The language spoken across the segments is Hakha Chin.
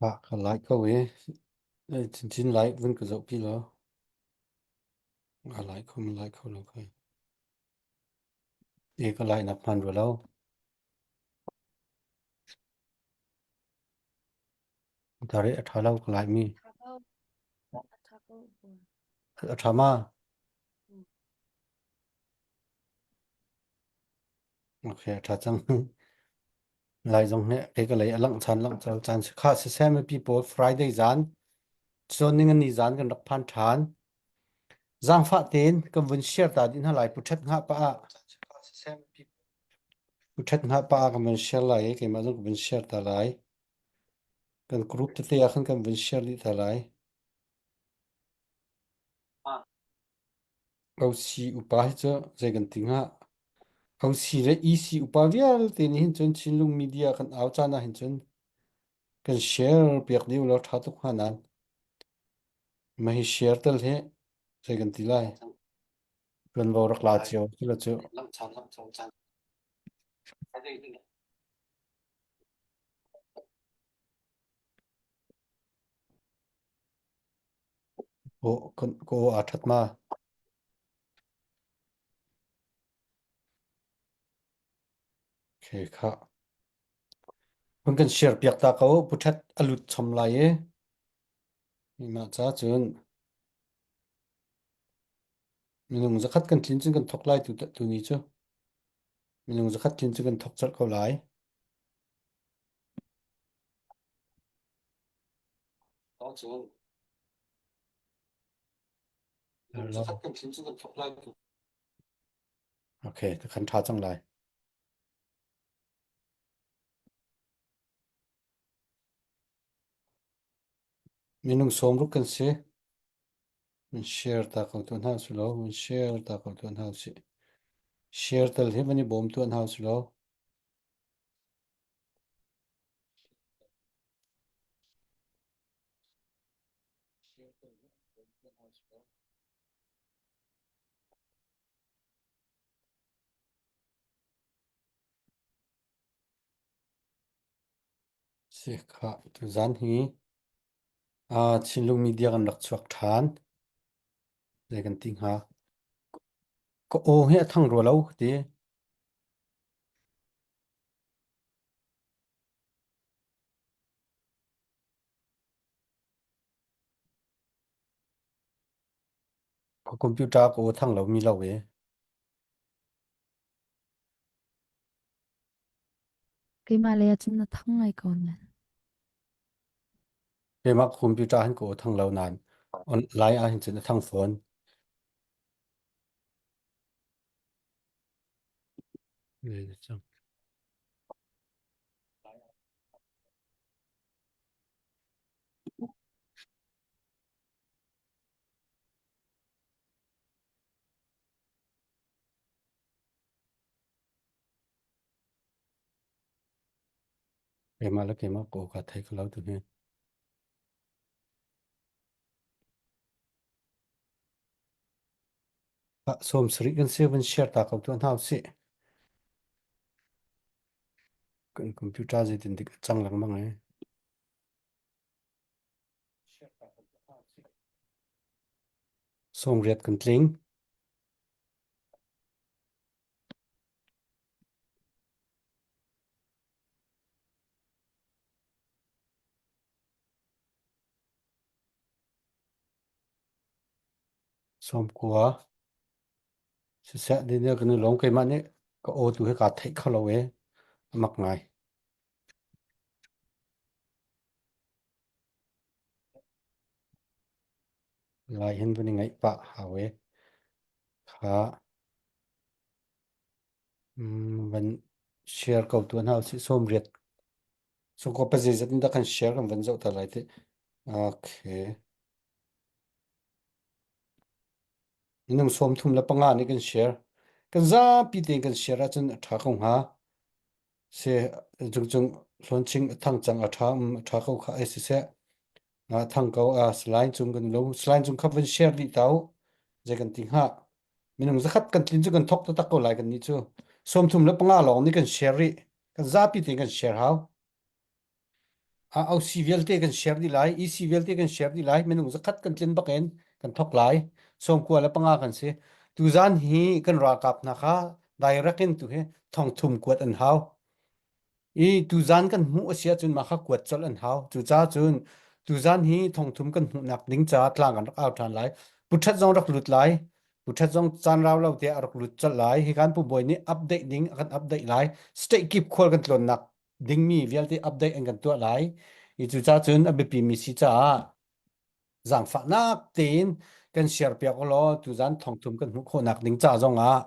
Ah, ka lai ko i chinchin lai vun ka zoh pi law. A lai kho ma lai kho lo kai. E ka lai nak hman rua lo. Tari a ṭha lo ka lai mi. A ṭha ma? Okay, a ṭha cang. Lai zong nih kei ka lei a langh chan langh cal caan si kha siseh mipi pawl Friday zan cun ningani zan kan rak phan ṭhan. Zaangfah tein kan vun share ta dih hna lai pu ṭhat hngah pah ah pu ṭhat hngah pah ah kan vun share lai i keimah zong ka vun share ta lai. Kan group tete ah khan kan vun share dih ta lai. OC upa hi cu zei kan ti hnga? OC le EC upa vialte nih hin cun Chinlung media kan au caan ah hin cun kan share piak dih ulaw ṭha tuk hnga nain mah hi share tal hi zei kan ti lai? Tuanvo rak la cio sila cu. Aw kan ka aw aa ṭhat ma? Okay, khah. Hun kan share piak ta ko. Pu Ṭhat a lut chom lai i. Mah ca cun minung zakhat kan tlin cun kan thok lai tu tu ni cu. Minung zakhat tlin cu kan thok colh ko lai. Okay, ka kan ṭha cang lai. Minung sawmruk kan si. Min share ta ko tuan hna su lo. Min share ta ko tuan hna si. Share tal hi van i bawm tuan hna su lo. Si khah tuzan hi ah Chinlung media kan rak chuak ṭhan. Zei kan ti hnga? Ka aw hi a thang rua lo ka ti. Ka computer ka aw thang lomi lo e. Keimah lei ah cun na thang ngai ko nan. Keimah computer hin ka aw thang lo nain online ah hin cun a thang fawn. Keimah le keimah ka aw kaa thei kho lo tu hi. Sawm sarih kan si van share ta ko tuah hna usih. Kan computer zeitin dik a cang lengmang ai. Sawmriat kan tling. Sawmkua. Siseh dine kan i lawm keimah nih ka aw tu hi kaa theih kho lo e. A mak ngai. Lai hin vun i ngaih pah hau e. Kha mm, van share ko tuan hau si sawmriat. Sawmkua pa zeizat in dah kan share kan van zoh ta lai ti. Okay. Minung 35 nih kan share. Kan zapi tein kan share ahcun a ṭha ko hnga. Se cungcung hlawnching a thang cang a ṭha um a ṭha ko kha ai siseh. A thang ko a saline cung kan lo saline cung kha van share dih ta u. Zei kan ti hnga. Minung zakhat kan tlin cu kan thok taktak ko lai kan nih cu. 35 lawng nih kan share rih. Kan zapi tein kan share hau. OC vialte kan share dih lai, EC vialte kan share dih lai, minung zakhat kan tlin bak in kan thok lai. 95 kan si. Tuzan hi kan ralkap hna kha direct in tu hi thongthum kuat an hau. I tuzan kan hmuh a si ahcun mah kha kuat colh an hau. Cucaah cun tuzan hi thongthum kan hmuhnak ding caah tlang kan rak au ṭhan lai. Pu Ṭhat zong rak lut lai. Pu Ṭhat zong caan rau lo tiah a rak lut colh lai. Hi kan Pu Bawi nih update ding a kan update lai. State kip khual kan tlawnnak dingmi vialte update an kan tuah lai. I cucaah cun a biapimi si caah zaangfahnak tein kan share piak u law tuzan thongthum kan hmuh khawhnak ding ca zong ah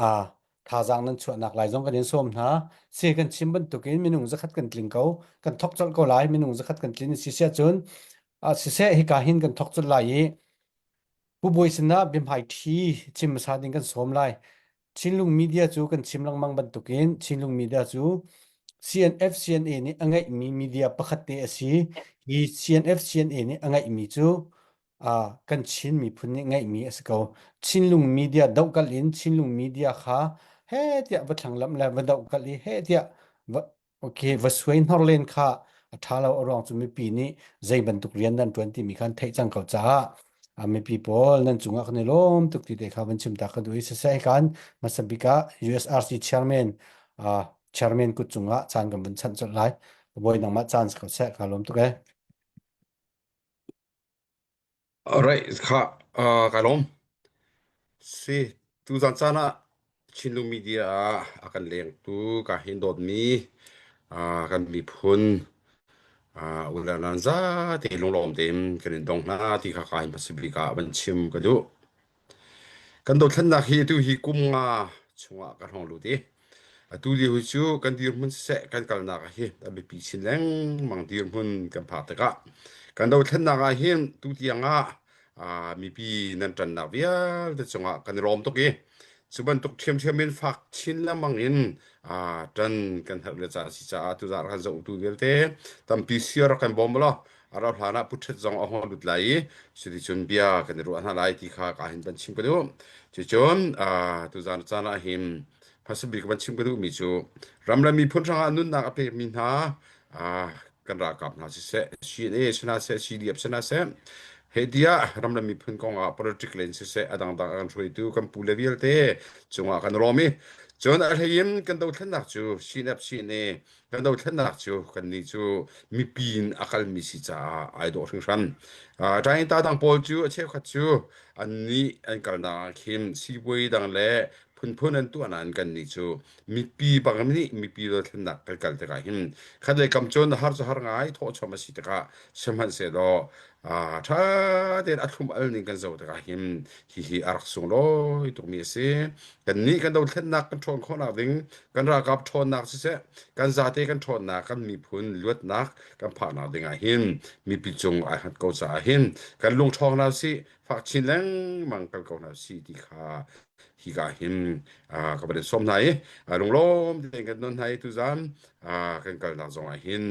aa thazaang nan chuahnak lai zong kan in sawm hna. Se kan chim bantukin minung zakhat kan tling ko, kan thok colh ko lai, minung zakhat kan tlin si siah cun siseh hika hin kan thok colh lai i Pu Bawi sinah biahmai ṭhi chim hmasa ding kan sawm lai. Chinlung Media cu kan chim lengmang bantukin Chinlung Media cu CNF CNA nih a ngeihmi media pakhat te a si. Hi CNF CNA nih a ngeihmi cu uh, kan Chin miphun nih ngeihmi a si ko. Chinlung Media dohkalh in Chinlung Media kha he tiah va thlanglamh le va dohkalh i he tiah va Okay, va suai hnor len kha a ṭha lo a ruang cu mipi nih zei bantuk rian nan ṭuan timi khan theih cang ko caah a mipi pawl nan cungah kan i lawm tuk ti te kha van chim ta ka duh i siseh kan hmasa bik ah USRC chairman uh, chairman kut cungah caan kan vun chanh colh lai. Bawi nangmah caan si ko seh ka lawm tuk e. Alright, kha uh, ka lawm. Si, tuzan caan ah Chinlung Media ah a kan lengtu ka hin dawtmi uh, kan miphun uh, u le nan zate lunglawm tein kan in dong hna ti kha ka hin hmasa ah van chim ka duh. Kan dothlennak hi atu hi kum nga chungah kan hong lut i atu lio hi cu kan dirhmun siseh kan kalnak ah hi a biapi chin lengmang dirhmun kan phak tikah kan dothlennak ah hin tutiang ah ah mipi nan ṭannak vialte cungah kan i lawm tuk i cu bantuk ṭhiamṭhiam in fak chin lengmang in ah ṭan kan herh le ca si caah tuzarh kan zohtu vialte tampi siar kan bawm law a rauh hlan ah puṭhet zong a hung lut lai i cuticun bia kan i ruah hna lai ti kha ka hin van chim ka duh. Cucun tuzaan caan ah hin hmasa bik van chim ka duhmi cu ram le miphun hrangah nunnak a pekmi hna kan ralkap hna siseh, CNA si hna seh, CDF si hna seh, heh tiah ram le miphun kongah politic len siseh, a dangdang a kan hruaitu kan pu le vialte cungah kan rawm i cun a hlei in kan dothlennak cu CNF CNA Kan dothlennak cu kannih cu mipi in a kalmi si caah ai dawh hringhran. Uh, Ṭaingta dang pawl cu a cheukhat cu annih an kalnak ah khin siibawi dang le phunphun an tuah nain kannih cu mipi bang nih mipi dothlennak kan kal tikah hin khatlei kam cun har cu har ngai thawhchom a si tikah sihmanhsehlaw uh, ṭha tein a thlum al ning kan zoh tikah hin hihi a rak sunglawi tukmi a si. Kannih kan dothlennak kan ṭhawn khawhnak ding kan ralkap ṭhawnnak siseh kan zate kan ṭhawnnak kan miphun luatnak kan phaknak ding ah hin mipi cung ai hngat ko caah hin kan lung ṭhawng hna usih fak chin lengmang kal ko hna usih ti kha hika hin ka van in sawm hna i lunglawm tein kan don hna i tuzan kan kalnak zong ah hin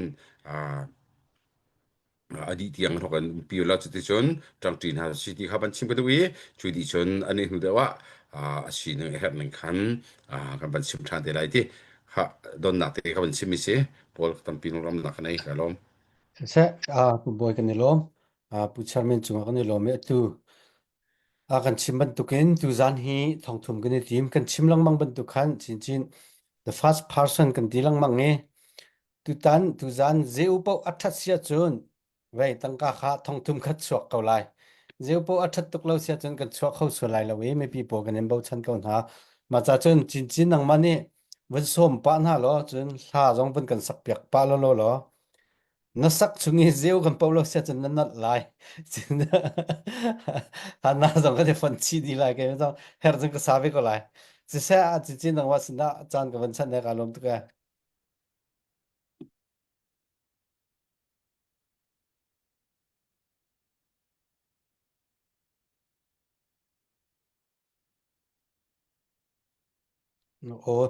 a dih tiang hlok an umpi la cuticun ṭangṭi hna si ti kha van chim ka duh i cu dih cun an i hnu deuh ah a sining a herh ning khan kan van chim ṭhan te lai ti kha donnak te kha van chim mi si pawl tampi ramnak kan ei ka lawm. Siseh, Pu Bawi kan i lawm. Pu Chairman cungah kan i lawm i atu a kan chim bantukin tuzan hi thongthum kan i tim. Kan chim lengmang bantuk khan chinchin the first person kan ti lengmang i Tutan tuzan zeu paoh a ṭhat si ahcun vei tangka kha thongthum khat chuak ko lai. Zeu paoh a ṭhat tuk lo si ahcun kan chuak kho sual lai lo i mipi pawl kan in bochan ko hna. Mah ca cun cincin nangmah nih van sawm pah hna law cun hla zong van kan sak piak pah law law law na sak chung i zeu kan poh lo si ahcun na nalh lai. Cun hana zong kan i fonh chih dih lai kei zong her cun ka sa ve ko lai. Siseh ah cincin nangmah sinah caan ka van chanh he kaa lawm tuk ee. Aw.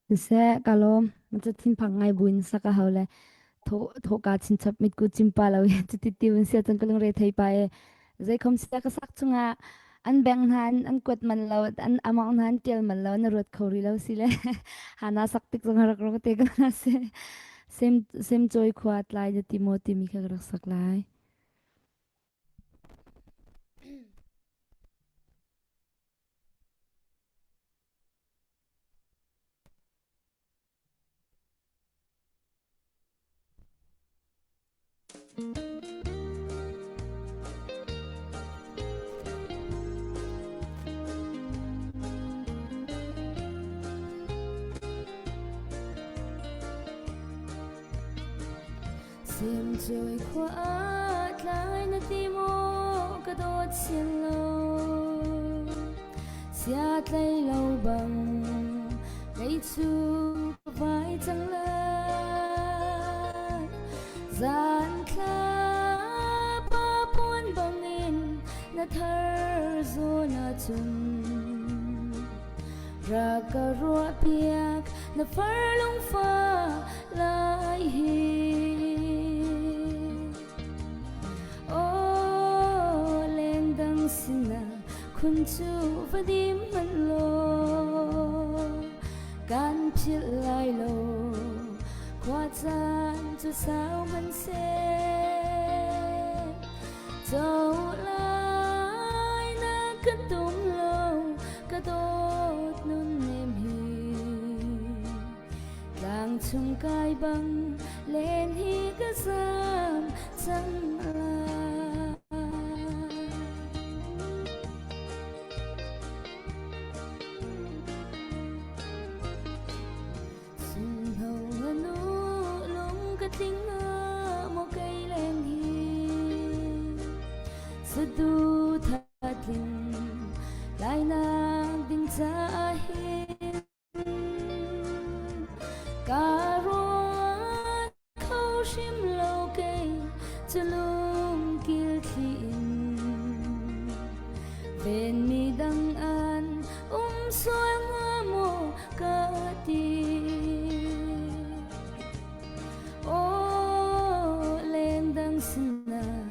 Siseh, ka lawm. Maca thinphang ngai buin sak a hau le thaw thawka chinchap mitku cimpa lo i cuti ti vun sia cun ka lungre thei pa e. Zeikhom sia ka sak chungah an beng hna an, an kuat man lo an among hna an tial man lo na ruat kho rih lo si le hana sak tik zong rak ro te ko na si. Sem semcawi khua tlai na ti maw timi kha ka rak sak lai. Semcawi khua tlai na ti maw ka dawt sin lo sia tlai lo bang kei cu ka vai cang lai zan thla pa puan bangin na thar zawn ahcun Ra ka ruah piak na far lungfa lai hi. Oh, lengdang sinah khun cu va dim hmanh law kan philh lai lo khua caan cu sau hmanh seh Co lai na kan tum lo ka dawt nun nem hi tlang chung kai bang len hi ka zam cang lai Sungho nu lung ka tling maw kei leng hi sadu tling lai nak ding ca hin ka ruat kho hrim lo kei cu lung kil thli in ven mi dang an um sual hnga maw ka ti Aw lengdang sinah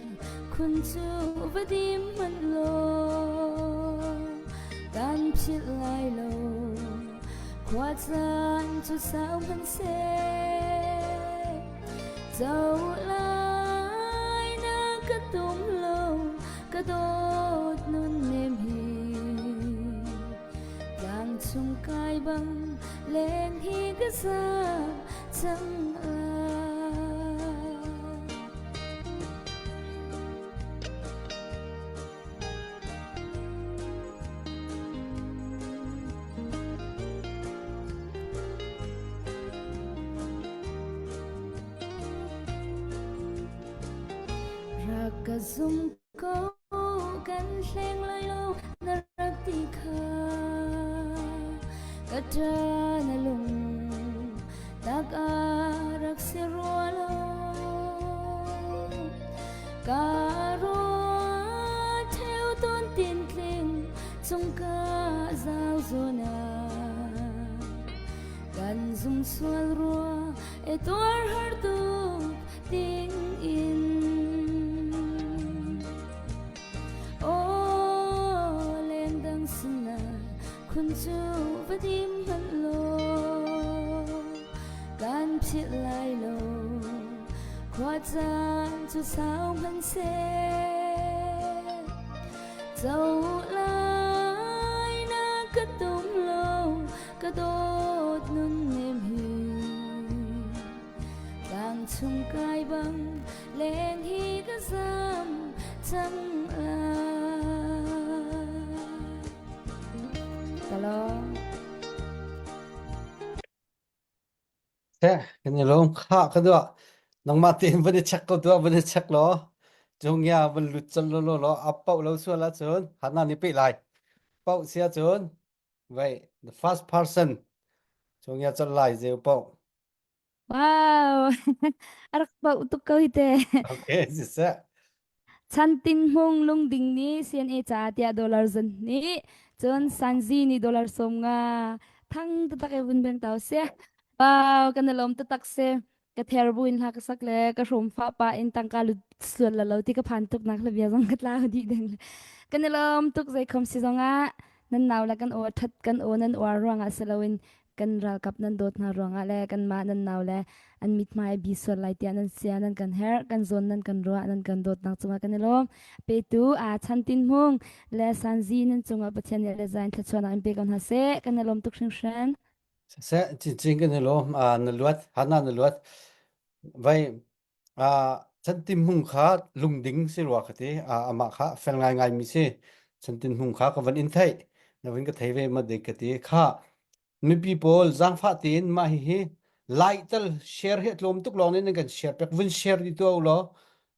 khun cu va dim hmanh law kan philh lai lo khua caan cu sau hmanh seh co lai na ka tum lo ka dawt nun nem hi Tlang chung kai bang len hi ka zam cang lai. Rak ka zum ko kan hleng lai lo na rak ti kha ka ṭa na lung tak a rak si rua lo ka ruat theo ton tin tling chung ka zau zona kan zum sual rua e tuar har tuk ding in Aw lengdang sinah khun cu va dim hmanh law kan philh lai lo khua caan cu sau hmanh seh co lai na ka tum lo ka dawt nun nem hi Tlang chung kai bang leng hi ka zam cang lai. Ka Te kan i lawm kha ka dua nangmah tein van i check ko tuah van i check law cung ya van lut chal lo lo lo a pauh lo sual ahcun hana ni pe lai pauh sia cun vai the first person cung ya chal lai zeu pauh Wow! A rak pauh tuk ko hi te. Okay, siseh. Chantin hmung lungding nih CNA ca tiah dollar zan hnih, cun Sanzi nih dollar 50 thang taktak e vun beng tau sia. Wow, kan i lawm taktak si. Ka ther buin hla ka sak le ka hrom fa pa in tangka lut sual la lo ti ka phan tuk nak la bia zong ka tla dih deng. Kan i lawm tuk zei khom si zong ah nan nau le kan aw that kan aw nan uar ruangah si loin. Kan ralkap nan dawt hna ruangah le kanmah nan nau le an mithmai bi sual lai tiah nan sia nan kan herh, kan zawn nan kan ruah, nan kan dawtnak cungah kan i lawm. Petu aa Chan Tin Hmung le Sanzi nan cungah Pathian nih le zain thluachuahnak in pe ko hna seh. Kan i lawm tuk hringhran. Siseh, cincin kan i lawm. Aa, na luat, Hana na luat. Vai, aa, Chantin Hmung kha lungding si rua ka ti. Aa, amah kha fel ngaingai mi si. Chantin Hmung kha ka van in theih. Na van ka thei ve ma dik ka ti. Kha, mipi pawl zaangfah tein mah hihi like tal share hi a tlawm tuk lawng nih nan kan share pek vun share di tuah u law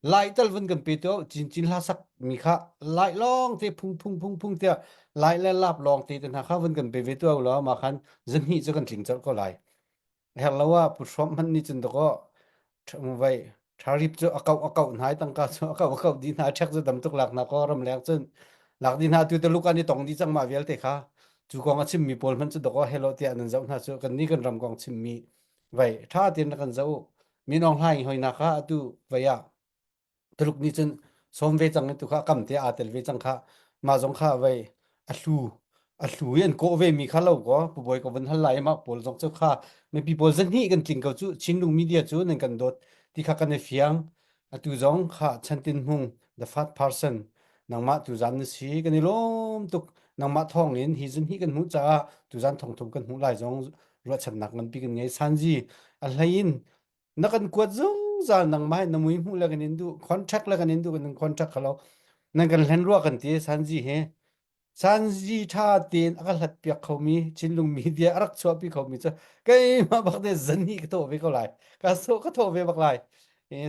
like tal vun kan pe tuah u cincin hla sak mi kha like lawng te phung phung phung phung tiah like le lap lawng te te hna kha vun kan pe ve tuah u law mah khan zahnih cu kan tling colh ko lai Herh lo ah pu hrawm hmanh nih cun dakaw vai tharip cu a kauh a kauh hna i tangka cu a kauh a kauh dih hna ṭhek cu tam tuk lak hna kaw ramleng cun lak dih hna tu Tuluk an i tong dih cang mah vialte kha cu kong a chimmi pawl hmanh cu dakaw hello tiah nan zoh hna cu kan nih kan ram kong chimmi vai ṭha tein rak kan zoh u Min Aung Hlaing hoinak kha atu vai ah Tuluk nih cun sawm ve cang i tu kha kam te aa tel ve cang kha mah zong kha vei a hlu a hlu i an kawh ve mi kha lo ko pu bawi ko van hal lai mah pawl zong cu kha mipi pawl zahnih kan tling ko cu Chinlung media cu nan kan dawt ti kha kan i fiang atu zong kha Chantin Hmung the fat person nangmah tuzan na si kan i lawm tuk nangmah thawng in hi zun hi kan hmuh caah tuzan thongthum kan hmuh lai zong ruahchannak nganpi kan ngei sanji a hlei in na kan kuat zungzal nangmah na mui hmuh le kan in duh contract le kan in duh kan contract khalo nan kan hlen rua kan ti sanji he sanji tha tein a ka hlat piak khomi Chinlung media a rak chuahpi khomi cu keimah bak te zan hi ka thawh ve ko lai ka so ka thawh ve bak lai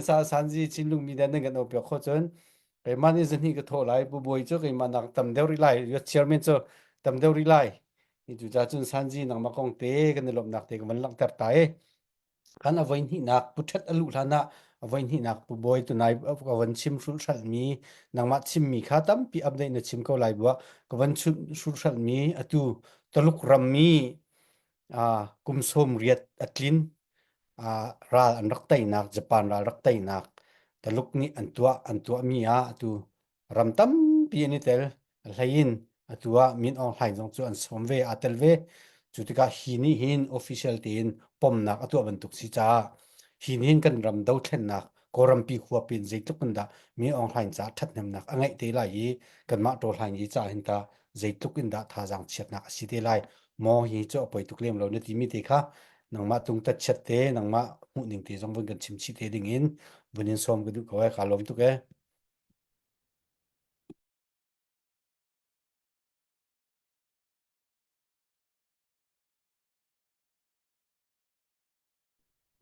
sa sanji Chinlung media nan kan piak kho cun keimah nih zan hi ka thawh lai pu bawi cu keimah nak tam deuh rih lai chairman cu tam deuh rih lai cu ca cun sanji nangmah kong te kan i lawmhnak te ka van langhter ta e Kan a voihnihnak puṭhet a luh hlanah a voihnihnak pu bawi tunai ka van chim hrulhhralhmi nangmah chimmi kha tampi update na chim ko lai buah ka van hrulhhralhmi atu Taluk rammi kum 80 a tlin ral an rak teinak Japan ral rak teinak Taluk nih an tuah an tuahmi ah atu Ram tampi an i tel. A hlei in atu ah Min Aung Hlaing zong cu an sawm ve, aa tel ve. Cu tikah hi nih hin official tein pomnak a tuah bantuk si caah hi nih hin kan ram dothlennak Kawlrampi huap in zeitluk in dah Min Aung Hlaing caah ṭhathnemnak a ngeih te lai i kanmah Ṭaw Hlaing i caah hin tah zeitluk in dah thazaang chiatnak a si te lai maw hi cu a poi tuk lem lo na timi te kha nangmah tungtat chiat te nangmah hmuhning te zong vun kan chim chih te ding in vun in sawm ka duh ko ee kaa lawm tuk ee.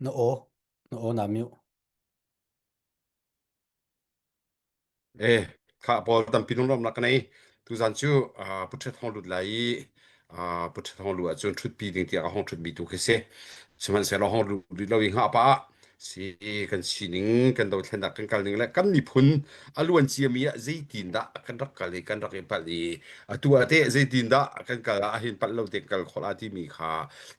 Na aw, na aw naa mute. Eh, kha pawl tampi lunglawmhnak ka nei. Tuzan cu uh, Putret hong lut lai i uh, Putret hong lu ahcun ṭhutpi ding tiah ka hong ṭhutmi tu khi si. Sihmanhsehlaw hong lut rih lo i hngah pah ah si kan sining kan dothlennak kan kal ning le kan miphun a luan ciami ah zeitin dah kan rak kal i kan rak i palh i atu ah teh zeitin dah kan kal ah hin palh lo te kal khawh la timi kha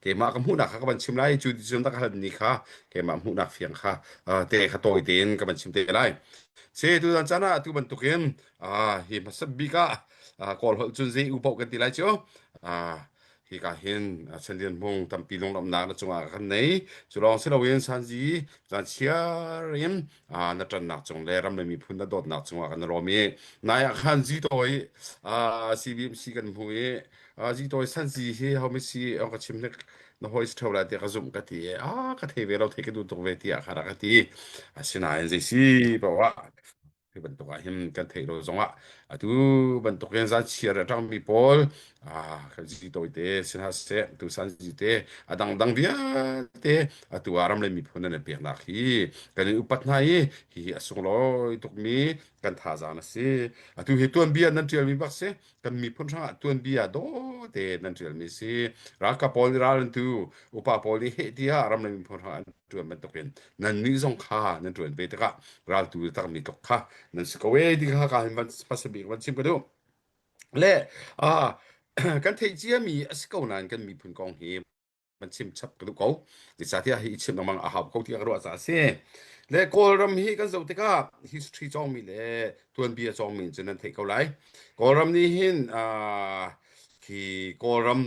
keimah ka hmuhnak kha ka van chim lai cu ti cun ka hal ni kha keimah hmuhnak fiang kha te kha tawi tein ka van chim te lai se tu zan caan ah atu bantukin hi hmasa bik ah kawl holh cun zei u paoh kan ti lai cu hika hin Chanlian Hmung tampi lunglawmhnak na cungah kan nei cu lawng si loin Sanzi zan chiar in na ṭannak cung le ram le miphun na dawtnak cungah kan lawm i nai ah khan Zitawi CBMC kan hmu i Zitawi Sanzi hi homi si ka chim hnik na hawi si ṭheo lai tiah ka zumh ka ti i a ka thei ve lo thei ka duh tuk ve tiah kha rak ka ti asinain zei si paoh ah Hi bantuk ah hin kan theih lo zongah atu bantuk in zan chiar a ṭangmi pawl kan zi tawite sin hna seh tu san zi te a dangdang vialte atu ah ram le miphun nan peknak hi kan in upat hna i hihi a sunglawi tukmi kan thazaang a si atu hi tuanbia nan ṭialmi bak si kan miphun hrangah tuanbia dawte nan ṭialmi si ralkap pawl nih ral an tu upa pawl nih heh tiah ram le miphun hrangah an ṭuan bantukin nannih zong kha nan ṭuan ve tikah raltu takmi tluk kha nan si ko ee ti kha ka hin van hmasa bik van chim ka duh le kan theih ciami a si ko nain kan miphun kong hi van chim chap ka duh ko zeicahtiah hi i chim lengmang a hau ko tiah ka ruah caah a si le kawlram hi kan zoh tikah history cawngmi le tuanbia cawngmi cu nan theih ko lai kawlram nih hin khi kawlram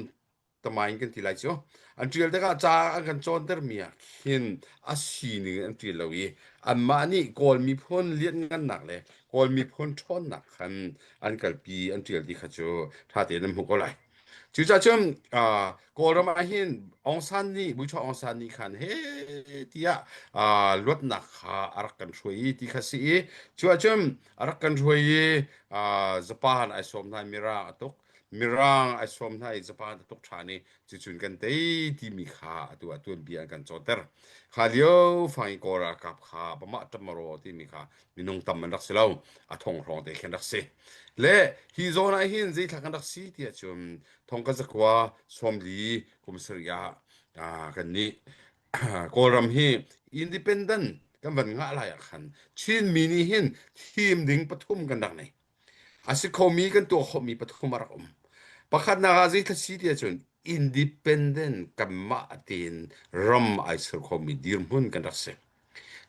tamain kan ti lai cu. An ṭial tikah ca an kan cawntermi ah khin a sining in an ṭial lo i anmah nih Kawl miphun lianhngannak le Kawl miphun ṭhawnnak khan an kalpi an ṭial ti kha cu ṭha tein an hmuh ko lai. Cucaah cun uh, Kawlram ah hin Aung San nih Buichua Aung San nih khan he tiah uh, luatnak kha a rak kan hruai i ti kha si i cu ahcun a rak kan hruai i uh, Japan ai sawm hna i Mirang a tuk Mirang ai sawm hna i Japan a tuk ṭhan i cucun kan tei timi kha atu ah tuanbia an kan cawnter. Kha lio fang i Kawl ralkap kha Bamah Tamaro timi kha minung tam an rak si lo a thong hrawng te khin rak si le hi zawn ah hin zeithla kan rak si tiah cun thong ka zakua sawmli kum sarih ah kan nih Kawlram hi independent kan van ngah lai ah khan Chinmi nih hin thim ding pathum kan rak nei a si khomi kan tuah khawhmi pathum a rak um pakhatnak ah zeithla si tiah cun independent kanmah tein ram ai ser khomi dirhmun kan rak si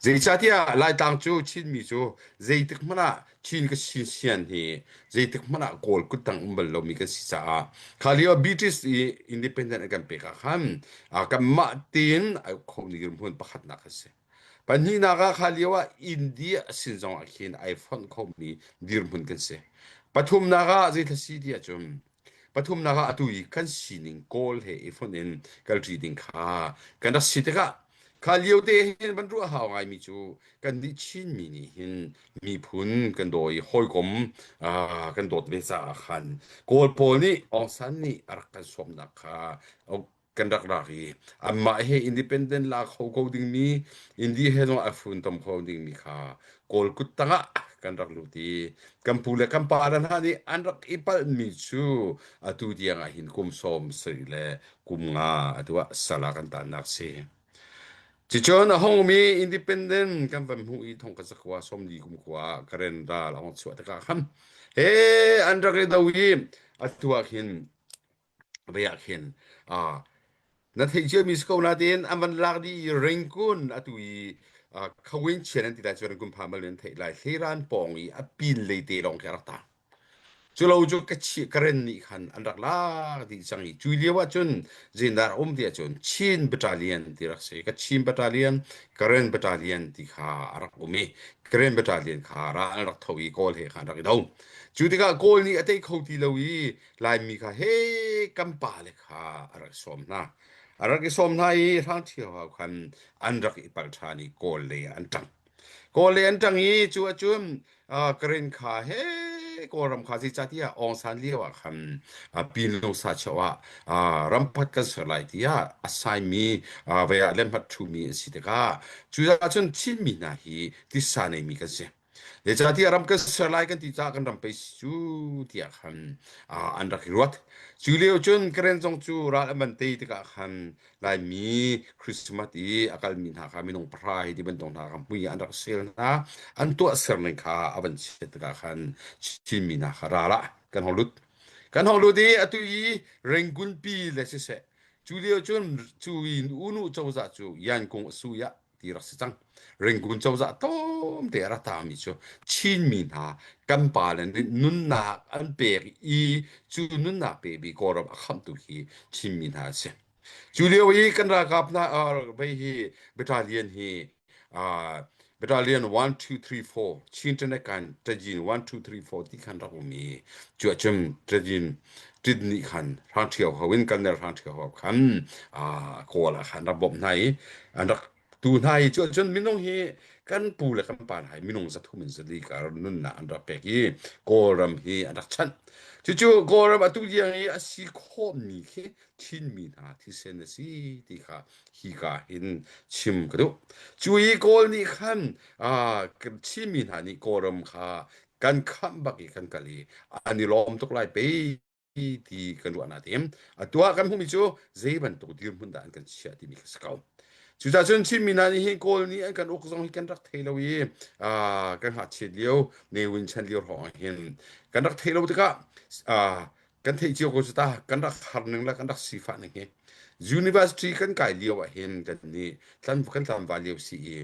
Zeicahtiah Laitlang cu Chinmi cu zeitik hmanh ah Chin ka si sian hi zeitik hmanh ah Kawl kuttang um bal lomi kan si caah kha lio British i independent an kan pek ah khan kanmah tein ai uk khomi dirhmun pakhatnak a si. Pahnihnak ah kha lio ah India sin zong ah khin ai fonh khomi dirhmun kan si. Pathumnak ah zeithla si ti ahcun Pathumnak ah atu i kan sining Kawl he i fonh in kalṭi ding kha kan rak si tikah kha lio te hin van ruah hau ngaimi cu kannih Chinmi nih hin miphun kan daw i hawikom kan dawt ve caah khan Kawl pawl nih Aung San nih a rak kan sawmnak kha kan rak rak i anmah he independent la kho ko dingmi India he zong a funtom kho dingmi kha Kawl kut tangah kan rak lut i kan pu le kan pa le hna nih an rak i palhmi cu atu tiang ah hin kum 70 le kum nga atu ah sal ah kan tannak si. Cucun a hungmi independent kan van hmuh i thong ka zakua 40 kum khua Karen ral a hung chuah tikah khan he an rak i do i atu ah khin ve ah khin ah na theih ciami si ko nain an van lak dih i Rangoon atu i Khawin chian an ti lai cu Rangoon phan bal in theih lai Hleran pawng i a pin lei te lawng khi a rak tang cu lo cu ka chi Karen nih khan an rak lak dih cang i cu lio ah cun zindah rak um ti ahcun Chin Battalion ti rak si ka Chin Battalion Karen Battalion ti kha a rak um i Karen Battalion kha ra an rak tho i Kawl he khan rak i do cu tikah Kawl nih a tei kho ti lo i Laimi kha he kan pale kha a rak sawm hna. A rak i sawm hna i Hrangṭhio hau khan an rak i palh ṭhan i Kawl lei ah an ṭang. Kawl lei an ṭang i cu ahcun Karen kha he Kawlram kha zeicahtiah Aung San lio ah khan Pinlung Sachoh ah ramphat kan ser lai tiah a saimi vei ah lemhat ṭhumi an si tikah cucaah cun Chinmi hna hi tisa neimi kan si. Zeicahtiah ram kan ser lai kan ti caah kan ram pei si cu tiah khan an rak i ruat. Cu lio cun Karen zong cu ral an van tei tikah khan Laimi Christmas i a kalmi hna kha minung pahra hi ti bantuk hna kha mui an rak sel hna. An tuahser ning kha a van chiat tikah khan Chinmi hna kha ral ah kan hong lut. Kan hong lut i atu i Rangoon pi le siseh cu lio cun cu i Unu cozah cu Yankung a sui ah ti rak si cang. Rangoon cozah tlawmte a rak tangmi cu Chinmi hna kan pale nih nunnak an pek i cu nunnak pe bi Kawlram a khamhtu hi Chinmi hna an si. Cu lio i kan ralkap hna vei hi battalion hi uh, battalion 1 2 3 4 Chin Ṭanakan Ṭajin 1 2 3 4 ti khan rak um i cu ahcun Ṭajin Ṭit nih khan hrang ṭhio ho in Colonel hrang ṭhio ho khan Kawl ah khan rak bawmh hna i an rak tu hna i cu ahcun minung hi kan pu le kan pa hna hi minung 300 in 400 kar nunnak an rak pek i Kawlram hi an rak chanh. Cucu Kawlram atu tiang i a si khawhmi khi Chinmi hna thisen a si ti kha hika hin chim ka duh. Cu i Kawl nih khan Chinmi hna nih Kawlram kha kan khamh bak i kan kal i an i lawm tuk lai pei ti kan ruah nain atu ah kan hmuhmi cu zei bantuk dirhmun dah an kan chiah timi kha si ko. Cucaah cun Chinmi hna nih hin Kawl nih an kan uk zong hi kan rak thei lo i kan ngakchiat lio Ne Win chan lio hrawng ah hin kan rak thei lo tikah kan theih cio ko cu ta kan rak har ning le kan rak sifah ning hi university kan kai lio ah hin kan nih tlan kan tlanval lio si i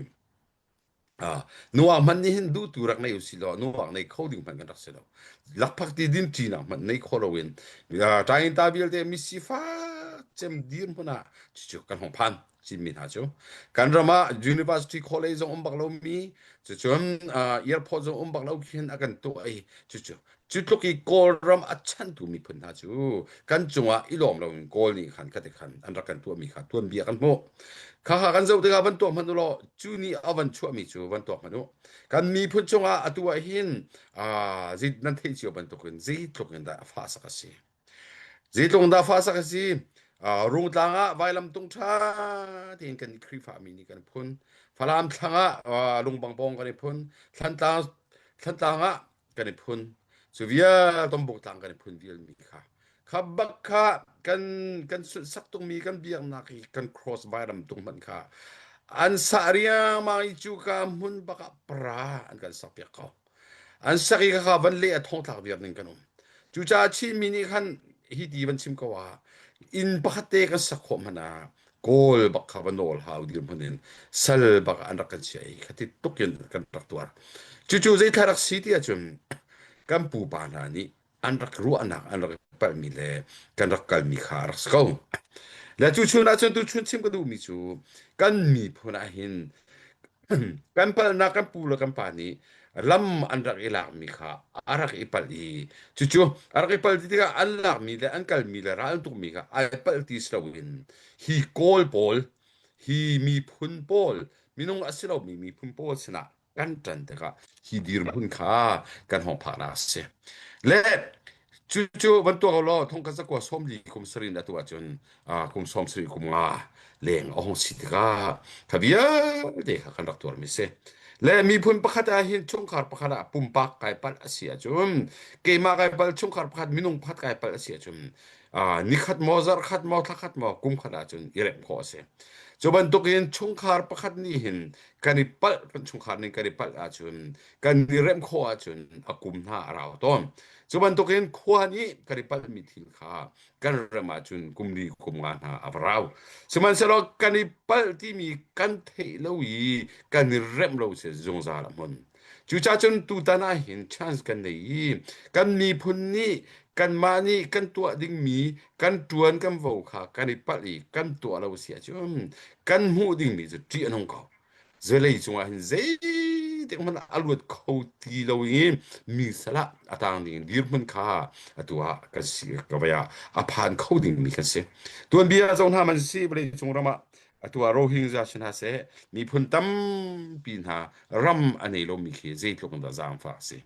Nuak hmanh nih hin duhtu rak nei usih law nuak nei kho ding hmanh kan rak si lo. Lakphak ti din ṭinak hmanh nei kho loin ṭain ta vialte mi sifak cem dirhmun ah cucu kan hung phan Chinmi hna cu kan ram ah university college zong um bak lomi cucun airport zong um bak lo khin a kan tuah i cucu cu tluk i Kawlram a chantu miphun hna cu kan cungah i lawm loin Kawl nih khan khati khan an rak kan tuahmi kha tuanbia kan hmuh. Kha kha kan zoh tikah van tuah hmanh u law cu nih a van chuahmi cu van tuak hmanh u. Kan miphun cungah atu ah hin aa nan theih cio bantukin zeitluk in dah a fahsak a si. Zeitluk in dah fahsak a si. Uh, Rungtlang ah vailamtung ṭha tein kan Khrihfami nih kan phun. Falam thlang ah uh, lungbang pawng kan i phun. Thlantlang Thlantlang ah kan i phun. Cu vial tombuk tlang kan i phun vialmi kha. Kha bak kha kan kan sunhsak tungmi kan biaknak i kan cross vairam tung hmanh kha an sah riangmang i cu ka hmun bak ah para an kan sak piak ko. An sak i kha van le a thongtlak viar ning kan um. Cucaah Chinmi nih khan hi ti van chim ko ah inn pakhat te kan sak khawh hmanh ah Kawl bak kha va nawl hau dirhmun in sal bak an rak kan chiah i khati tuk in kan rak tuar. Cucu zeithla rak si ti ahcun kan pupa hna nih an rak ruahnak an rak palhmi le kan rak kalmi kha a rak si ko. Le cu chun ahcun tu chun chim ka duhmi cu kan miphun ah hin kan palhnak kan pu le kan pa nih lam an rak i lakmi kha a rak i palh i cucu a rak i palh ti tikah an lakmi le an kalmi le ral an tukmi kha ai palh ti si loin hi Kawl pawl hi miphun pawl minung a si lomi miphun pawl sinah kan ṭan tikah hi dirhmun kha kan hong phaknak a si. Le cucu van tuah ko law thong kan zakua 40 kum sarin atu ahcun kum 70 kum nga leng a hong si tikah kha vialte kha kan rak tuarmi si. Le miphun pakhat ah hin chungkhar pakhat ah pumpak kai palh a si ahcun keimah kai palh chungkhar pakhat minung pakhat kai palh a si ahcun nikhat maw zarh khat maw thla khat maw kum khat ahcun i remh khawh a si. Cu bantukin chungkhar pakhat nih hin kan i palh kan chungkhar ning kan i palh ahcun kan i remh khawh ahcun a kum hna a rau tawn. Cu bantukin khua nih kan i palhmi thil kha kan rem ahcun kum li kum nga hna a va rau. Sihmanhsehlaw kan i palh timi kan theih lo i kan i remh lo si zungzal a hmun. Cucaah cun tutan ah hin chance kan nei i kan miphun nih kanmah nih kan tuah dingmi kan ṭuan kan vo kha kan i palh i kan tuah lo si ahcun kan hmuh dingmi cu ṭih a nung ko. Vawlei cungah hin zeitik hmanh ah a luat kho ti lo i mi salah a tang ding dirhmun kha atu ah kan si ka vai ah a phan kho dingmi kan si. Tuanbia zoh hna man si vawlei cung ram ah atu ah Rohingya si hna seh miphun tampi hna ram a nei lomi khi zeitluk in dah zaangfah a si.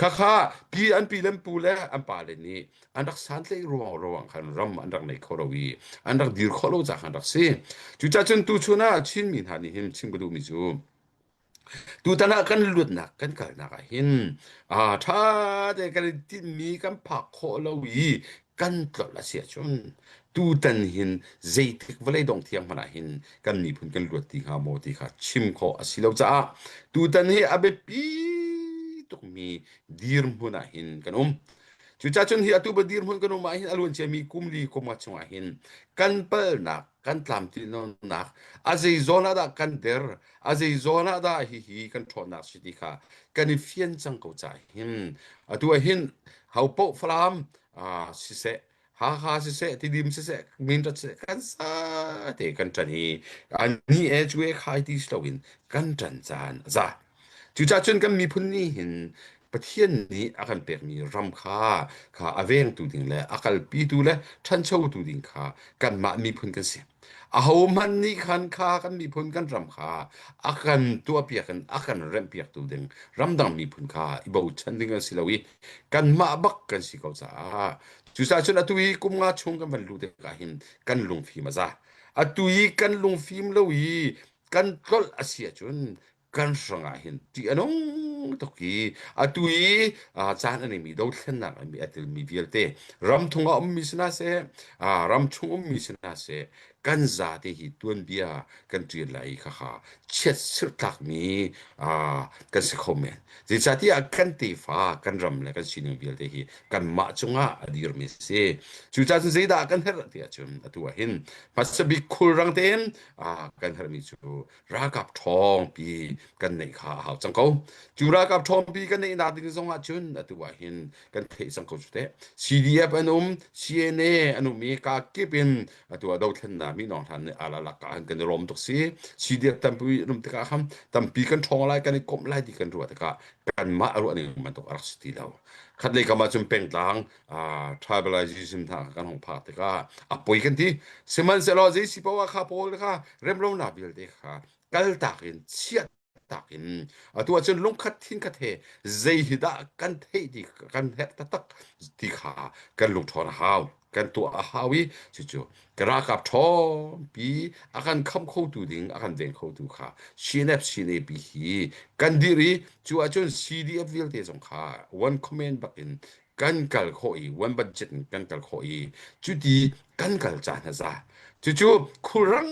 Khakha pi an pi le an pu le an pale nih an rak santlaih ruang ruang khan ram an rak nei kho lo i an rak dir khawh lo ca khan rak si. Cucaah cun tuchun ah Chinmi hna nih hin chim ka duhmi cu tutan ah kan luatnak kan kalnak ah hin aa ṭha te kan i tinhmi kan phak khawh lo i kan tlolh a si ahcun tutan hin zeitik vawlei dong thiang hmanh ah hin kan miphun kan luat ti hnga maw ti kha chim khawh a si lo caah tutan hi a biapi tukmi dirhmun ah hin kan um. Cucaah cun hi atu ba dirhmun kan um ah hin a luan ciami kum li kum nga chungah hin kan palnak kan tlamtlinlonak a zei zawn ah dah kan der a zei zawn ah dah hihi kan ṭhawnnak si ti kha kan i fian cang ko caah hin atu ah hin ho paoh Falam siseh Hakha siseh Tidim siseh Mindat siseh kan sa te kan ṭan i ani e cu e khai ti si loin kan ṭan caan a za. Cucaah cun kan miphun nih hin Pathian nih a kan pekmi ram kha kha a vengtu ding le a kalpitu le ṭhanchotu ding kha kanmah miphun kan si. Ahohmanh nih khan kha kan miphun kan ram kha a kan tuahpiak in a kan remhpiaktu ding ramdang miphun kha i bochan ding an si lo i kanmah bak kan si ko caah cucaah cun atu i kum nga chung kan van luh tikah hin kan lungfim a za. Atu i kan lungfim lo i kan tlolh a si ahcun kan hrangah hin ṭih a nung tuk i atu i caan a neimi dothlennak a telmi vialte ramthung ah ummi si hna seh ramchung ummi si hna seh Kan zate hi tuanbia kan ṭial lai i khakha chiat sirhtlakmi kan si kho men. Zeicahtiah kan tefa, kan ram le kan sining vialte hi kanmah cungah a dirmi a si. Cucaah cun zeidah kan herh ti ahcun atu ah hin hmasa bik khulrang tein kan herhmi cu ralkap ṭhawngpi kan neih kha a hau cang ko. Cu ralkap ṭhawngpi kan neihnak ding zong ah cun atu ah hin kan theih cang ko cu teh. CDF an um, CNA an um i kakip in atu ah dothlennak mi nong hlan nih ala lak ah kan i rom tuk si. CDF tampi an um tikah khan tampi kan ṭhawng lai, kan i komh lai ti kan ruah tikah kanmah ruah ning bantuk a rak si ti lo. Khat lei kam ah cun pengtlang tribalization hna kan hong phak tikah a poi kan ti. Sihmanhsehlaw zei si poah kha pawl kha remlonak vialte kha kaltak in chiah tak in atu ahcun lungkhat thinkhat he zei hi dah kan theih ti kan herh taktak ti kha kan lungṭhawn a hau kan tuah a hau i cucu ka ralkap ṭhawngpi a kan kham khotu ding a kan veng khotu kha CNF CNAP hi kan dir i cu ahcun CDF vialte zong kha one command bak in kan kal khawh i one budget in kan kal khawh i cuti kan kal caan a za cucu khulrang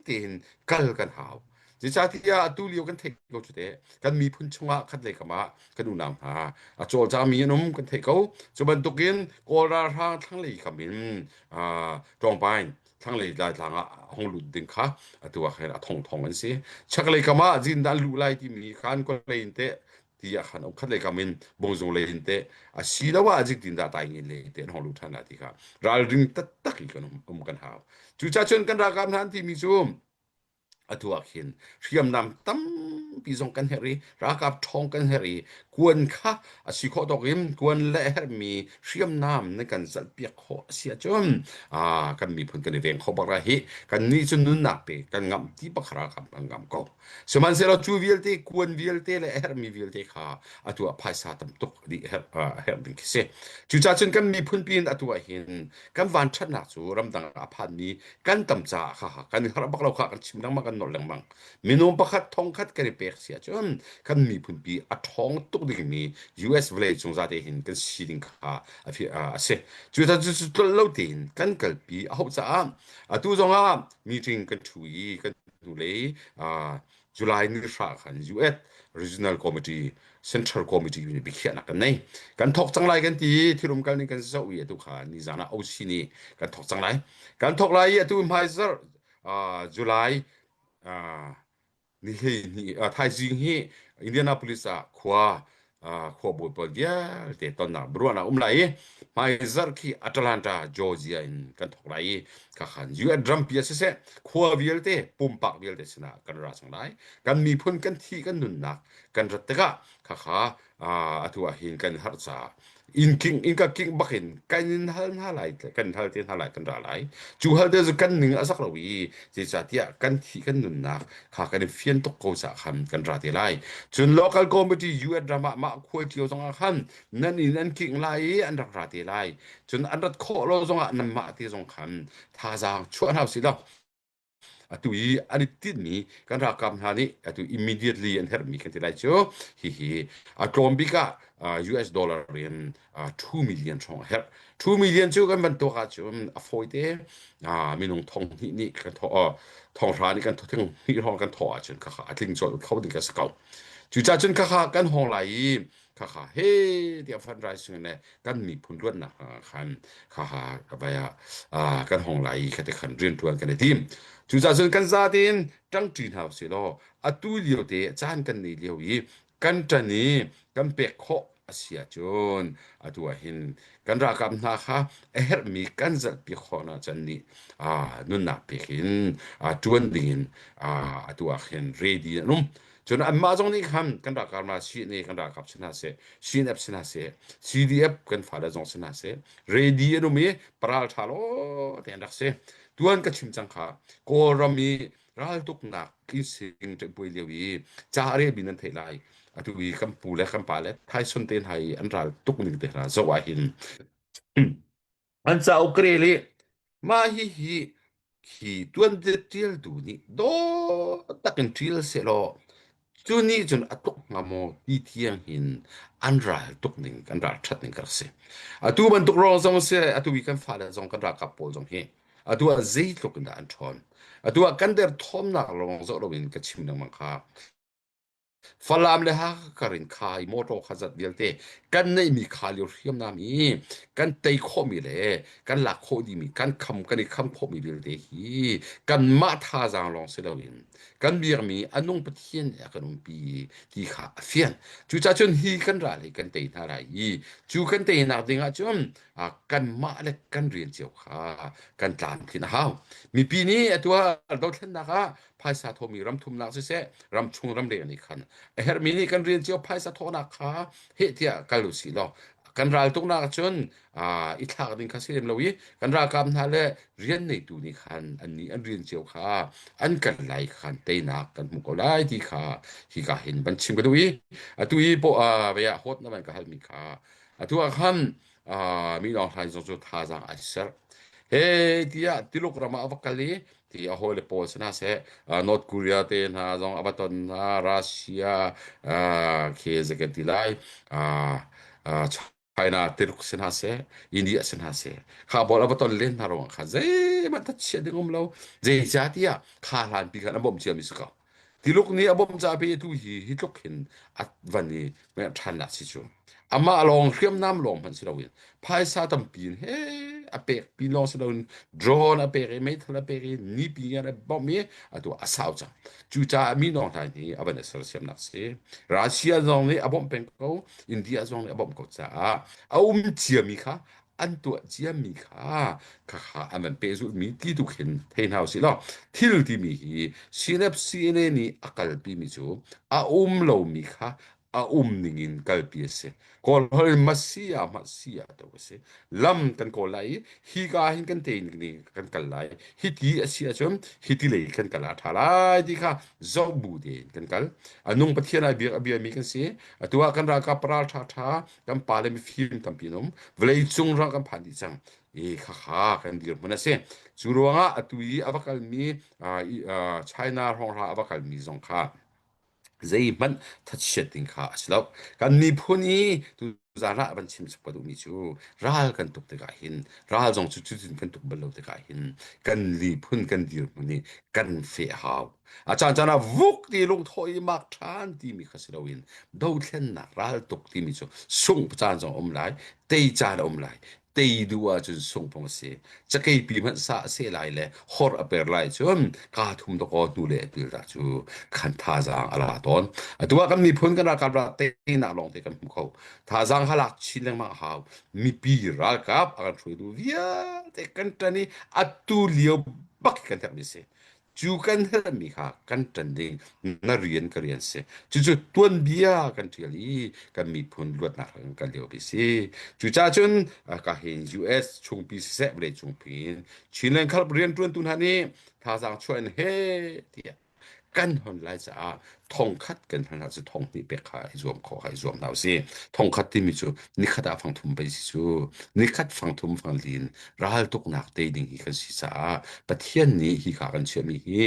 tein kal kan hau Zeicahtiah atu lio kan theih ko cu teh kan miphun chungah khat lei kam ah kan unau hna a cawlcangmi an um kan theih ko. Cu bantukin Kawl ralhrang thlanglei kam in Ṭawngpain thlanglei laitlang ah hong lut ding kha atu ah khin a thongthong an si. Chaklei kam ah zin dah an luh lai timi khan khualei in teh ti ah khan khat lei kam in bungzung lei in teh asiloah ziktin dah taingin lei teh an hong lut ṭhan lai ti kha ralring taktak in kan um kan hau. Cucaah cun kan ralkap hna an timi cu Atu ah khin hriamnam tampi zong kan herh i ralkap ṭhawng kan herh i kuan kha a si khawh tawk in kuan le a herhmi hriamnam nan kan zalhpiak khawh a si ahcun kan miphun kan i veng kho bak lai hih. Kannih cu nunnak pe kan ngamh ti bak ralkap kan ngamh ko. Sihmanhsehlaw cu vialte kuan vialte le a herhmi vialte kha atu ah phaisa tam tuk dih a herh ding khi si. Cucaah cun kan miphun pi in atu ah hin kan vanṭhatnak cu ramdang ah a phanmi kan tam caah kha kan i harh bak lo kha kan chim lengmang kan nolh lengmang minung pakhat thongkhat kan i pek si ahcun kan miphun pi a ṭhawng tuk dingmi US vawlei cung zate hin kan si ding kha a si cu cu cu tlolh lo tein kan kalpi a hauh caah atu zongah meeting kan ṭhu i kan hnulei July ni hra khan US Regional Committee Central Committee nih biakhiahnak kan nei. Kan thok cang lai kan ti thil umkal ning kan zoh i atu kha nizan ah OC nih kan thok cang lai. Kan thok lai i atu hmaizarh July ni hleihnih thaizing hi Indianapolis ah khua khuabawi pawl vialte tonnak biaruahnak um lai i hmaizarh khi Atlanta, Georgia in kan thok lai i khakhan UN rampi ah siseh khua vialte pumpak vialte sinah kan ra cang lai kan miphun kan thi kan nunnak kan rat tikah khakha atu ah hin kan har caah inn king innka king bak in kan in hal hna lai kan hal te hna lai kan ra lai cu hal te cu kan ning a zak lo i zeicahtiah kan thi kan nunnak kha kan i fian tuk ko ca khan kan ra te lai cun local committee UN ram ah mah khual cio zong ah khan nan inn an king lai i an rak ra te lai cun an rat khawh lo zong ah nanmah te zong khan thazaang chuah hna usih law Atu i an i tinhmi kan ralkap hna nih atu immediately an herhmi kan ti lai cu hihi a tlawm bik ah US dollar in 2 million hrawng a herh. 2 million cu kan van tuak ahcun a fawite minung thong hnih nih kan thawh thong hra nih kan thong hnih hrawng kan thawh ahcun khakha a tling colh kho ding ka si ko. Cucaah cun khakha kan hawng lai i khakha he tiah fundraising le kan miphun luatnak ah khan khakha vai ah kan hong lai i khate khan rianṭuan kan i tim. Cucaah cun kan zatein ṭangṭi hna usih law atu lio te caan kan nei lio i kan ṭan i kan pek khawh a si ahcun atu ah hin kan ralkap hna kha a herhmi kan zalhpi khawh hna can nih nunnak pek in ṭuan dingin atu ah khin ready an um. Cun anmah zong nih khan kan ralkap hna CNA kan ralkap si hna seh, CNF si hna seh, CDF kan fale zong si hna seh, ready an um i paral ṭha law te an rak si. Tuan ka chim cang kha Kawlram i raltuknak insing ṭehpuai lio i ca a relmi nan theih lai. Atu i kan pu le kan pa le Thaison te hna i an ral tuk ning te hna zoh ah hin An cauk ka rel i mah hihi khi tuanbia ṭialtu nih dawt takin ṭial sehlaw cu nih cun a tuk hnga maw ti tiang hin an ral tuk ning kan ral ṭhat ning ka rak si. Atu bantuk ruang zong si atu i kan fale zong kan ralkap pawl zong hi. Atu ah zeitluk in dah an ṭhawn. Atu ah kan derthawmnak lawng zoh loin ka chim lengmang kha. Falam le Hakha kar in kha i motor kha zat vialte kan neihmi kha lio hriamnam i kan tei khawhmi le kan lak khawh dihmi kan kham kan i kham khawhmi vialte hi kanmah thazaang lawng si loin kan biakmi a nung Pathian nih a kan umpi ti kha a fian. Cucaah cun hi kan ral hi kan tei hna lai i cu kan teinak ding ah cun kanmah le kan rian cio kha kan tlamtlin a hau. Mipi nih atu ah dothlennak ah phaisa thawmi ram thumnak siseh ramchung ramleng nih khan a herhmi nih kan rian cio phaisa thawhnak kha heh tiah kal usih law kan raltuknak cun i thlak ding kha si lem lo i kan ralkap hna le rian neitu nih khan an nih an rian cio kha an kan lai khan teinak kan hmu ko lai ti kha hika hin van chim ka duh i atu i po vea hot na van ka halmi kha atu ah khan mi lawng hlain zong cu thazaang ai ser he tiah Tuluk ram ah a va kal i ti a hawile pawl si hna seh North Korea te hna zong a va ton hna Russia khi zei ti lai China Tuluk si hna seh India si hna seh kha pawl a va ton len hna ruangah khan zeihmanh thachiat ding um lo zeicahtiah kha hlan pi khan a bawmh ciami si ko Tiluk nih a bawmh caah pei atu hi hi tluk hin a van i ṭhannak si cu. Amah lawng hriamnam lawng hmanh si loin phaisa tampi in he a pek pi lawng si loin drone a pek i meithal a pek i nipi ngan a bawmh i atu a sau cang. Cucaah mi nawng hna hi a van i sersiamnak si. Russia zong nih a bawmh peng ko, India zong nih a bawmh ko caah a um ciami kha an tuah ciami kha khakha an van pehzulhmi ti tu khin thei hna usih law thil timi hi CNF CNA nih a kalpimi cu a um lomi kha a um ning in kalpi a si. Kawl holh in Masia Masia to a si. Lam kan kawl lai i hi ka hin kan te ni kan kal lai. Hi ti a si ahcun hi ti lei kan kal a ṭha lai ti kha zoh bu tein kan kal. A nung Pathian ai biak a biami kan si. Atu ah kan ralkap paral ṭha ṭha kan pa le mifim tampi an um vawlei cung ram kan phan dih cang i khakha kan dirhmun a si cu ruangah atu i a va kalmi China hrawng a va kalmi zong kha zeihmanh thachiat ding kha a si lo kan miphun i tuzaan ah van chim ka duhmi cu ral kan tuk tikah hin ral zong cu cutin kan tuk bal lo tikah hin kan miphun kan dirhmun i kan feh hau A caancaan ah vuk ti lungthawh i mak ṭhan timi kha si loin dothlennak raltuk timi cu sungh caan zong a um lai, tei caan a um lai. Tei duh ahcun sungh phung a si. Cakei pi hmanh sa a seh lai le hor a per lai cun kaa thum dakaw hnu le a pil dah cu khan thazaang a la tawn. Atu ah kan miphun kan ralkap ral teinak lawngte kan hmu kho. Thazaang kha lak chin lengmang a hau. Mipi ralkap a kan hruaitu vialte kan ṭan i atu lio bak kan herhmi a si. Cu kan herhmi kha kan ṭan ding na rian ka rian si. Cucu tuanbia kan ṭial i kan miphun luatnak kan kal lio bi si. Cucaah cun ka hin US chungpi siseh vawlei chungpi in Chinland Club rianṭuantu hna nih thazaang chuah in he tiah kan hon lai caah thongkhat kan hal hna cu thonghnih pek kha i zuam khawh kha i zuam hna usih. Thongkhat timi cu nikhat ah fangthum pei si cu nikhat fangthum fanglin raltuknak tei ding hi kan si caah Pathian nih hi kha kan chiahmi hi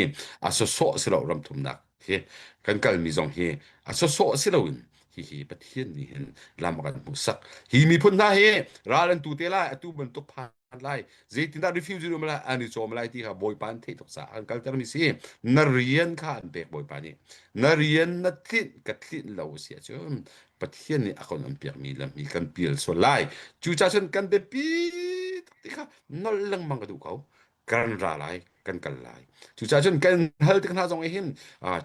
a sawsawh si lo ramthumnak hi kan kalmi zong hi a sawsawh si loin hihi Pathian nih hin lam a kan hmuhsak. Hi miphun hna hi ral an tu te lai atu bantuk phan lai zeitindah refugee um lai an i cawm lai ti kha Bawipa an theih tuk caah an kaltermi si na rian kha an pek Bawipa nih na rian na tlinh ka tlinh lo si ahcun Pathian nih a kan umpiakmi lam hi kan pial sual lai cucaah cun kan biapi tuk ti kha nolh lengmang ka duh ko kan ra lai kan kal lai cucaah cun kan hal tik hna zong hin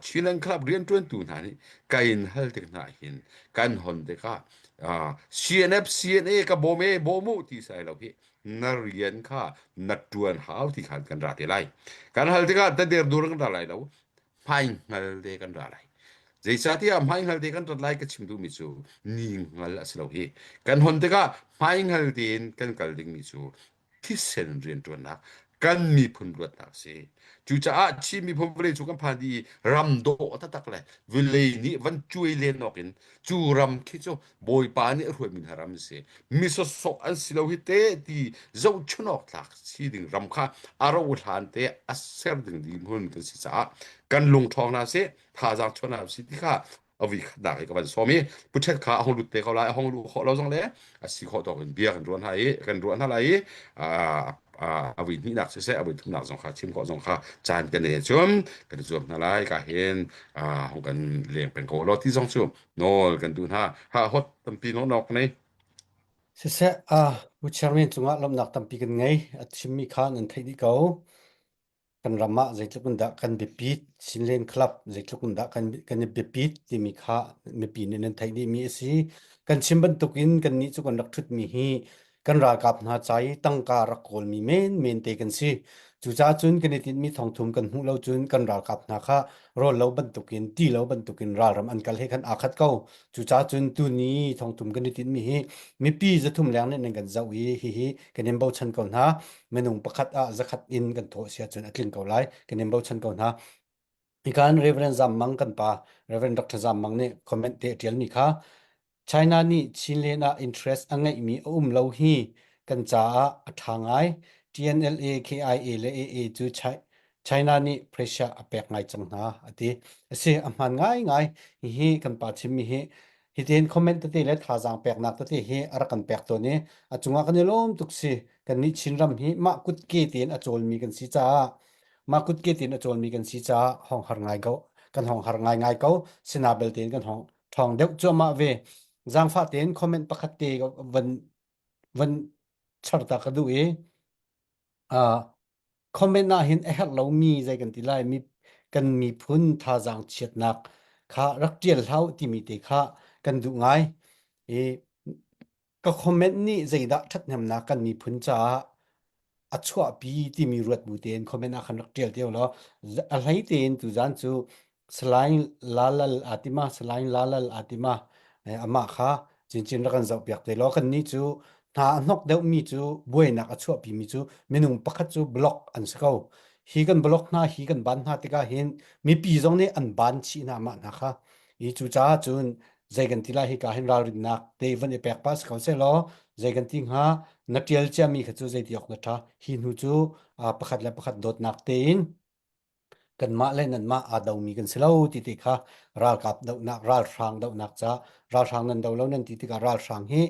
Chinland Club rianṭuantu hna nih kain hal tik hna hin kan hon tikah CNF CNA ka bawm e bawm u ti sai lo hi na rian kha na ṭuan hau ti khan kan ra te lai kan hal tikah ta der dur kan ra lai lo hmai hngal te kan ra lai zeicahtiah hmai hngal te kan rat lai ka chim duhmi cu ni hngal a si lo hi kan hon tikah hmai hngal tein kan kal dingmi cu thisen rianṭuannak kan miphun luatnak a si. Cucaah Chin miphun vawlei cu kan phan i ram dawh taktak le vawlei nih van cuai len awk in cu ram khi cu Bawipa nih a hruaimi hna ram an si. Mi sawsawh an si lo hi te ti zohchun awk tlak si ding ram kha a ro hlan te a ser ding hmun kan si caah kan lung ṭhawng hna sih, thazaang chuah hna sih ti kha a vui khatnak i ka van sawm i puṭhet kha a hung lut te ko lai a hung luh khawh lo zong le a si khawh tawk in bia kan ruah hna i kan ruah hna lai i. A vui hnihnak siseh, a vui thumnak zong kha chim khawh zong kha caan kan nei cun kan i zuam hna lai. Ka hin hong kan leng peng ko law ti zong cu nawl kan duh hna. Ha hot tampi nawk nawk nei. Siseh, Pu Chairman cungah lawmhnak tampi kan ngei. A chimmi kha nan theih dih ko. Kan ram ah zeitluk in dah kan biapit, Chinland Club zeitluk in dah kan, kan i biapit timi kha mipi nih nan theih dihmi a si. Kan chim bantukin kannih cu kan rak ṭhutmi hi kan ralkap hna ca i tangka rak kawlmi menmen te kan si. Cucaah cun kan i tinhmi thongthum kan hmuh lo cun kan ralkap hna kha rawl lo bantukin, ti lo bantukin ralram an kal he khan aa khat ko. Cucaah cun tuni thongthum kan i tinhmi hi mipi 300 leng nih nan kan zoh i hihi kan in bochan ko hna. Minung pakhat ah zakhat in kan thawh si ahcun a tling ko lai. Kan in bochan ko hna. Hikan Reverend Zam Mang kan pa Reverend Dr. Zam Mang nih comment te a ṭialmi kha China nih Chinland ah interest a ngeihmi a um lo hi kan caah a ṭha ngai. TNLA, KIA le AA cu China nih pressure a pek ngai cang hna a ti. A si, a hmaan ngaingai. Hihi kan pa chimmi hi hitin comment tete le thazaang peknak tete hi a rak kan pek tawn i a cungah kan i lawm tuk si. Kannih Chinram hi mah kutke tein a cawlmi kan si caah mah kutke tein a cawlmi kan si caah hong har ngai ko. Kan hong har ngaingai ko. Sina belte in kan hong ṭhawng deuh cuahmah ve. Zaangfah tein comment pakhat te van van char ta ka duh i uh, comment ah hin a herh lomi zei kan ti lai mi kan miphun thazaang chiatnak kha rak ṭial hlah timi te kha kan duh ngai i ka comment nih zeidah ṭhathnemnak kan miphun caah a chuahpi timi ruat bu tein comment ah khan rak ṭial te law a hlei tein tuzan cu Salai Lalal Atima Salai Lalal Atima amah kha cincin rak kan zoh piak te law kan nih cu hna a hnok deuhmi cu buainak a chuahpi mi cu minung pakhat cu block an si ko hi kan block hna hi kan ban hna tikah hin mipi zong nih an ban chih hna mah hna kha i cucaah cun zei kan ti lai hika hin ralrinnak te van i pek pa si ko seh law zei kan ti hnga na ṭial ciami kha cu zei ti awk na ṭha hi hnu cu pakhat le pakhat dawtnak tein kanmah le nanmah aa domi kan si lo ti ti kha ralkap dohnak ralhrang dohnak ca ralhrang nan do lo nan ti tikah ralhrang hi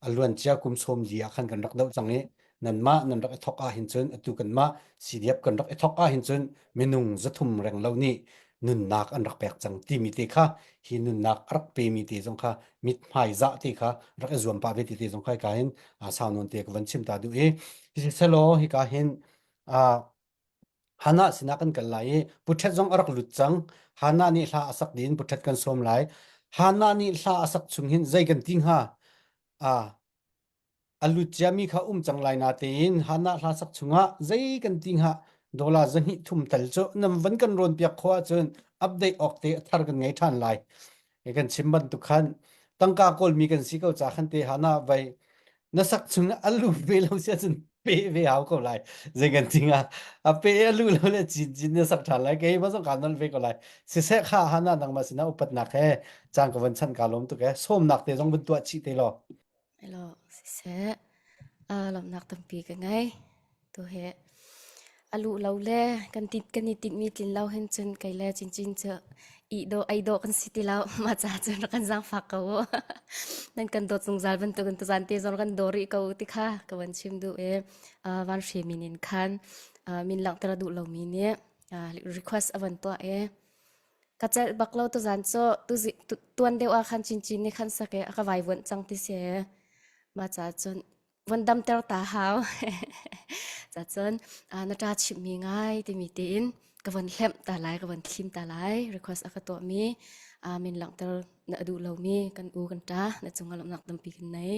a luancia kum sawm li ah khan kan rak doh cang i nanmah nan rak i thok ah hin cun atu kanmah CDF kan rak i thok ah hin cun minung 300 reng lo nih nunnak an rak pek cang timi te kha hi nunnak a rak pemi te zong kha mithmai zah te kha rak i zuam pah ve ti te zong kha hika hin sau nawn te ka van chim ta duh i selaw hika hin Hannah sinah kan kal lai i Pu Ṭhet zong a rak lut cang. Hannah nih hla a sak ding Pu Ṭhet kan sawm lai. Hannah nih hla a sak chung hin zei kan ti hnga? Ah, a lut ciami kha um cang lai natein Hannah hla sak chungah zei kan ti hnga? Dollar zahnih thum tal cu nam van kan rawn piak khawh ahcun update awk te a thar kan ngei ṭhan lai. Hi kan chim bantuk khan tangka kawlmi kan si ko ca khan te Hannah vai na sak chung a lu ve lo si ahcun pe ve hau ko lai zei kan ting ah a pe a lu lo le cin cin na sak ṭhan lai kei ma zong kaan nol ve ko lai siseh kha Hannah nangmah sinah upatnak he caan ka van chan ka lawm tuk e sawmnak te zong vun tuah chih te law Hello, siseh. Uh, lawmhnak tampi ka ngei. Tu he a luh lo le kan tit kan i tinhmi tlin lo hin cun kei le cincin cu i dawh ei dawh kan si ti lo. Mah ca cun rak kan zaangfak ko u. Nan kan dawt zungzal bantukin tuzaan te zong kan daw rih ko u ti kha ka van chim duh i uh, van hre min in khan uh, min langhter a duh lomi nih uh, request a van tuah i Ka celh bak lo tuzaan cu tuzi tuan deuh ah khan cincin nih khan sak i a ka vaivuanh cang ti si. Mah caah cun von damter ta hau. Ca cun na ṭa chimhmi ngai timi tiin ka von hlemh ta lai, ka von thlim ta lai. Request a ka tuahmi min langhter na duh lomi kan u kan ṭa na cungah lawmhnak tampi kan nei.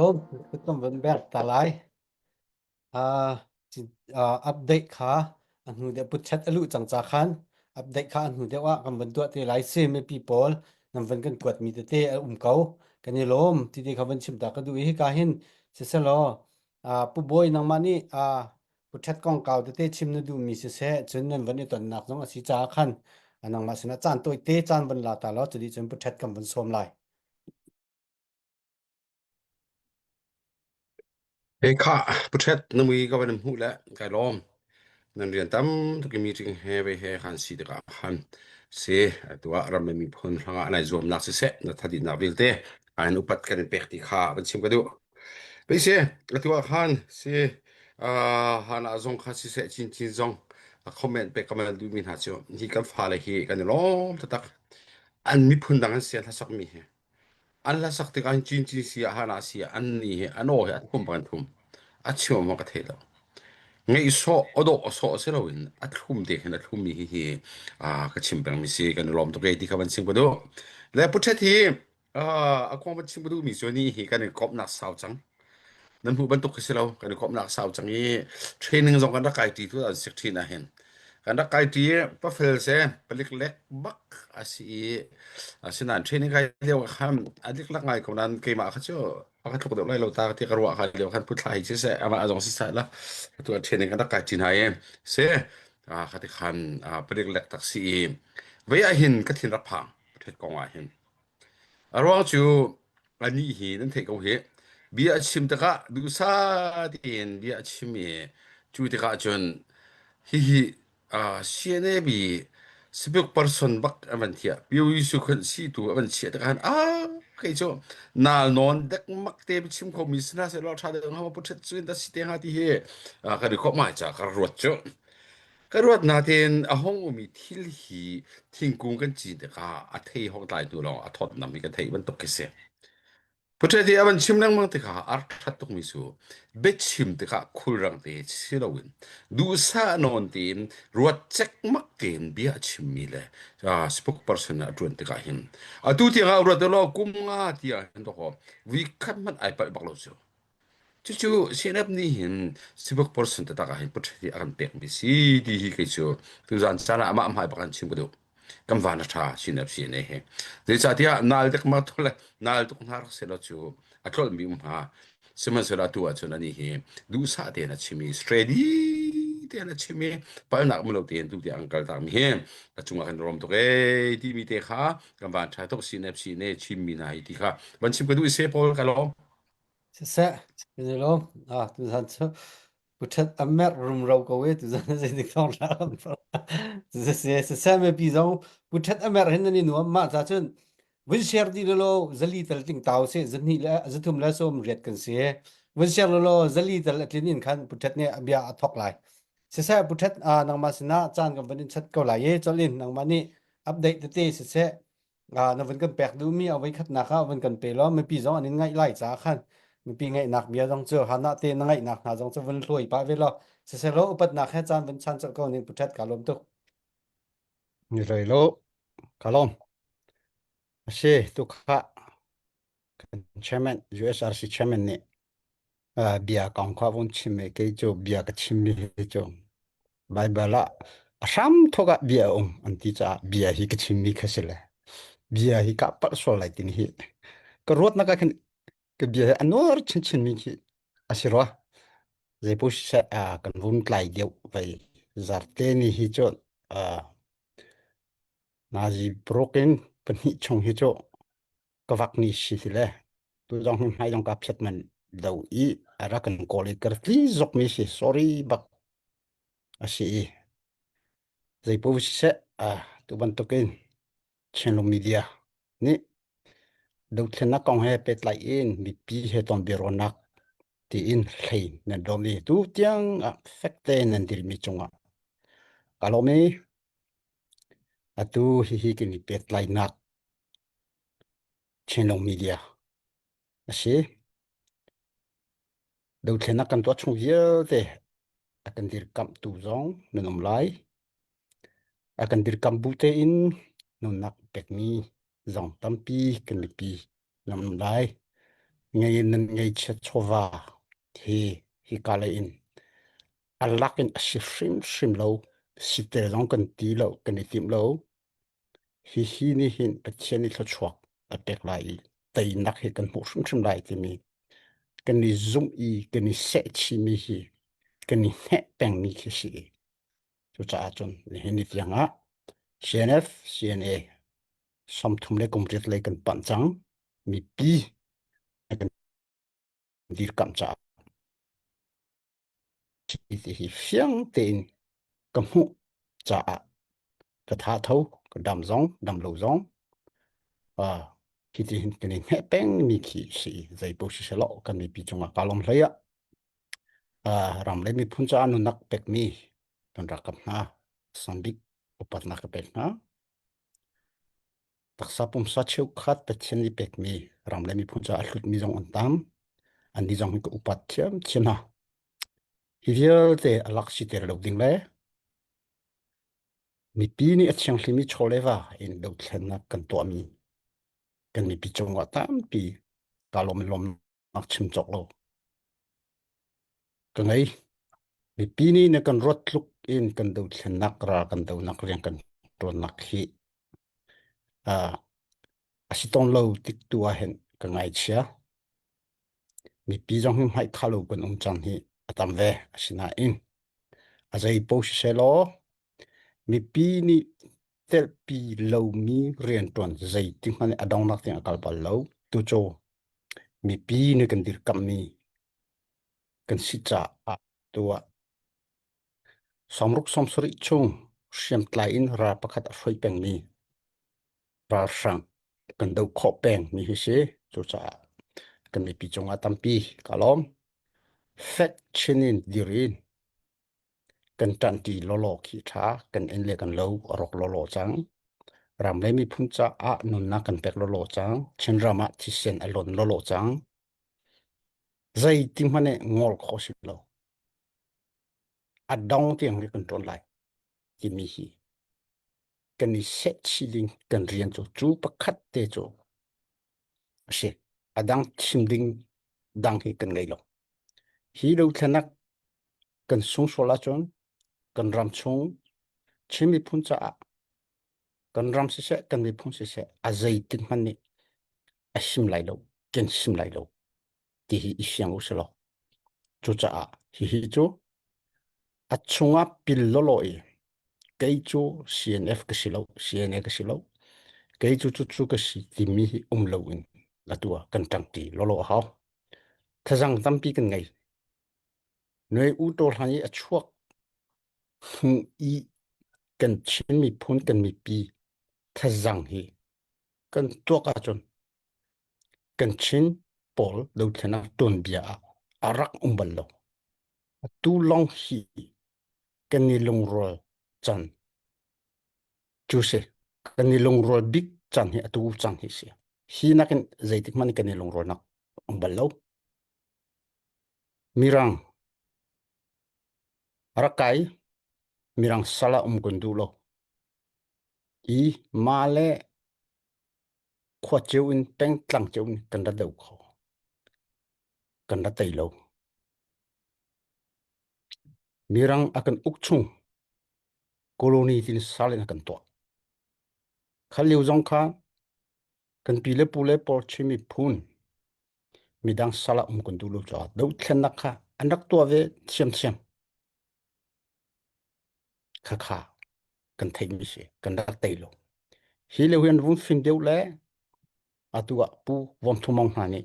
lawm. Kut kan van bek ta lai. Uh, update kha a hnu deuh putchat a luh cang ca khan update kha a hnu deuh ah kan van tuah te lai si mipi pawl nan van kan kuat mi tete a um ko kan i lawm ti te kha van chim ta ka duh i hika hin siselaw uh, pu bawi nangmah nih uh, putchat kongkau tete chim na duh mi siseh cun nan van i tonnak zong a si caah khan nangmah sinah caan tawi te caan van la ta law cuti cun putchat kan van sawm lai. Hei khah, Pu Ṭhet, na mui ka van in hmuh le kai lawm. Nan rian tam tuk i meeting he ve he khan si tikah khan si atu ah ram le miphun hrangah nai zuamnak siseh na thaditnak vialte an upat kan in pek ti kha van chim ka duh. Pei si, atu ah khan si uh, hana zong kha siseh chinchin zong a comment pek ka man duhmi hna cu hi kan fale hi kan i lawm taktak. An miphun dang an si an hlasakmi hi. An hlasak tikah hin cincin si ah hana si ah an ni hi an aw hi a thum bak an thum. A chim awk ka thei lo. Ngeih sawh awdawh a sawh si loin a thlum te khin a thlummi hi hi ah ka chim pengmi si kan i lawm tuk e ti kha van chim ka duh. Le Pu Ṭhet hi ah a kong van chim ka duhmi cu ni hi kan i komhnak sau cang. Nan hmuh bantuk khi si lo. Kan i komhnak sau cang i training zong kan rak kai ṭi tu an sik ṭhin ah hin. Kan rak kai ṭi i pafel se palik lek bak a si i asinain training kai lio ah khan a liklak ngai ko nain keimah kha cu a ka tluk deuh lai lo ta ti ka ruah kha lio khan putthla hi siseh amah zong siseh la atu ah training kan rak kai ṭi hna i si kha ti khan palik lek tak si i vei ah hin ka thin rak phang ṭhet kong ah hin A ruang cu anih hi nan theih ko hih. Bia a chim tikah duhsah tein bia a chim i cu tikah cun hihi uh, CNAB sipuk person bak an van thiah. Pio Yisu khun si tu a van chiah tikah ah kei cu nal nawn dekmak te chim kho mi sina se lo tha deuh hnga pu thet cu in da si te hnga ti hi ka ri khop mai cha ka ruat cu. Ka ruat natein a hung ummi thil hi thingkung kan cin tikah a thei hong tlai hnu lawng a thawtnam hi kan theih bantuk khi si. Puṭhe a van chim lengmang tikah a rak ṭhat tukmi cu biachim tikah khulrang te si loin duhsah nawn tein ruat cekmak tein bia a chimmi le uh, spokesperson a ṭuan tikah hin atu tiangah ruat law kum nga tiang hin dawkaw vui khat hmanh ai palh bak lo cu. Cucu CNF nih hin sivak person taktak ah hin portrait hi a kan pekmi si ti hi kei cu tuzaan caan ah amah hmai bak in chim ka duh. Kan van a ṭha CNF CNA hi. Zeicahtiah nal dek ma thol le nal tuk hna rak seh law cu a tlolhmi um hnga. Sihmanhsehlaw atu ahcun anih hi duhsah tein a chim i steady tein a chim i palnak um lo tein tu tiang an kal takmi hi a cungah kan rom tuk ee timi te kha kan van ṭha tuk CNF CNA chimmi hna hi ti kha van chim ka duh i se Paul ka lawm. Siseh, kan i lawm. Ah, tuzan cu puṭhat a merh rumro ko e tuzan zeitik thawng hlah lam Siseh, siseh mipi zong puṭhat a merh hin nan i nuam mah ca cun vun share dih law zali tal tling tau se zahnih le zathum le sawm riat kan si vun share law zali tal a tlin in khan puṭhat nih a bia a thok lai siseh puṭhat ah nangmah sinah caan kan van in chat ko lai i cawlin nangmah nih update tete siseh na vun kan pek duhmi a voikhatnak ah vun kan pe law mipi zong an in ngaih lai caah khan mipi ngaihnak bia zong cu hana te na ngaihnak hna zong cu vun hluai pah ve law siselaw upatnak he caan vun chan colh ko ning puthat ka lawm tuk. Ni rei lo ka lawm. Asi tukha kan chairman USRC chairman nih bia kong kha vun chim i kei cu bia ka chimmi hi cu Baibal ah a hram thawk ah bia a um an ti caah bia hi ka chimmi kha si le bia hi ka palh sual lai timi hi ka ruatnak ah khin ka bia hi a nuar chinchin mi khi a si rua zeipaoh siseh kan vun tlai deuh vei zarte ni hi cu nazi broken pahnih chung hi cu ka vak ni si hi le tu zong hi hmai zong ka phiat man lo i a rak kan kawl i ka tli zok mi si sorry bak a si i zeipaoh siseh a tu bantukin Chinlung media nih dothlennak kong he pehtlai in mipi he ton biaruahnak tiin hlei nan dawm i tu tiang ah fek te nan dirmi cungah ka lawm i atu hihi kan i pehtlainak Chinlung media a si. Dothlennak kan tuah chung vialte a kan dirkamhtu zong nan um lai. A kan dirkamh bu tein nunnak pekmi zong tampi kan mipi nan um lai. Ngei nan ngeichiat chawva hi hika lei in a lak in a si hrimhrim lo. Site zong kan ti lo, kan i timh lo. Hihi nih hin Pathian nih thluachuak a pek lai i teinak hi kan hmuh hrimhrim lai timi kan i zumh i kan i sehchihmi hi kan i hneh pengmi khi si. Cucaah cun nihin ni tiang ah CNF, CNA 30 le kum riat lei kan panh cang. Mipi kan dirkamh caah ti hi fiang tein ka hmuh caah ka tha tho ka dam zong dam lo zong uh, hi ti hin kan i hne peng mi khi si zei po si selo kan mipi cungah ka lom hlei ah uh, ram le miphun caah nunnak pekmi kan rakap hna sambik upatnak ka pek hna Taksa pumsa cheukhat Pathian nih pekmi ram le miphun caah a hlutmi zong an tam. Annih zong hi ka upat thiamthiam hna. Hi vialte a lak siter lo ding le mipi nih a thianghlimi chaw le va in dothlennak kan tuahmi kan mipi cungah tampi kaa lawm lawmnak chim cawk lo ka ngei. Mipi nih na kan ruat tluk in kan dothlennak ral kan donak rian kan ṭuannak hi uh, a si tawn lo tik tu ah hin ka ngaichia. Mipi zong hi hmaih kha lo kan um cang hi a tam ve. Asinain a zei paoh siseh law mipi nih telhpi lomi rianṭuan zeitik hmanh a dongnak tiang a kal bal lo. Tucu mipi nih kan dirkamhmi kan si caah tu ah sawmruk 70 chung hriamtlai in ral pakhat a hruai pengmi ralhrang kan doh khawh peng mi hi si. Cucaah kan mipi cungah tampi ka lawm. Fek chin in dir in kan ṭanhṭi lawlaw khi ṭha kan inn le kan lo a rawk lawlaw cang. Ram le miphun caah nunnak kan pek lawlaw cang. Chinram ah thisen a lon lawlaw cang. Zei ti hmanh nih ngol khawh si lo. A dong tiang hi kan ṭuan lai timi hi kan i sehchih ding kan rian cu cu pakhat te cu a si. A dang chim ding dang hi kan ngei lo. Hi dothlenak kan sungsual ahcun kan ram chung Chin miphun caah kan ram siseh kan miphun siseh a zeitik hmanh nih a him lai lo kan him lai lo ti hi i fiang u sih law cucaah hihi cu a chungah pil lawlaw i kei cu CNF ka si lo CNA ka si lo kei cu cucu ka si timi hi um lo in atu ah kan ṭangṭi lawlaw a hau thazang tampi kan ngei Nuai u taw hlan i a chuak hnu i kan Chin miphun kan mipi thazang hi kan tuak ahcun kan Chin pawl dothlenak tuanbia ah a rak um bal lo. Atu lawng hi kan i lungrual can cu si. Kan i lungrual bik can hi atu cang hi si. Hi nakin zeitik hmanh kan i lungrualnak um bal lo. Mirang rak kai mirang sal ah um kan duh lo. I mah le khua cio in pengtlang cio in kan ra do kho. Kan ra tei lo. Mirang a kan uk chung colony tin sal in a kan tuah. Kha lio zong kha kan pi le pu le pawl Chin miphun midang sal ah um kan duh lo caah dothlennak kha an rak tuah ve thiamthiam. Khakha kan theihmi si kan rak tei lo. Hi lio hi an vung fim deuh le atu ah Pu Vom Thu Mong hna nih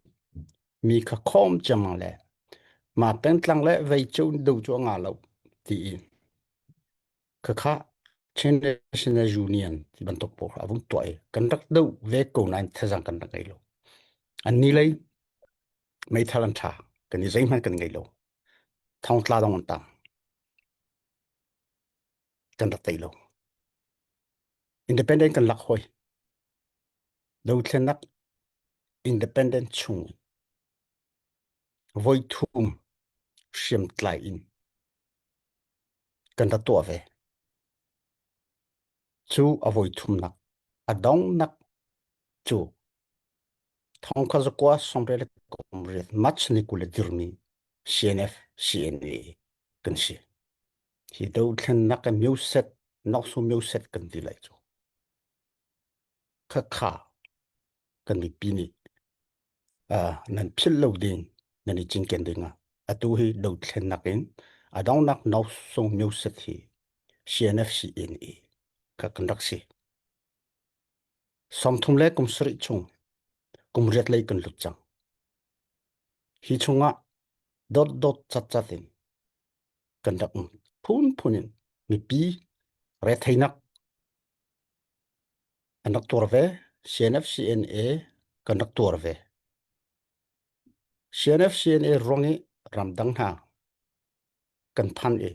mi kha khawm ciammam le ma pengtlang le vei cu do cu a nga lo tiin khakha Chin National Union ti bantuk pawl kha a vung tuah i kan rak do ve ko nain thazang kan rak ngei lo. An ni lei meithal an ṭha kan i zeihmanh kan ngei lo. Thongtla dong an tang. Kan rak tei lo. Independent kan lak hoi. Dothlennak independent chung voi thum hriamtlai in kan rak tuah ve. Cu a voi thumnak a donghnak cu thongkha zakua sawmriat le. kum riat March ni 20 le dirmi CNF CNA kan si. Hi dothlennak a myoset noksu myoset kan ti lai cu. Khakha kan mipi nih uh, nan philh lo ding nan i cinken ding ah atu hi dothlennak in a dongnak nosung myoset hi CNF CNA ka kan rak si. 30 le kum sarih chung kum riat lei kan lut cang. Hi chungah dot dot cat cat in kan rak um. Phunphun in mipi retheinak an rak tuar ve. CNF CNA kan rak tuar ve. CNF CNA ruang i ramdang hna kan phan i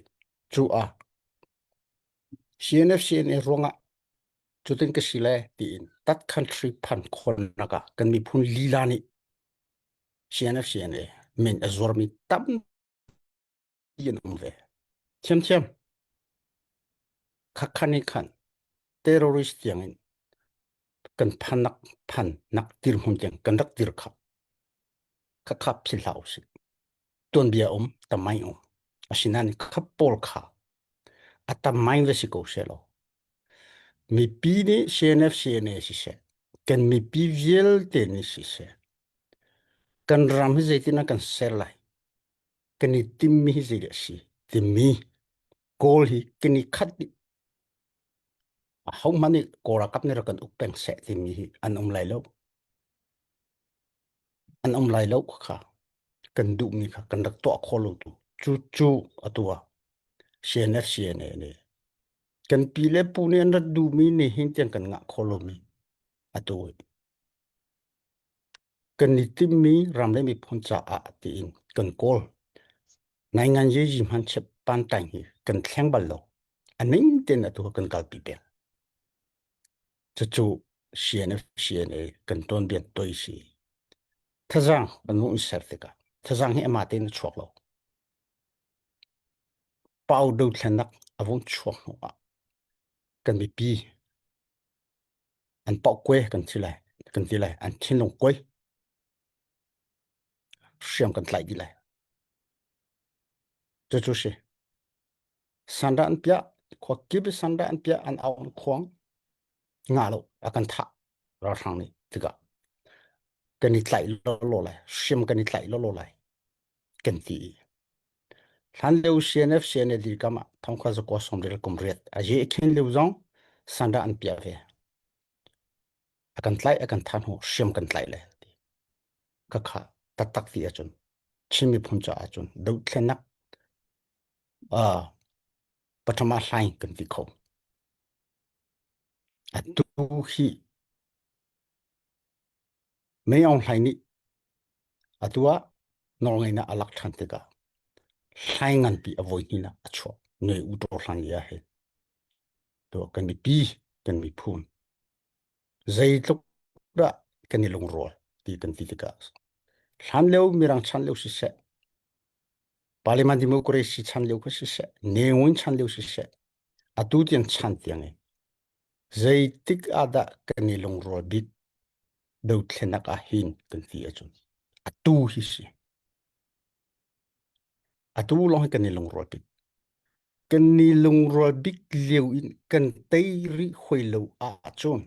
cu ah CNF CNA ruangah cutin ka si le tiin that country phan khawnak ah kan miphun lila nih CNF CNA min a zuarmi tampi an um ve. Thiamthiam. Khakhan i khan terrorist tiang in kan phanak phan nak dirhmun tiang kan rak dir kha khakha phil hlah usih. Tuanbia um tamai um. Asinain khap pawl kha a tamai ve si ko she lo. Mipi nih CNF CNA siseh, kan mipi vialte nih siseh, kan ram hi zeitin ah kan ser lai, kan i timmi hi zeidah a si timi Kawl hi kan i khat dih. Ahohmanh nih Kawl ralkap nih rak kan uk peng seh timi hi an um lai lo. An um lai lo kha kan duhmi kha kan rak tuah khawh lo tu. Cu cu atu ah CNF CNA nih kan pi le pu nih an rat duhmi nih hin tiang kan ngah kho lomi atu kan i timmi ram le miphun caah tiin kan kawl naingan ye yi hman chep pan taing hi kan thleng bal lo a ning ten atu kan kalpi peng cucu CNF CNA kan ton bian toi si thazang kan mu ser tikah thazang hi ama tein a chuak lo Pau dothlennak a vung chuak hnu ah kan mipi an pauhkuai kan ti lai kan ti lai an thinlung kuai hriam kan tlaih dih lai. Cucu si. Sanda an piah khua kip i sanda an piah an au an khuang nga lo a kan thah ralhrang nih tikah kan i tlaih lawlaw lai hriam kan i tlaih lawlaw lai kan ti i Hlanlio CNF CNA dirkam ah thongkha zakua sawmrel kum riat a ye khen lio zong sanda an piah ve. A kan tlaih a kan than hnu hriam kan tlaih le ti. Khakha taktak ti ahcun Chin miphun caah ahcun dothlennak uh, pathama hlaing kan ti kho. Atu hi Mei Aung Hlaing nih atu ah nawlngeihnak a lak ṭhan tikah hlai nganpi a voi hnihnak a chuah. Noi U Taw Hlan li ah hin to kan mipi kan miphun zeitluk dah kan i lungrual ti kan ti tikah hlan lio mirang chan lio siseh parliament democracy chan lio kha siseh Ne Win chan lio siseh atu tiang chan tiang in Zeitik ah dah kan i lungrual bik dothlenak ah hin kan ti ahcun atu hi si. Atu lawng hi kan i lungrual bik. Kan i lungrual bik lio in kan tei rih hoi lo ahcun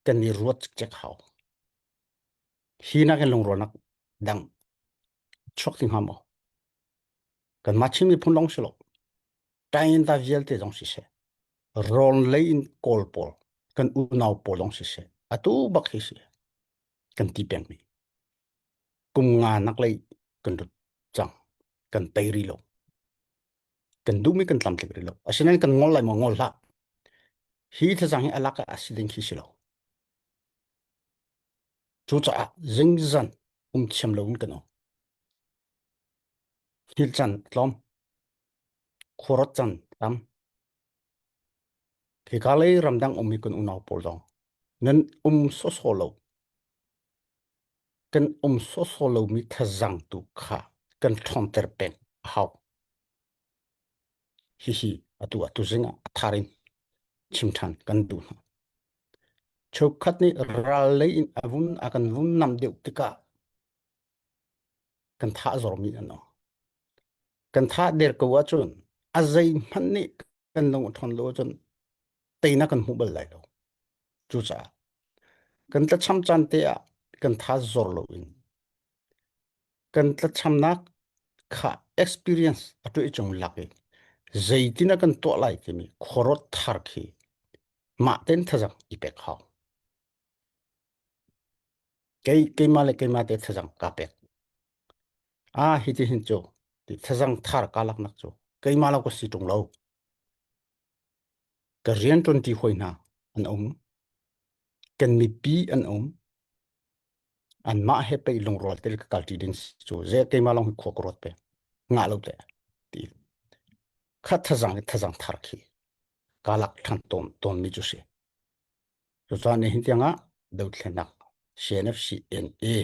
kan i ruat cikcek hau. Hi nakin lungrualnak dang chuak ti hnga maw? Kanmah Chin miphun lawng si lo. Tainta vialte zong siseh, rawn lei in Kawl pawl, kan unau pawl zong siseh, atu bak hi si kan ti pengmi. Kum nga nak lei kan lut cang, kan tei rih lo. Kan duhmi kan tlamtling rih lo. Asinain kan ngol lai maw ngol hlah. Hi thazang hi alak ah a si ding khi si lo. Cucaah zingzan um thiam lo in kan um. Thil can tlawm. Khuarawt can tam. Hika lei ramdang ummi kan unau pawl zong nan um sawsawh lo. Kan um sawsawh lomi thazang tu kha kan ṭhawnter peng a hau. Hihi atu atu zing ah a thar in chim ṭhan kan duh hna. Cheukhat nih ral lei in a vun a kan vun nam deuh tikah. Kan tha a zormi an um. Kan tha der ko ahcun a zeihmanh nih kan lung a ṭhawn lo ahcun teinak kan hmu bal lai lo. Cucaah kan tlacham caan te ah kan tha zor loin kan tlachamnak kha experience a tuah chung lak i zeitin a kan tuah lai timi khuaruat thar khi mah ten thazang i pek hau. Kei keimah le keimah te thazang ka pek. Ah hi ti hin cu ti thazang thar ka laknak cu keimah lo ka si ṭung lo. Ka rian ṭuan ti hoi hna an um. Kan mipi an um. Anmah he pei lungrual te ka kal ṭi ding cu ze keimah lawng hi khua ka ruat pe. Ngah lo te ti. Kha thazang i thazang thar khi ka lak ṭhan tawn tawnmi cu si. Cucaah nihin tiangah dothlennak CNFCNA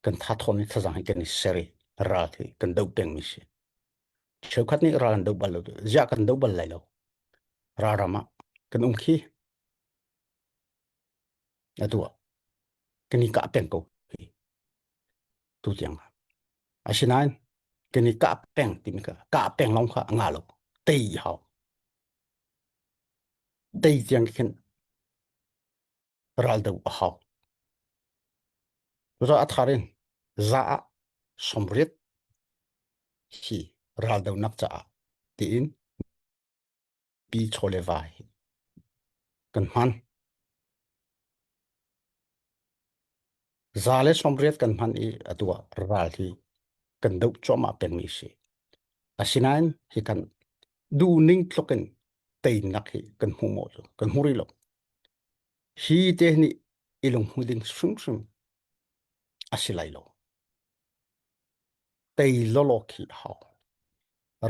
kan tha thawn i thazang hi kan i ser i ral hi kan doh pengmi si. Cheukhat nih ral an doh bal lo. Ziah kan doh bal lai lo. Ral ram ah kan um khi. Atu ah kan i kah peng ko hi. Tu tiang ah. Asinain kan i kah peng timi kha kah peng lawng kha a ngah lo. Tei hau. Tei tiang khin ral do a hau. Cucaah a thar in za ah sawmriat hi ral donak caah tiin pi chaw le va hi kan hman. Za le sawmriat kan hman i atu ah ral hi kan doh cuahmah pengmi a si. Asinain hi kan duhning tluk in teinak hi kan hmu maw cu kan hmu rih lo. Hi te nih i lunghmu ding hrimhrim a si lai lo. Tei lawlaw khi a hau.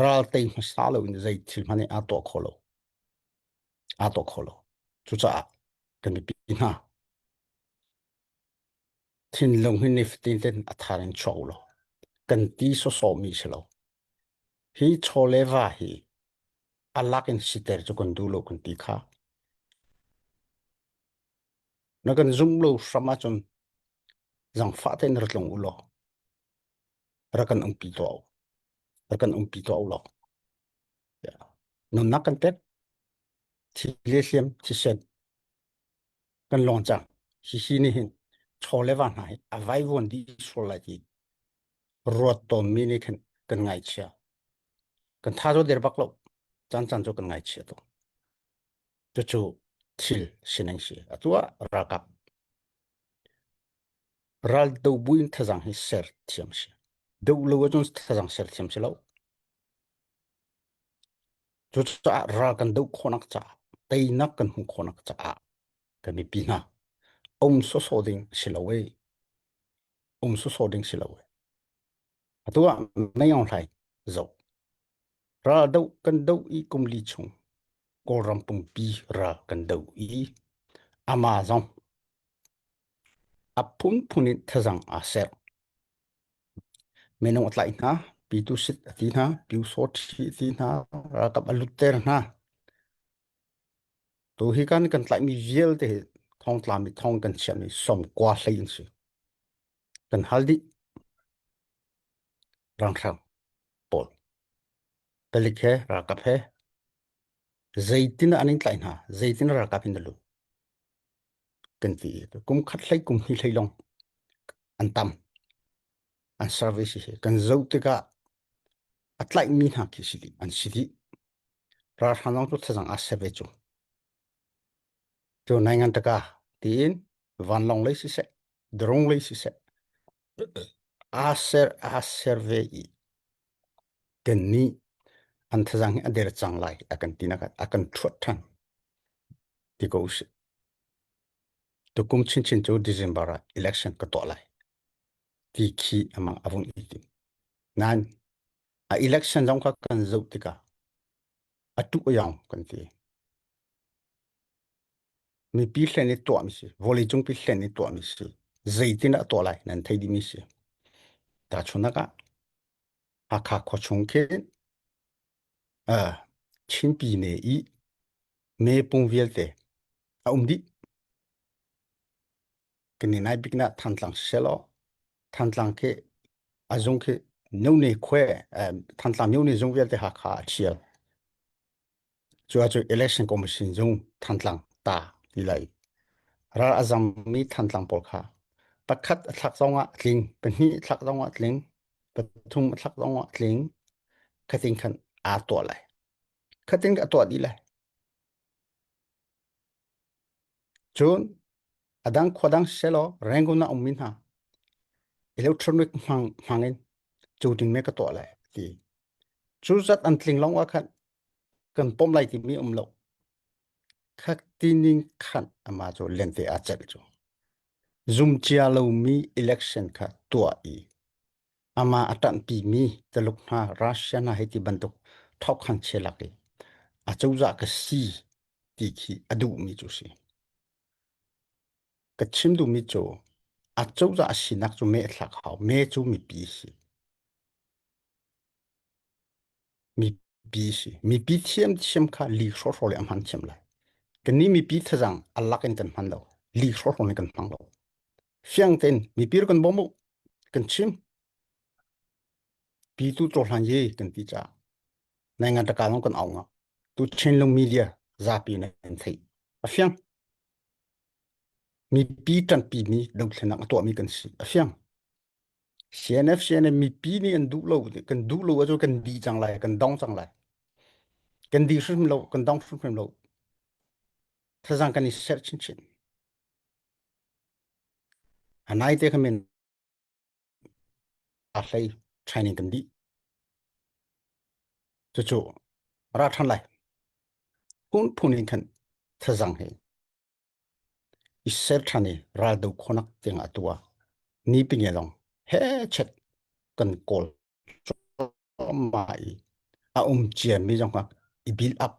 Ral tei hmasa lo in zei thil hmanh aa tuah kho lo. Aa tuah kho lo. Cucaah kan mipi hna thinlung hi nifatin ten a thar in chuak u law kan ti sawsawhmi si lo. Hi chaw le va hi a lak in siter cu kan duh lo kan ti kha. Na kan zum lo hram ahcun zangfah tein ra tlung u law ra kan umpi tuah u. Ra kan umpi tuah u law. Nunnak kan pek. Thi le hliam thisen kan lawng cang. Hihi nih hin chaw le va hna hi a vaivuan dih sual lai ti ruat tawnmi nih khin kan ngaihchia. Kan tha cu der bak lo. Caan caan cu kan ngaihchia tuk. Cucu thil sining si. Atu ah ralkap ral do buin thazang hi ser thiam si. Do lo ahcun thazang ser thiam si lo. Cucaah ral kan doh khawhnak caah, teinak kan hmuh khawhnak caah kan mipi hna um sawsawh ding si lo ei. Um sawsawh ding si lo ei. Atu ah mei Aung Hlaing zoh. Ral doh kan doh i kum li chung Kawlram pumpi ral kan doh i ama zong a phunphun in thazang aa ser. Minung a tlaih hna, Pitusit a ti hna, Pyusawṭhi a ti hna, ralkap a lutter hna. Tu hi kan kan tlaihmi vialte hi thongtlami thong kan chiahmi sawmkua hlei an si. Kan hal dih. Ranghrang pawl. Palik he ralkap he zeitin an in tlaih hna, zeitin ralkap in na lut. Kan ti. Kum khat hlei kum hnih hlei long an tam. An service hi kan zoh tikah a tlaihmi hna khi si dih an si dih. Ralhrang zong cu thazang aa seh ve cu. Cu nai ngan taka tiin vanlawng lei siseh, drone lei siseh, aa ser aa ser ve i kannih an thazang hi a der cang lai a kan tinak a kan ṭhuat ṭhan ti ko usih. Tukum chinchin cu December ah election ka tuah lai ti khi amah a vung i tim. Nain a election zong kha kan zoh tikah a tuh a yong kan ti. Mipi hlen i tuahmi si, vawleicung pi hlen i tuahmi si, zeitin dah tuah lai nan thei dihmi si. Tahchunhnak ah, Hakha khuachung khin uh, Chinpi ne i mepung vialte a um dih. Kan i nai bik na Thantlang selaw, Thantlang khi. A zung khi Myone khue Thantlang Myone zung vialte Hakha a ṭhial. Cu ahcun Election Commission zung Thantlang ta ti lai. Ral a zammi Thantlang pawl kha pakhat a thlak zong ah tling, pahnih a thlak zong ah tling, pathum a thlak zong ah tling, khatin khan aa tuah lai. Khatin a tuah dih lai. Cun a dang khua dang selaw Rangoon ah ummi hna electronic hmang hmang in cu ding me ka tuah lai ti. Cu zat an tling lawng ah khan kan pom lai timi um lo. Khak tining khan ama cu lente aa celh cu. Zum cia lomi election kha tuah i Amah a ṭanhpimi Taluk hna, Russia hna hei ti bantuk thokhan chelak i acozah ka si ti khi a duhmi cu si. Ka chim duhmi cu acozah a sinak cu me a thlak hau. Me cu mipi si. Mipi si. Mipi thiamthiam kha li hrawhhraw le a hman thiam lai. Kannih mipi thazang a lak in kan hman lo. Li hrawhhraw in kan hmang lo. Fiang tein mipi kan bawm u. Kan chim. Pi tu cohlan ye kan ti caah nai ngan taka long kan au nga. Tu Chinlung media zapi nan theih. A fiang. Mipi ṭanpi mi dothlenak a tuahmi kan si. A fiang. CNF CNF mipi nih an duh lo kan duh lo ahcun kan di cang lai kan dong cang lai. Kan di hrim lo kan dong hrimhrim lo. Thazang kan i serh chinchin. A nai te kha men a hlei training kan dih. Cucu ra ṭhan lai. Phun phun in khan thazang he i ser ṭhan i raldo khonak tiang a tua. Ni pinge long he chet kan kawl cuahmah i a um ciami zong kha i build up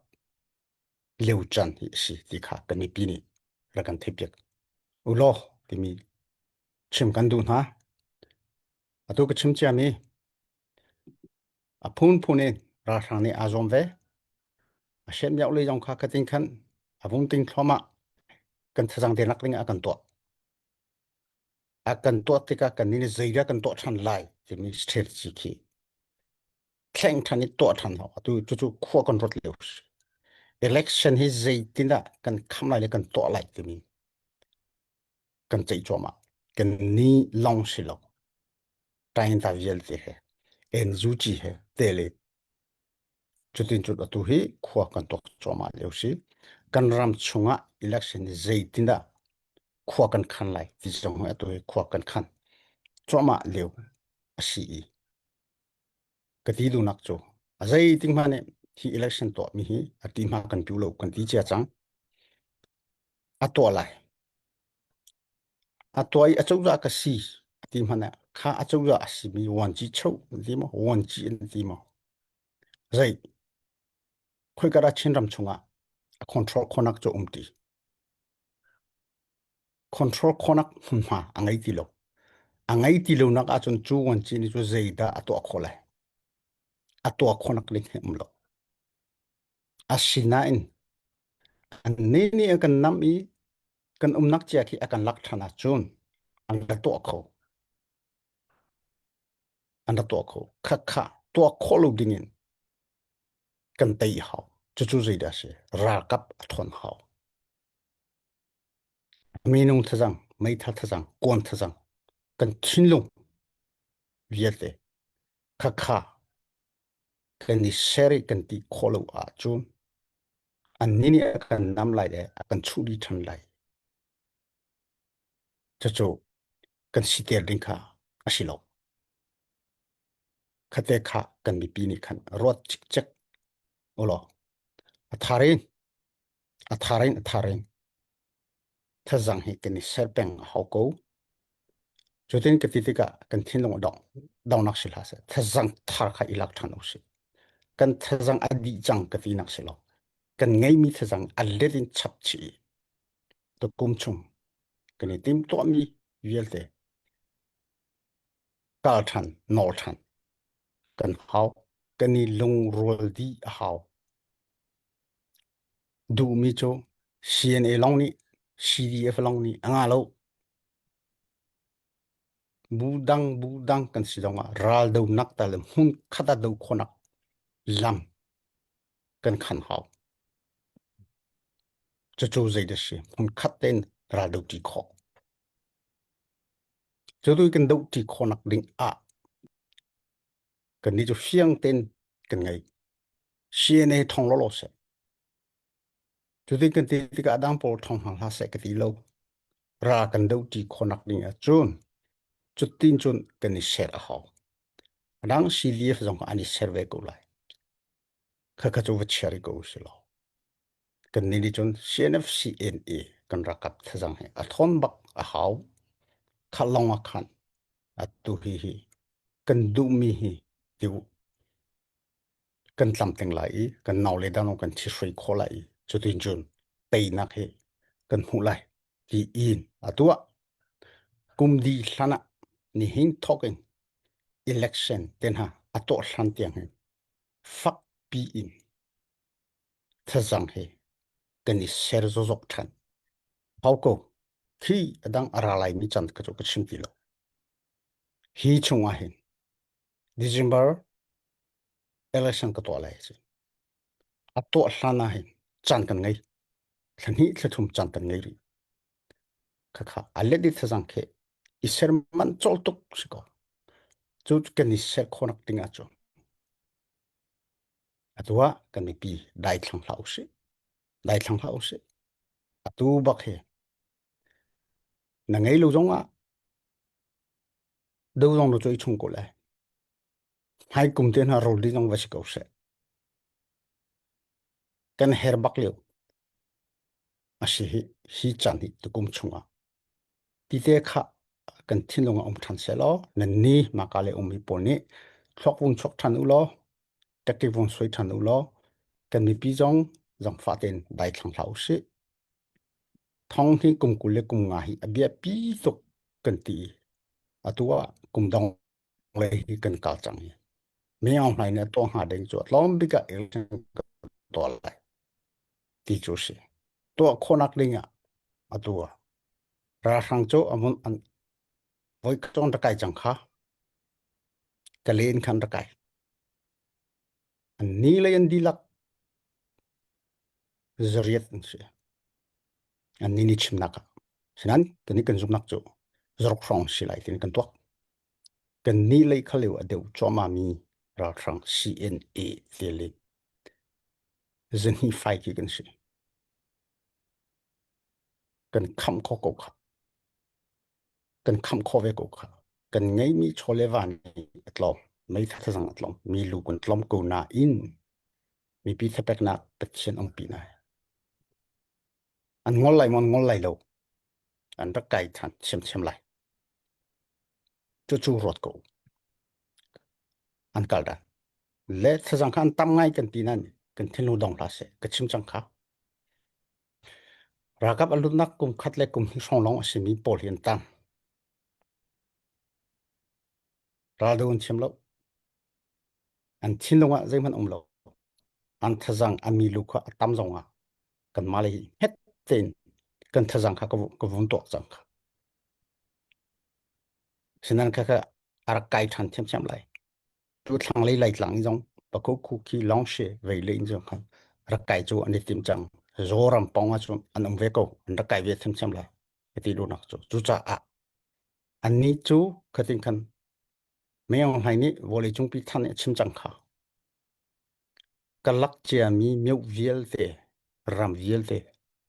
lio caan hi a si ti kha kan mipi nih rak kan theihpiak ulaw timi chim kan duh hna. Atu ka chim ciami a phunphun in ralhrang nih aa zuam ve. A hriammiau lei zong kha katin khan a vung ting thluahmah kan thazang denak ding ah a kan tuah. A kan tuah tikah kan nih zeidah kan tuah ṭhan lai timi strategy khi thleng ṭhan i tuah ṭhan hau. Atu cucu khua kan ruat lio si. Election hi zeitindah kan kham lai le kan tuah lai timi kan ceih cuahmah. Kan ni long si lo. Tainta vialte he, NUG he, tele. Cutin cun atu hi khua kan tuak cuahmah lio si. Kan ram chungah election hi zeitindah khua kan khan lai ti zong hi atu hi khua kan khan cuahmah lio a si i ka ti duhnak cu a zeitik hmanh nih hi election tuahmi hi a ti hma kan tu lo kan ti cia cang. A tuah lai. A tuah i a cozah ka si a ti hmanh ah kha a cozah a simi vuanci cho an ti maw vuanci an ti maw zei khoika dah Chinram chungah a control khonak cu um ti control khonak hmunhma a ngei ti lo a ngei ti lo nak ahcun cu vuanci nih cu zeidah a tuah khawh lai a tuah khonak ding hi um lo asinain annih nih an kan nam i kan umnak cia khi a kan lak ṭhan ahcun an ra tuah kho an ra tuah kho khakha tuah khawh lo dingin kan tei hau cucu zeidah a si ralkap a ṭhawn hau minung thazang meithal thazang kuan thazang kan thinlung vialte khakha kan i share i kan ti khawh lo ahcun annih nih a kan nam lai le a kan chuh dih ṭhan lai. Cucu kan siter ding kha a si lo. Khate kha kan mipi nih khan ruat cikcek ulaw a tharin a tharin a tharin thazang hi kan i ser peng a hau ko. Cutin ka ti tikah kan thinlung a dong dongnak si hlah seh. Thazang thar kha i lak ṭhan u sih. Kan thazang a dih cang ka ti nak si lo. Kan ngeimi thazang a let in chap chih i tukum chung kan i timtuahmi vialte kal ṭhan, nawl ṭhan kan hau. Kan i lungrual dih a hau. Duhmi cu CNA lawng nih CDF lawng nih a ngah lo. Bu dang bu dang kan si zongah ral donak tal le hmun khat ah do khawhnak lam kan khan hau. Cucu zei dah si? Hmun khat tein ral do ṭi khawh. Cutu kan doh ṭi khawhnak ding ah kannih cu fiang tein kan ngei. CNA thong lawlaw seh. Cutin kan ti tikah a dang pawl thong hna hlah seh ka ti lo. Ra kan doh ṭi khawhnak ding ah cun cutin cun kan i ser a hau. A dang CDF zong an i ser ve ko lai. Khakha cu va chia rih ko usih law. Kannih nih cun CNFCNA kan ralkap thazang hi a thawn bak a hau. Kha lawng ah khan atu hi hi kan duhmi hi tiu kan tlamtling lai i kan nau le dang kan ṭhihruai khawh lai i cutin cun teinak hi kan hmuh lai ti in atu ah kum di hlan ah nihin thawk in election te hna a tuah hlan tiang hin fakpi in thazang hi kan i ser zawzawk ṭhan. Hau ko, khi a dang a ra laimi can ka cu ka chim ti lo. Hi chungah hin December election ka tuah lai a si. A tuah hlan ah hin caan kan ngei. Thla hnih thla thum caan kan ngei rih. Khakha a let i thazang khi i ser man col tuk si ko. Cu kan i ser khawnak ding ah cun atu ah kan mipi daithlang hlah usih. Daithlang hlah usih. Atu bak hi na ngei lo zong ah do zong na choi chung ko lai. Hmai kum te hna rol ding zong va si ko seh. Kan her bak lio. A si hi hi caan hi tukum chungah tite kha kan thinlung ah um ṭhan seh law nan ni maka le ummi pawl nih thluak vung chuak ṭhan u law tactic vung suai ṭhan u law kan mipi zong zangfah tein daithlang hlah u sih. Thong hi kum 20 le kum nga hi a biapi tuk kan ti i atu ah kum dong lei hi kan kal cang hi. Mi Aung Hlaing nih a tuah hnga ding cu a tlawm bik ah election ka tuah lai ti cu si. Tuah khawhnak ding ah atu ah ralhrang cu a mun an voi con rak kai cang kha. Ka len khan rak kai. An ni lei an dihlak zariat an si. An ni ni chimnak ah. Sinan kan ni kan zumnak cu zaruk hrawng si lai tin kan tuak. Kan ni lei kha leo a deuh cuahmah mi ralhrang CNA te le zahnih fai khi kan si. Kan khamh kho ko kha. Kan khamh kho ve ko kha. Kan ngeimi chaw le va nih a tlawm. Meithal thazang a tlawm. Mi lu kan tlawm ko nain mipi thapeknak Pathian umpi nai. An ngol lai maw an ngol lai lo. An rak kai than thiamthiam lai. Cucu ruat ko. An kal dan. Le thazang kha an tam ngai kan ti nan kan thinlung dong hlah seh. Ka chim cang kha. Ralkap an lutnak kum khat le kum hnih hrawng lawng a simi pawl hi an tang. Raldo an thiam lo. An thinlung ah zeihmanh um lo. An thazang a milu kha a tam zong ah kanmah le hi hnget tein kan thazang kha ka vun tuak cang kha. Sinan kha kha a rak kai ṭhan thiamthiam lai. Tu thlanglei Laitlang in zong Pakukhu khi Lawngshe vei le in zong khan rak kai cu an i tim cang. Zoram pong ah cun an um ve ko. An rak kai ve thiamthiam lai. Ka ti duhnak cu. Cucaah annih cu khatin khan Mei Aung Hlaing nih vawleicung pi than nih a chim cang kha. Ka lak ciami mioh vialte, ram vialte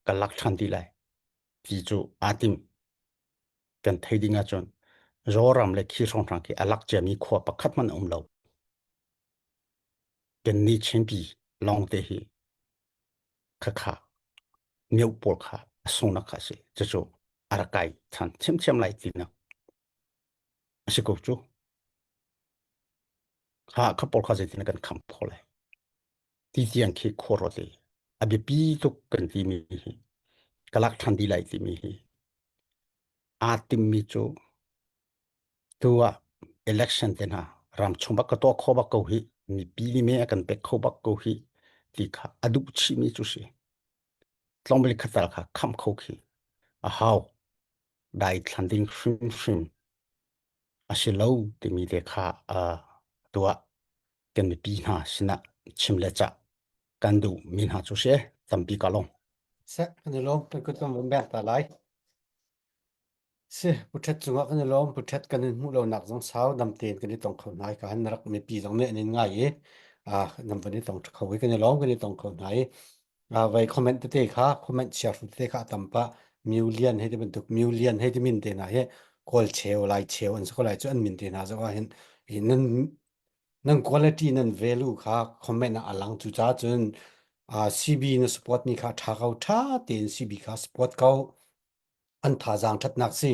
ka lak ṭhan dih lai ti cu aa tim. Kan thei ding ahcun Zoram le khi hrawnghrang khi a lak ciami khua pakhat hmanh a um lo. Kannih Chinpi lawngte hi khakha mioh pawl kha a sungnak kha a si. Cucu a rak kai ṭhan thiamthiam lai tinak a si ko cu. Kha kha pawl kha zeitin kan kham kho lai ti tiang khi khua ruat i a biapi tuk kan timi hi ka lak ṭhan dih lai timi hi aa timmi cu tu ah election te hna ram chung bak ka tuah kho bak ko hi mipi nih me a kan pek kho bak ko hi ti kha a duh chihmi cu si tlawmbal khatal kha kham kho khi a hau dai thlan ding hrimhrim. a si lo timi te kha uh, tuah kan mipi hna sinah chim le cah kan duh mi hna cu si tampi ka lawm. Seh, kan i lawm, kan kut kan vun bek ta lai. Si, puṭhet cungah kan i lawm, puṭhet kan in hmuh lonak zong sau dam tein kan i tong kho hna i ka han rak mipi zong nih an in ngai i ah nan van i tong kho i kan i lawm kan i tong kho hna i ah vai comment tete kha comment chia hru tete kha a tam pah Miu Lian hei ti bantuk Miu Lian hei ti min te hna hi Kawl cheu Lai cheu an si ko lai cu an min te hna zoh ah hin i nan nan quality nan value kha comment ah a lang cu ca cun ah CB na support mi kha ṭha ko ṭha tein CB kha support ko an thazaang ṭhatnak si.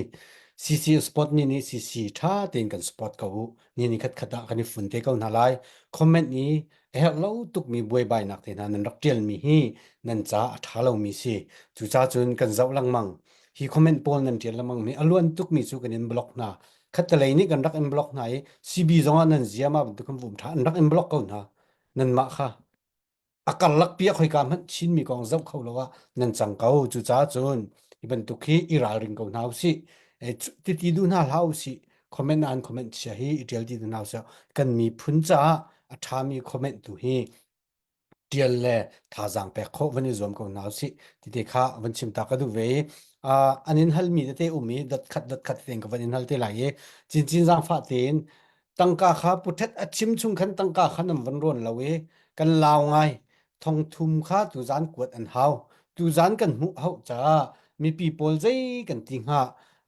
CC sport nih nih CC ṭha tein kan support ko u. Ni ni khat khat ah kan i fun te ko hna lai. Comment i a herh lo tukmi buaibainak te hna nan rak ṭialmi hi nan ca a ṭha lomi si. Cucaah cun kan zoh lengmang. Hi comment pawl nan ṭial lengmang mi a luan tukmi cu kan in block hna. Khattelei nih kan rak in block hna i CB zongah nan zia ma bantuk kan vum ṭha an rak in block ko hna. Nanmah kha a karlak pi ah khoika hmanh Chinmi kong zoh kho lo ah nan cang ko. Cucaah cun hi bantuk hi i ralring ko hna usih. Titi duh hna hlah usih. Comment ah an comment chia hi i ṭial ti duh hna usih. Kan miphun caah a ṭhami comment tu hi ṭial le thazaang pek khawh van i zuam ko hna usih. Tite kha van chim ta ka duh ve i an in halmi tete um i dot khat dot khat tein ka van in hal te lai i cincin zaangfah tein Tangka kha puṭhet a chim chung khan tangka kha nan van rawn lo i kan lau ngai. Thongthum kha tuzan kuat an hau. Tuzan kan hmuh hauh caah mipi pawl zei kan ti hnga.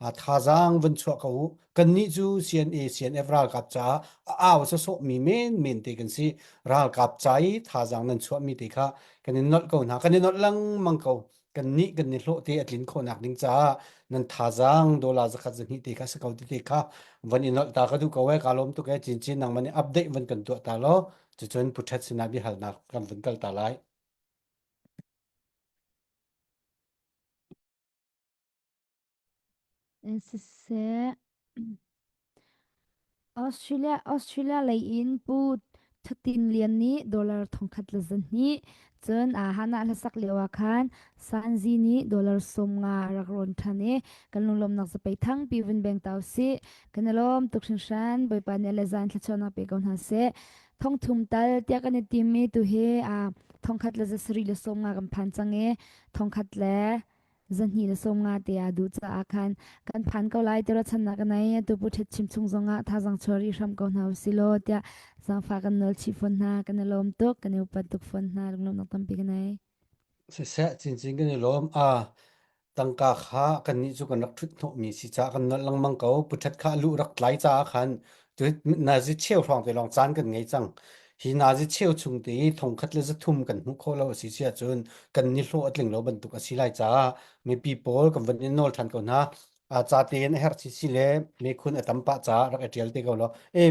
A thazaang van chuah ko u. Kannih cu CNA CNF ralkap caah a au sawsawhmi menmen te kan si. Ralkap ca i thazaang nan chuahmi te kha kan in nolh ko hna. Kan i nolh lengmang ko. Kannih kan i hlawh te a tlin khawhnak ding caah nan thazaang dollar zakhat zahnih te kha si ko ti te kha van i nolh ta ka duh ko e ka lawm tuk e cincin nangmah nih update van kan tuah ta law cucun puthat sinah biahalnak kan vun kal ta lai. Siseh, Australia Australia lei in Pu Thatin Lian nih dollar thongkhat le zahnih, cun Hannah hlasak lio ah khan Sanzi nih dollar 50 a rak rawn ṭhan i kan lunglawmhnak zapei thangpi vun beng ta usih. Kan i lawm tuk hringhran. Bawipa nih le zan thluachuahnak pe ko hna seh. Thongthum tal tiah kan i tim i tuhi thongkhat le zasarih le 50 kan phan cang i thongkhat le zahnih le 50 te aa duh caah khan kan phan ko lai ti ruahchannak ka nei atu pu ṭhet chim chung zongah thazang chuah rih hram ko hna usih law tiah zaangfah kan nawl chih fawn hna kan i lawm tuk kan i upat tuk fawn hna lunglawmhnak tampi ka nei Siseh cincin kan i lawm. A tangka kha kannih cu kan rak ṭhut hnawhmi si caah kan nolh lengmang ko. Puṭhet kha a luh rak tlai caah khan nazi cheu hrawng te lawng caan kan ngei cang. Hi nazi cheu chung te i thongkhat le 300 kan hmuh khawh lo a si si ahcun kan nihlawh a tling lo bantuk a si lai caah mipi pawl kan van in nawl ṭhan ko hna. A ca tein a herh si si le mekhun a tam pah caah rak i ṭial te ko law. E,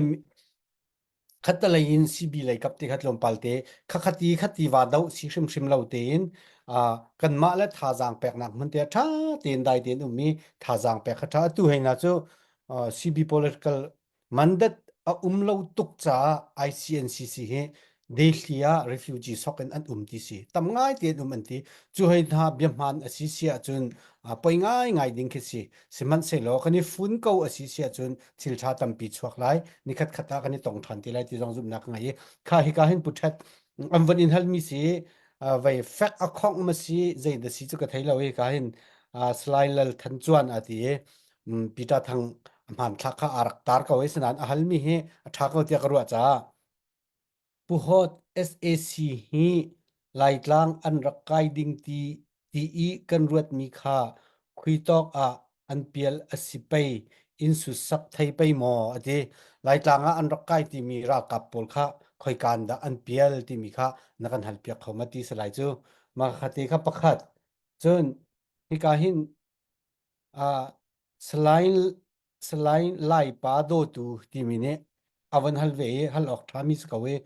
khattelei in CB lei kap te kha tlawmpal te khakhati khati va do si hrimhrim lo tein kanmah le thazaang peknak hmun te ṭha tein dai tein ummi thazaang pek kha ṭha atu hei na cu CB political mandate a um lo tuk caah ICNCC hi Delhi ah refugee sok in an um ti si tam ngai tein um an ti cu hei hna bia hmaan a si si ahcun poi ngai ngai ding khi si sihmanhsehlaw kan i fun ko a si si ahcun thil ṭha tampi chuak lai nikhat khat ah kan i tong ṭhan ti lai ti zong zumhnak ka ngei i kha hika hin pu ṭhet an von in halmi si vei fek a khongh ma si zei da si cu ka thei lo i ka hin Salai Lal Than Cuan a ti i Peter Thang hmanthlak kha a rak tar ko i sinain a halmi hi a ṭha ko tiah ka ruah caah Pu Hawt sac hi Laitlang an rak kai ding ti ti i kan ruatmi kha khuitawk ah an pial a si pei inn sak thei pei maw a ti. Laitlang ah an rak kai timi ralkap pawl kha khoikaan dah an pial timi kha na kan halpiak kho ma ti salai cu. Mah kha te kha pakhat. Cun hika hin uh, Salai Salai Laipa dawtu timi nih a van hal ve i hal awk ṭhami si ko i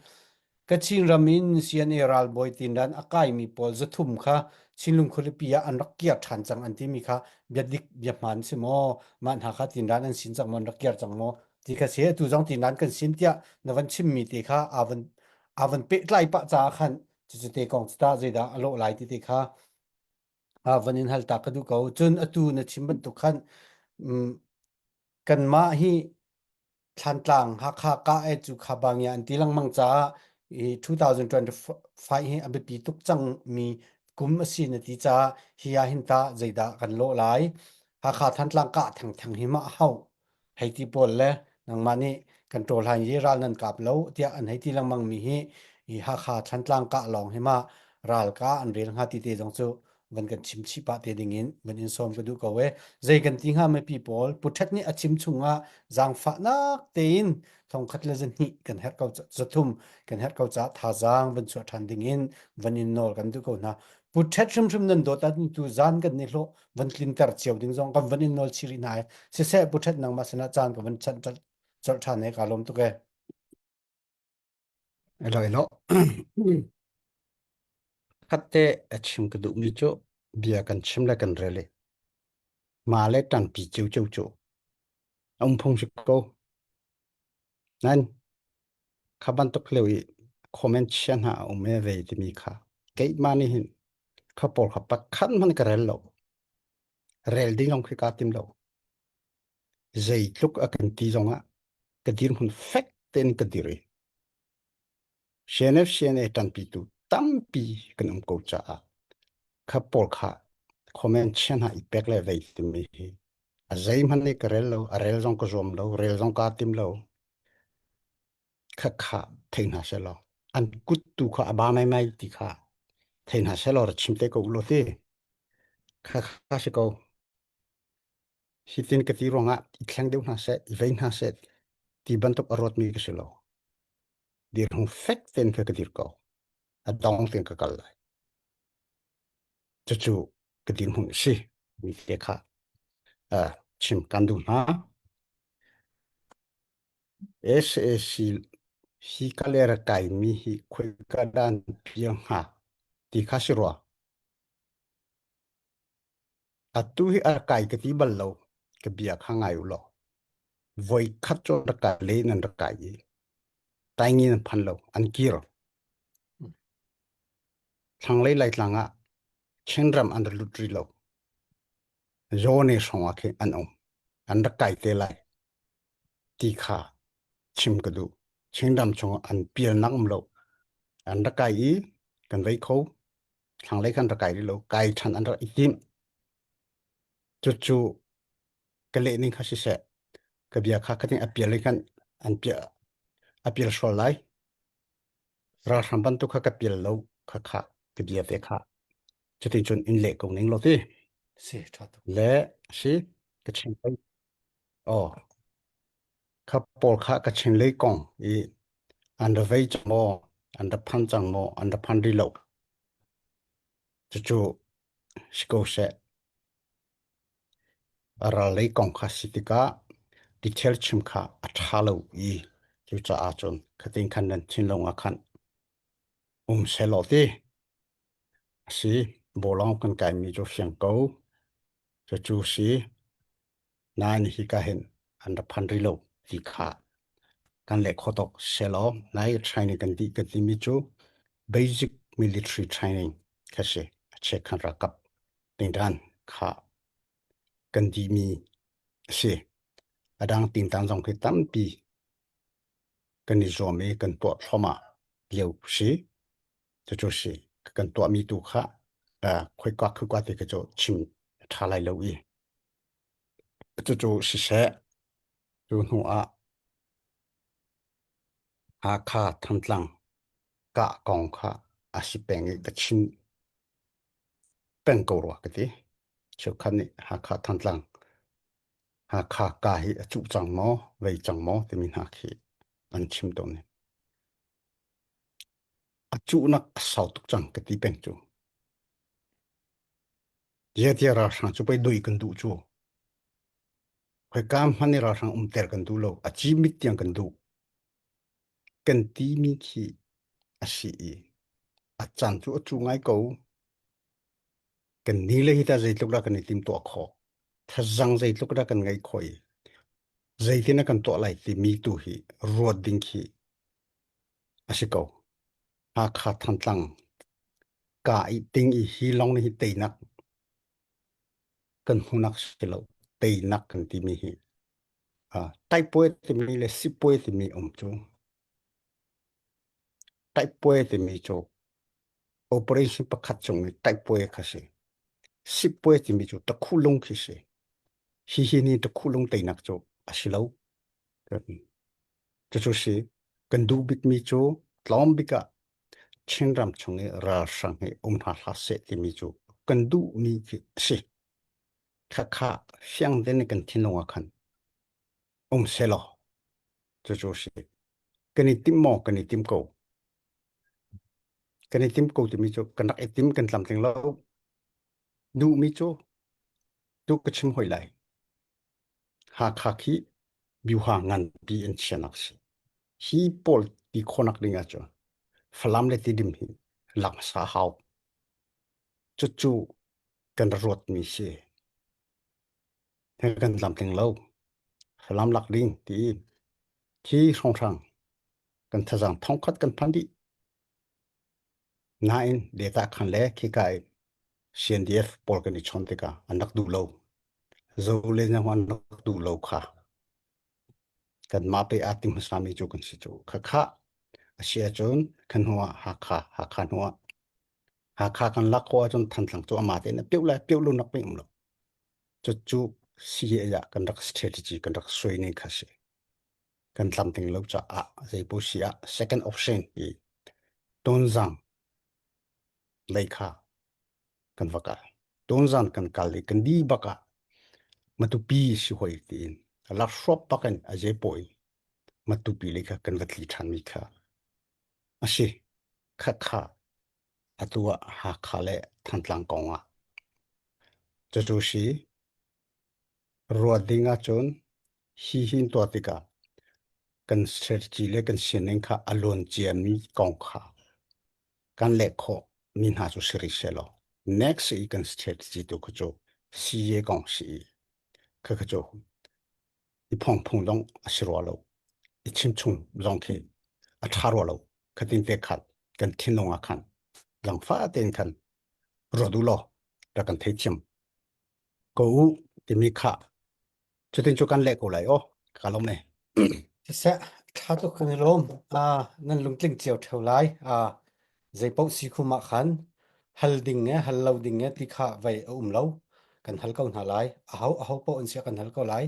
Kachin ram in CNA ralbawi tinran a kaimi pawl 300 kha Chinlung khualipi ah an rak kir ṭhan cang an timi kha bia dik bia hmaan si maw mah hna kha tinran an sin cang maw an rak kir cang maw ti kha si atu zong tinran kan sin tiah na van chimmi te kha aa van aa van pehtlai pah caah khan cucu te kong cu tah zeidah a lawh lai ti te kha Ah, van in hal ta ka duh ko. Cun atu na chim bantuk khan mm, kanmah hi Thlantlang Hakha ka e cu kha bangia an ti lengmang caah i 2025 hi a biapi tuk cang mi kum a si na ti caah hi ah hin ta zeidah kan lawh lai Hakha Thantlang kah thengtheng hi mah hau hei ti pawl le nangmah nih kan ṭawl hain i ral nan kap lo tiah an hei ti lengmang mi hi i Hakha Thantlang kah lawng hi ma ral ka an rel hnga ti te zong cu van kan chim chih pah te ding in van in sawm ka duh ko e zei kan ti hnga mipi pawl pu Thet nih a chim chungah zaangfahnak tein thongkhat le zahnih kan herh ko zathum kan herh ko ca thazaang van chuah ṭhan ding in van in nawl kan duh ko hna pu Thet hrimhrim nan dawt ah tu zan kan ni hlawh van tlinter cio ding zong kan van in nawl chih rih hna e siseh pu Thet nangmah sinah caan ka van chanh colh ṭhan e ka lawm tuk e Elo elo. Khatte a chim ka duhmi cu bia kan chim le kan rel i ma le ṭanpi ciocio cu a um phung si ko. Nan kha bantuk lio i comment chia hna a um e ve timi kha keimah nih hin kha pawl kha pakhat hmanh ka rel lo. Rel ding zong khi kaa tim lo. Zeitluk a kan ti zongah ka dirhmun fek tein ka dir i CNF CNA ṭanpitu tampi kan um ko caah kha pawl kha comment chia hna i pek le vei timi hi a zeihmanh nih ka rel lo, a rel zong ka zuam lo, rel zong kaa tim lo. Kha kha thei hna seh law an kut tu kha a ba maimai ti kha thei hna seh law ra chim te ko u law ti. Kha kha si ko. Hitin ka ti ruangah i thleng deuh hna seh, i vei hna seh ti bantuk a ruatmi ka si lo. Dirhung fek tein kha ka dir ko. A dong tein ka kal lai. Cucu ka dirhmun a si. Mi te kha uh, chim kan duh hna. SAC hi ka le ra kai mi hi khoika dan piang hnga ti kha si rua. Atu hi a kai ka ti bal lo. Ka bia kha ngai u law. Voi khat cu rak kai le nan rak kai i taingi nan phan lo an kir. Thlanglei Laitlang ah Chinram an rak lut rih lo. Zaw ne hrawng ah khin an um. An rak kai te lai ti kha chim ka duh. Chinram chung an pialnak um lo. An rak kai i kan vei kho. Thlanglei kan rak kai rih lo. Kai ṭhan an rak i tim. Cucu ka leh ning kha siseh, ka bia kha khating a pial in khan an piah a pial sual lai. Ralhrang bantuk kha ka pial lo kha kha ka bia te kha. Cutin cun in leh ko ning lo ti. Si ṭha tuk. Le si ka chim lei. Oh, kha pawl kha ka chim lei kong i an ra vei cang maw, an ra phan cang maw, an ra phan rih lo. Cucu si ko seh. Ral lei kong kha si tikah detail chim kha a ṭha lo i cucaah cun khatin khan nan thinlung ah khan um sehlaw ti a si. Bawlawng kan kaimi cu fiang ko. Cucu si. Nain hika hin an ra phan rih lo ti kha kan leh khawh tawk sehlaw nai training kan dih kan timi cu basic military training kha si. A check khan ralkap tingdan kha kan dihmi a si. A dang tingtang zong khi tampi kan i zuam i kan tuah thluahmah lio si. Cucu si kan tuahmi tu kha khoika khoika ti kha cu chim a ṭha lai lo i cucu siseh cu hnu ah Hakha Thantlang kah kong kha a si peng i ka chim peng ko rua ka ti. Cheukhat nih Hakha Thantlang Hakha ka hi a cuh cang maw, vei cang maw timi hna khi an chim tawn. A cuhnak a sau tuk cang ka ti peng cu. Ziatia ralhrang cu pei doi kan duh cu. Khoika hmanh i ralhrang umter kan duh lo. A cimit tiang kan duh. Kan timi khi a si i a caan cu a cu ngai ko. Kan ni le hi ta zeitluk dah kan i timtuah khawh. Thazang zeitluk dah kan ngeih khawh i zeitin a kan tuah lai timi tu hi ruat ding khi a si ko. Hakha Thantlang ka i ting i hi lawng nih hi teinak kan hmunak si lo. Teinak kan timi hi. Taipuai timi le sipuai timi um cu. Taipuai timi cu operation pakhat chung i taipuai kha si. Sipuai timi cu takhulung khi si. Hihi ni takhulung teinak cu a si lo. Cucu si kan duh bikmi cu tlawm bik ah Chinram chung i ralhrang hi um hna hlah seh timi cu kan duhmi khi a si. Khakha fiang tein kan thinlung ah khan um selaw cucu a si. Kan i tim maw? Kan i tim ko. Kan i tim ko timi cu kan rak i tim kan tlamtling lo. Duhmi cu tu ka chim hoi lai. Hakha khi Byuha nganpi an chianak si. Hi pawl ti khawhnak ding ahcun Falam le Tidim hi lak hmasa hau. Cucu kan ruatmi si. Kan tlamtling lo. Falam lak ding ti khi hrawnghrang kan thazaang thongkhat kan phan dih. Nain data khan le khika i CNDF pawl kan i chawn tikah an rak duh lo. Zo le na an rak duh lo kha. Kanmah pe aa tim hmasami cu kan si cu. Khakha a si ahcun kan hnu ah Hakha, Hakha hnu ah Hakha kan lak khawh ahcun Thantlang cu amah tein a pioh lai, pioh lo nak pei um lo. Cucu CA ah kan rak strategy kan rak suai ning kha si. Kan tlamtling lo caah zeipo si ah second option i Tonzang lei kha kan va kal. Tonzang kan kal i kan di bak ah Matupi si hoi tiin lakhruap bak in a zepo in Matupi lei kha kan va tli ṭhanmi kha a si. Khakha atu ah Hakha le Thantlang kong ah cucu si ruat ding ahcun hi hin tuah tikah kan strategy le kan sining kha a luan ciami kong kha kan leh khawh mi hna cu si rih seh law next i kan strategy tu kha cu CA kong si i kha kha cu i phongphung zong a si rua lo i chimchung zong khi a ṭha rua lo khatin te khat kan thinlung ah khan langfa tein khan ruat u law rak kan theithiam ko u timi kha cutin cu kan leh ko lai aw ka lawm e. Siseh, ṭha tuk kan i lawm. Ah, nan lungtling cio ṭheo lai. Ah, zeipaoh si khum ah khan hal ding e, hal lo ding e ti kha vei a um lo. Kan hal ko hna lai. Aho aho paoh an si ah kan hal ko lai.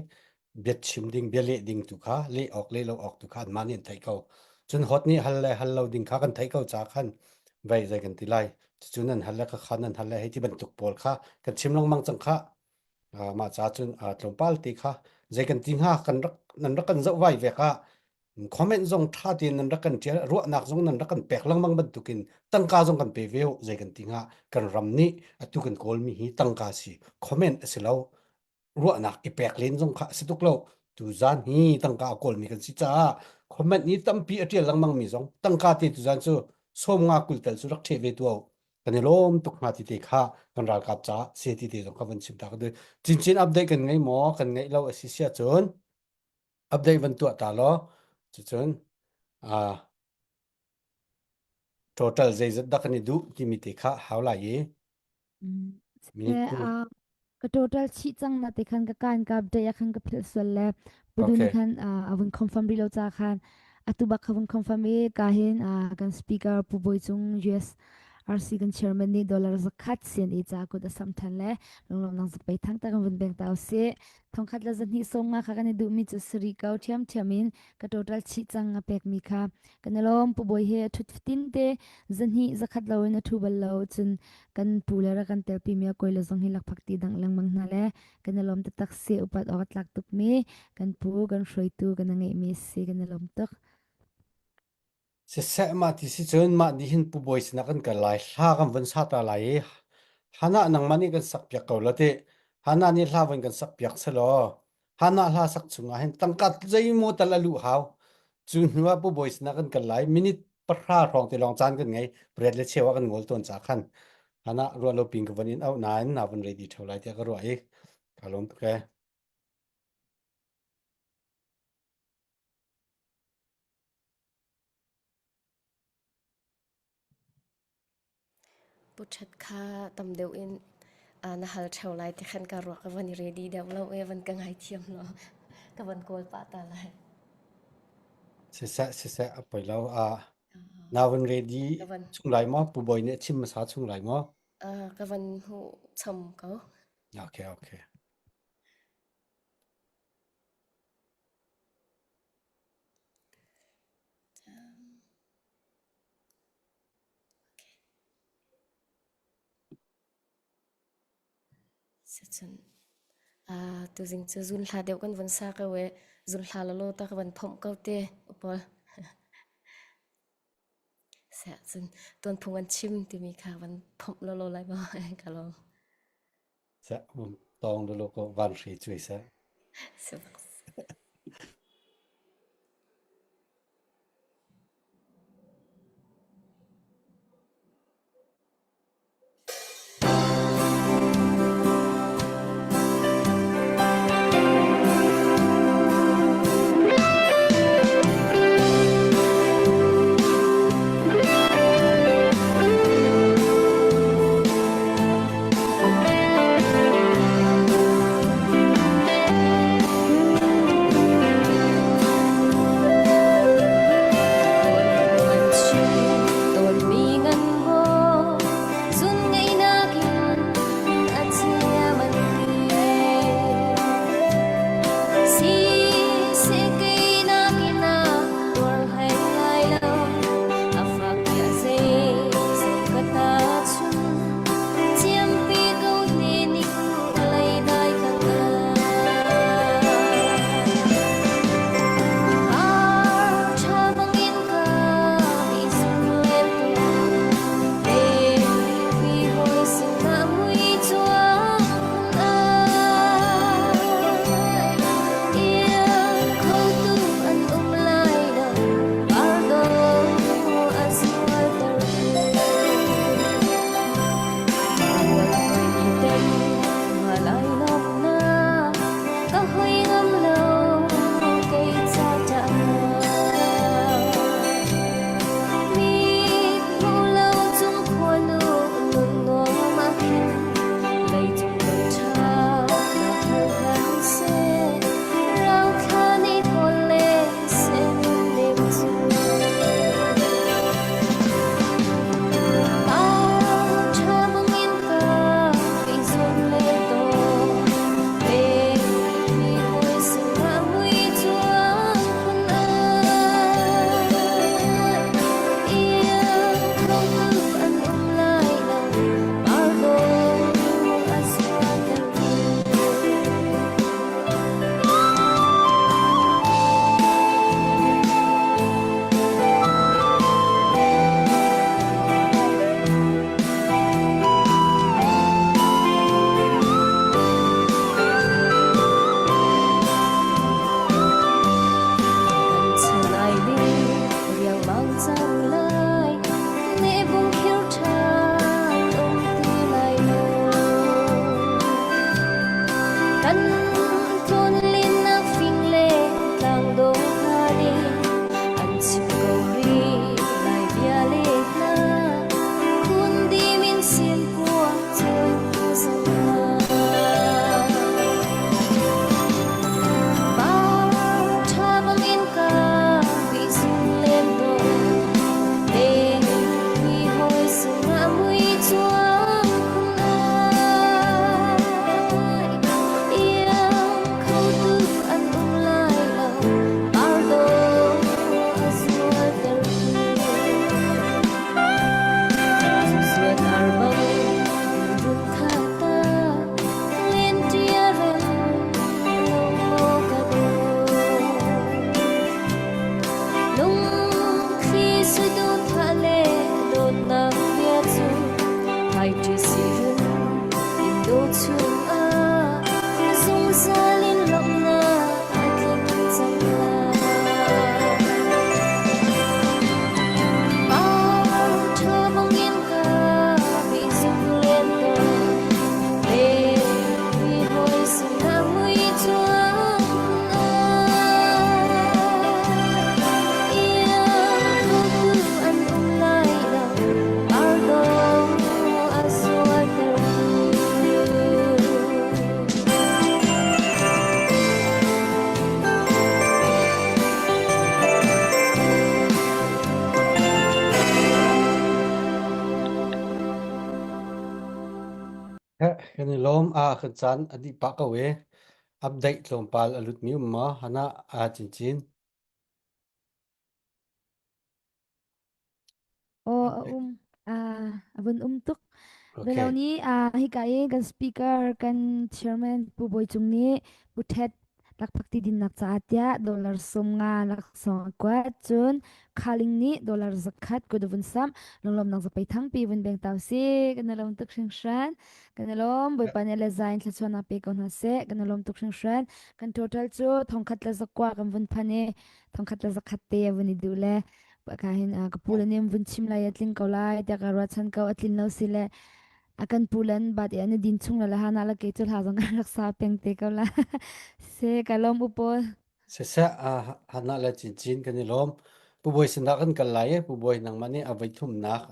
Bia chim ding, bia leh ding tu kha, leh awk leh lo awk tu kha anmah nih an theih ko. Cun hot nih hal le hal lo ding kha kan theih ko ca khan vei zei kan ti lai. Cucu nan hal le khakha nan hal le hei ti bantuk pawl kha kan chim lengmang cang khah. Mah ca cun tlawmpal te kha zei kan ti hnga kan rak nan rak kan zoh vai vek ah comment zong ṭha tein nan rak kan ṭial ruahnak zong nan rak kan pek lengmang bantukin tangka zong kan pe ve u zei kan ti hnga kan ram nih atu kan kawlmi hi tangka si comment a si lo ruahnak i pek len zong kha a si tuk lo tu zan hi tangka a kawlmi kan si caah comment ni tampi a ṭial lengmang mi zong tangka te tu zan cu sawm nga kul tel cu rak ṭheh ve tu kan i lawm tuk hnga ti te kha kan ralkap caah se ti te zong kha van chim ta ka duh cincin update kan ngei maw kan ngeih lo a si sia cun update van tuah ta law cucun uh, total zeizat dah kan i duh timi te kha hau lai i Minute uh, ka total chih cang na te khan ka kan ka update ya khan ka philh sual le pudu ni khan a vun confirm ri lo cha khan atu bak kha vun confirm i ka hin kan speaker pu boy cung US RC kan chairman nih dollar zakhat sian i cha kut asam than le lunglawm nang zapei thang ta kan vun beng tau si thongkhat la zahni som nga kha kan i duh mi chu sri ko thiam thiam in ka total chih cang a pek mi kha kan lawm pu boy he thut fatin te zahni zakhat lo in a thu bal lo cun kan pu le ra kan telpi mi a koi le zong hi lakphak ti dang lengmang hna le kan i lawm taktak si upat awk a tlak tuk mi kan pu kan hruaitu kan ngeih mi si kan i lawm tuk. Siseh mah ti si cun mah nih hin Pu Bawi sinah kan kal lai hla kan vun sa ta lai i Hana nangmah nih kan sak piak ko la ti Hana nih hla vun kan sak piak selaw Hana hla sak chungah hin tangka zeimaw tal a luh hau cu hnu ah Pu Bawi sinah kan kal lai minute pahra hrawng te lawng caan kan ngei pariat le cheu ah kan ngol tawn ca khan Hana ruah lo pin ka von in auh nain na von ready ṭheo lai tiah ka ruah i ka lawm tuk ee. Pu Ṭhat kha tam deuh in na hal ṭheo lai ti khan ka ruak ka van i ready deuh lo e van ka ngaithiam law. Ka van kawl pah ta lai. Siseh siseh a poi lo. Ah na van ready Ka van chung lai maw? Pu Bawi nih a chim hmasa chung lai maw? ah ka van hmuh chom ko. Okay okay. Sicun ah tuzing cu zun hla deuh kan van sa ko e zun hla lawlaw ta ka van phomh ko te upol. Seh cun tuanphung an chim timi kha van phomh lawlaw lai maw ka lawm. Seh um tawng lawlaw ko van hri cuai seh. Si bak. Heh, kan i lawm. A kan caan a dih pah ko e. Update tlawmpal a lut mi um maw? Hana aa cincin. Aw a um ah a vun um tuk. Okay. Belo nih ah hika i kan speaker kan chairman Pu Bawi Cung nih Pu Thet lakphakti dinnak caah tiah dollar 50 laksawng a kuat. Cun Khaling nih dollar 100 kut a vun samh. Lunglawmnak zapei thangpi vun beng tau si. Kan i lawm tuk hringhran. Kan i lawm. Bawipa nih le zain thluachuahnak pe ko hna seh. Kan i lawm tuk hringhran. Kan total cu thongkhat le zakua kan vun phan i thongkhat le zakhat te a vun i duh le ka hin ka pu le nih vun chim lai a tling ko lai tiah ka ruahchan ko a tlin lo si le a kan pu len bat i an i din chung le hana la ke cu hla zong kan rak sa peng te ko la se ka lawm u pawl Siseh hana le cincin kan i lawm. Pu Bawi sinah kan kal lai i Pu Bawi nangmah nih a voi thumnak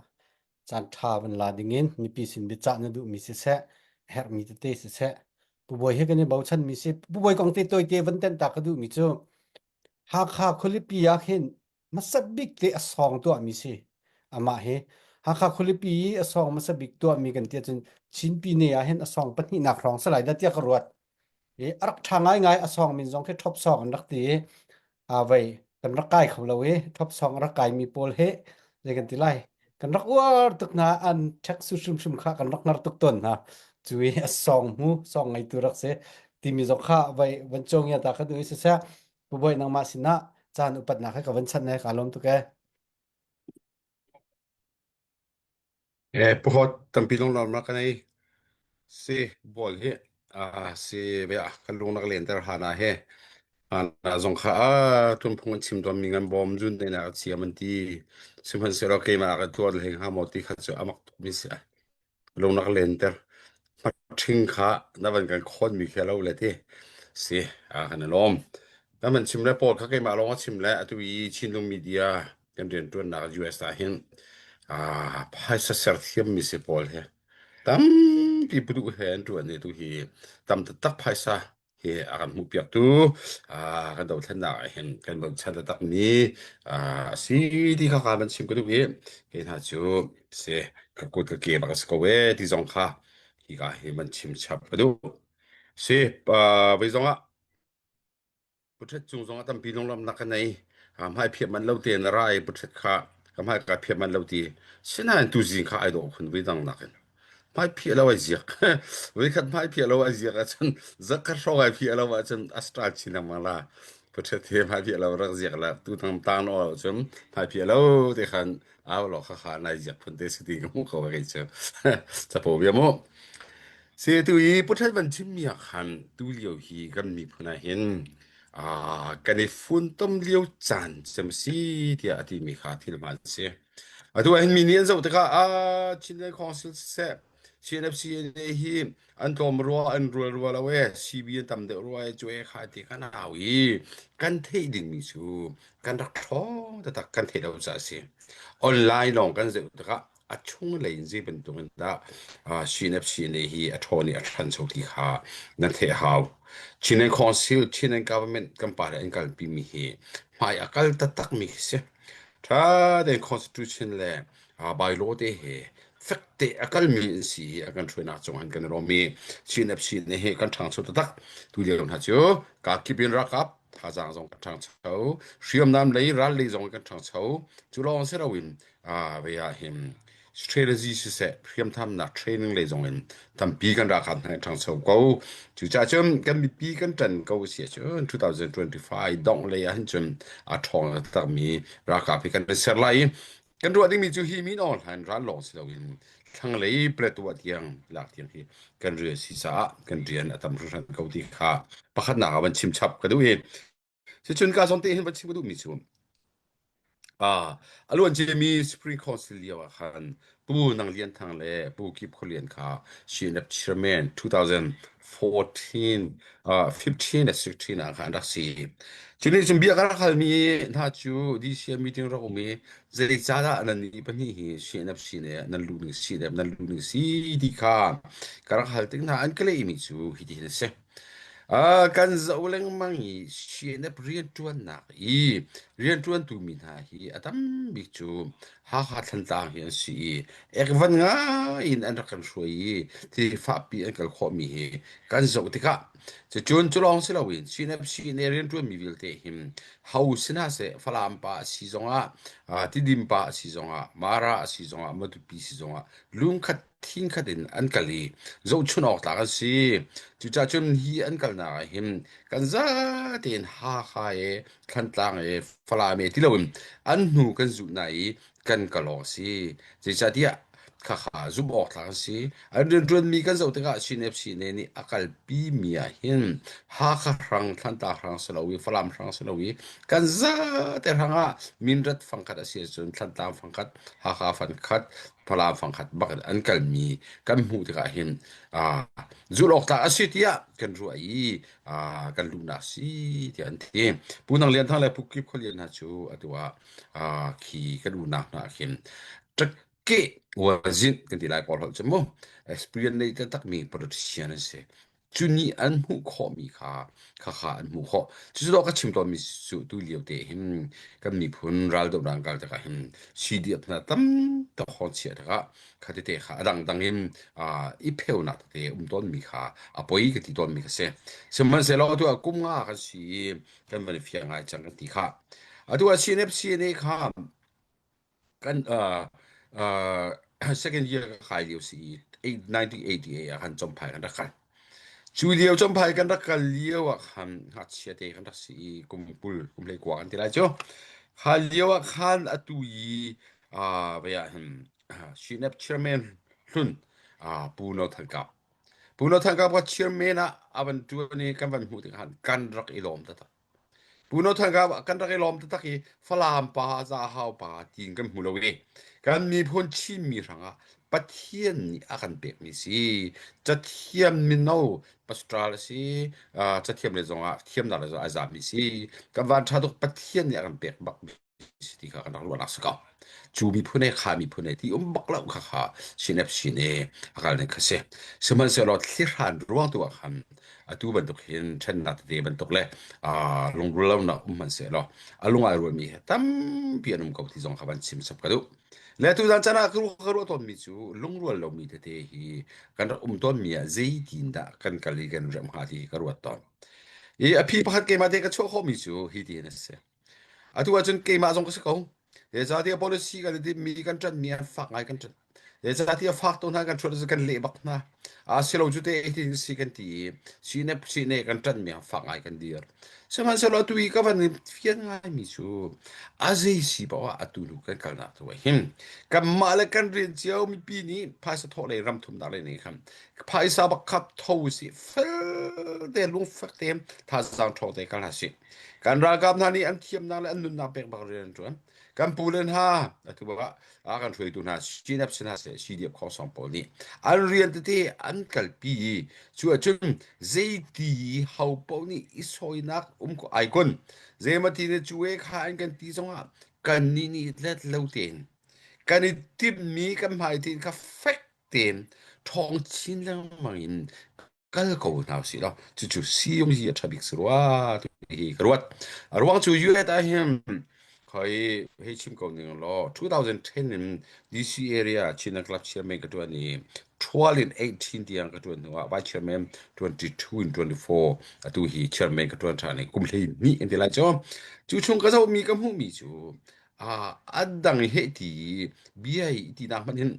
caan ṭha van la dingin mipi sin biacah na duhmi siseh, a herhmi tete siseh, Pu Bawi hi kan i bochanmi si. Pu Bawi kong te tawite van tenh ta ka duhmi cu Hakha khualipi ah khin hmasa bik te a sawng tuahmi si. Amah hi Hakha khualipi i a sawng hmasa bik tuahmi kan ti ahcun Chinpi ne ah hin a sawng pahnihnak hrawng si lai dah tiah ka ruat. I a rak ṭha ngaingai a sawng min zong khi ṭhop sawng an rak ti i a vei kan rak kai kho lo i ṭhop sawng a rak kaimi pawl hi zei kan ti lai kan rak uar tuk hna an ṭhek su hrimhrim kha kan rak hngar tuk tawn hna cu i a sawng mu sawng ngeitu rak si timi zong kha vei van cawng ya ta ka duh i siseh Pu Bawi nangmah sinah caan upatnak he ka van chanh he kaa lawm tuk ee. Eh, pakhat tampi lunglawmnak ka nei. Si ball hi ah si ve ah kan lung nak len ter hana he hana zong kha a tunphung an chim tawn mi ngan bawm zun te na chiam an ti sihmanhsehlaw keimah ka tuar hleng ha maw ti kha cu amak tuk mi si lung nak len ter ṭhing kha na van kan khawn mi khi lo le ti si a kan i lawm na man chim le pawl kha keimah lawng a chim le atu i Chinlung media kan rianṭuannak US ah hin ah phaisa ser thiam mi si pawl hi tampi puduh he an ṭuan i tu hi tam taktak phaisa hi a kan hmuhpiaktu kan dothlennak ah hin kan bochan taktakmi a si ti kha kan chim ka duh i kei hna cu si ka kut ka ke bak a si ko e ti zong kha hika hi man chim chap ka duh si voi zong ah Puṭhet cung zong ah tampi lunglawmhnak ka nei. Hmai phiah manh lo tein a ra i puṭhet kha ka hmai ka phiah manh lo ti. Sinain tuzing kha ai dawh khun vui dang nakin. Hmai phiah lo ai ziak. Voikhat hmai phiah lo ai ziak ahcun zakhat hrawng ai phiah lo ahcun a style chin lengmang la. Puṭhet he hmai phiah lo rak ziak la tu tang tang no ahcun hmai phiah lo te khan au lo kha kha nai ziak phun te si ti ka hmuh ko kei cu. Capo bia mu. Si tu i puṭhen van chimmi ah khan tu lio hi kan miphun ah hin ah kan i funtom lio caan cem si tiah a timi kha thil hmaan a si. Atu ah hin mi nih an zoh tikah ah Chinland Council siseh CNFC hi an tlawm rua an rual rua lo e CB an tam deuh rua e cu e kha ti kan au i kan theih dingmi cu kan rak ṭhawng taktak kan theih lo caah a si. Online lawng kan zoh tikah a chunglei in zei bantuk in dah CNFC nih hi a ṭhawn i a ṭhancho ti kha nan theih a hau. Chin and Council, Chin and Government kan pa le an kalpi mi hi hmai a kal taktak mi khi si. Ṭha tein Constitution le bylaw te he fek te a kalmi an si i a kan hruainak cung an kan rawm i CNFC nih hi kan ṭhangcho taktak. Tu lio hna cu kakip in ralkap thazaang zong kan ṭhangcho, hriamnam lei ral lei zong kan ṭhangcho. Cu lawng si loin vei ah hin strategy siseh hriamthamnak training lei zong in tampi kan ralkap hna ṭhangcho ko. Cucaah cun kan mipi kan ṭan ko si ahcun 2025 dongh lei ah hin cun a ṭhawng taktakmi ralkap hi kan ser lai i kan ruah dingmi cu hi min aung hlaing ral lawng si loin thlanglei Paletwa tiang lak tiang hi kan rian si caah kan rian a tam hringhran ko ti kha pakhatnak ah van chim chap ka duh i Cucun ka zawn te hin van chim ka duhmi cu ah a luan ciami Supreme Council lio ah khan Pu Nang Lian Thang le Pu Kip Khaw Lian kha CNF Chairman 2014 uh, 15 le 16 ah khan an rak si. Cu nih cun bia ka rak halmi hna cu DCM meeting rak um i zeicahdah nan nih pahnih hi CNF nih nan luh ning CNF nan luh ning si ti kha ka rak hal tik hna an ka lehmi cu hitihin a si. Kan zoh lengmang i CNF rianṭuannak i rianṭuantu mi hna hi a tam bik cu Hakha Thantlang hi an si i ekvan ngai in an rak kan hruai i thil fakpi an kal khawhmi hi kan zoh tikah cucun cu lawng si loin CNF CNA rianṭuanmi vialte hin ho si hna seh Falam pa a si zongah Tidim pa a si zongah Mara a si zongah Matupi si zongah lungkhat thinkhat in an kal i zohchun awk tlak an si. Cucaah cun hi an kalnak ah hin kan zate in Hakha e, Thantlang e, Falam e ti loin an hnu kan zulh hna i kan kal awk a si. Zeicahtiah khakha zumh awk tlak an si. An rianṭuanmi kan zoh tikah CNFC nih a kalpimi ah hin Hakha hrang, Thantlang hrang si lo i Falam hrang si lo i kan zate hrang ah minrat fangkhat a si ahcun Thantlang fangkhat, Hakha fangkhat, Falam fangkhat bak in an kalmi kan hmuh tikah hin zulh awk tlak a si tiah kan ruah i kan luhnak si tiah an ti. Pu Nang Lian Thang le Pu Kip Khualian hna cu atu ah khi kan unau hna khin ṭakke uazin kan ti lai pawl holh cu mu experience nei taktakmi politician an si. Cu nih an hmuh khawhmi kha khakha an hmuh khawh. Cucu ka chim tawnmi cu tu lio te hin kan miphun raldohnak an kal tikah hin CDF hna tam tuk hawng chiah tikah kha tete kha a dangdang in i pheunak tete um tawnmi kha a poi ka ti tawnmi kha si. Sihmanhsehlaw atu ah kum nga kan si i kan van i fiang ngai cang kan ti kha. Atu ah CNF CNA kha kan uh, uh, second year ka kai lio si i 1988 ah khan Champhai kan rak kal. Cu lio Champhai kan rak kal lio ah khan ngakchia te kan rak si i kum 20 kum 19 kan ti lai cu. Kha lio ah khan atu i uh, vei ah hin CNF chairman hlun uh, Pu No Than Kap. Pu No Than Kap ka chairman ah a van tuan i kan van hmuh tikah khan kan rak i lawm taktak. Pu No Than Kap kan rak i lawm taktak i Falam pa Zahau pa tiin kan hmu lo i kan miphun Chinmi hrangah Pathian nih a kan pekmi si. Cathiam mino pastoral a si, cathiam le zongah thiamnak le zongah a zami si. Kan van ṭha tuk Pathian nih a kan pek bak si ti kha kan rak ruahnak si ko. Cu miphun he kha miphun he ti um bak lo kha kha sinep sin e a kal ning kha si. Sihmanhsehlaw thlihran ruang tu ah khan atu bantuk hin ṭhennak tete bantuk le lungrual lonak um hmanhsehlaw a lung ai rualmi he tampi an um ko ti zong kha van chim sap ka duh. Le tu zan caan ah ka ruah tawnmi cu lungrual lomi tete hi kan rak um tawnmi ah zeitin dah kan kal i kan riam hnga ti ka ruat tawn. I a phi pakhat keimah te ka chuah khawhmi cu hi ti hin a si. Atu ahcun keimah zong ka si ko. Zeicahtiah policy kan i timhmi kan ṭanhmi an fak ngai kan ṭanh. Zeicahtiah fak to hna kan ṭhuat ahcun kan leh bak hna. A si lo cu te hitin si kan ti i sine sine kan ṭanhmi an fak ngai kan dir. Sihmanhsehlaw atu i ka van fian ngaimi cu a zei si paoh ah atu hnu kan kalnak tu ah hin kanmah le kan rian cio mipi nih phaisa thawh lei ram thumnak lei nih khan phaisa bak khap tho si fel te lungfek te thazaang ṭhawng te kal hna sih. Kan ralkap hna nih an thiamnak le an nunnak pek bak rian an ṭuan. Kan pu le hna atu ah a kan hruaitu hna CNF si hna seh CDF khongsong pawl nih an rian tete an kalpi i cu ahcun zeiti ho paoh nih i sawinak um ko ai kun zeimati nih cu e kha an kan ti zongah kan nih nih let lo tein kan i timhmi kan hmai tein kha fek tein ṭhawng chin lengmang in kal ko hna usih law cucu siung hi a ṭha bik si rua ti hi ka ruat. A ruang cu US ah hin khoi hei chim ko ning law 2010 in DC area China Club chairman ka ṭuan i 12 in 18 tiang ka ṭuan hnu ah vice chairman 22 in 24 atu hi chairman ka ṭuan ṭhan i kum 12 an ti lai cu. Cu chung ka zohmi ka hmuhmi cu a dang heh ti bia i ti nak hmanh hin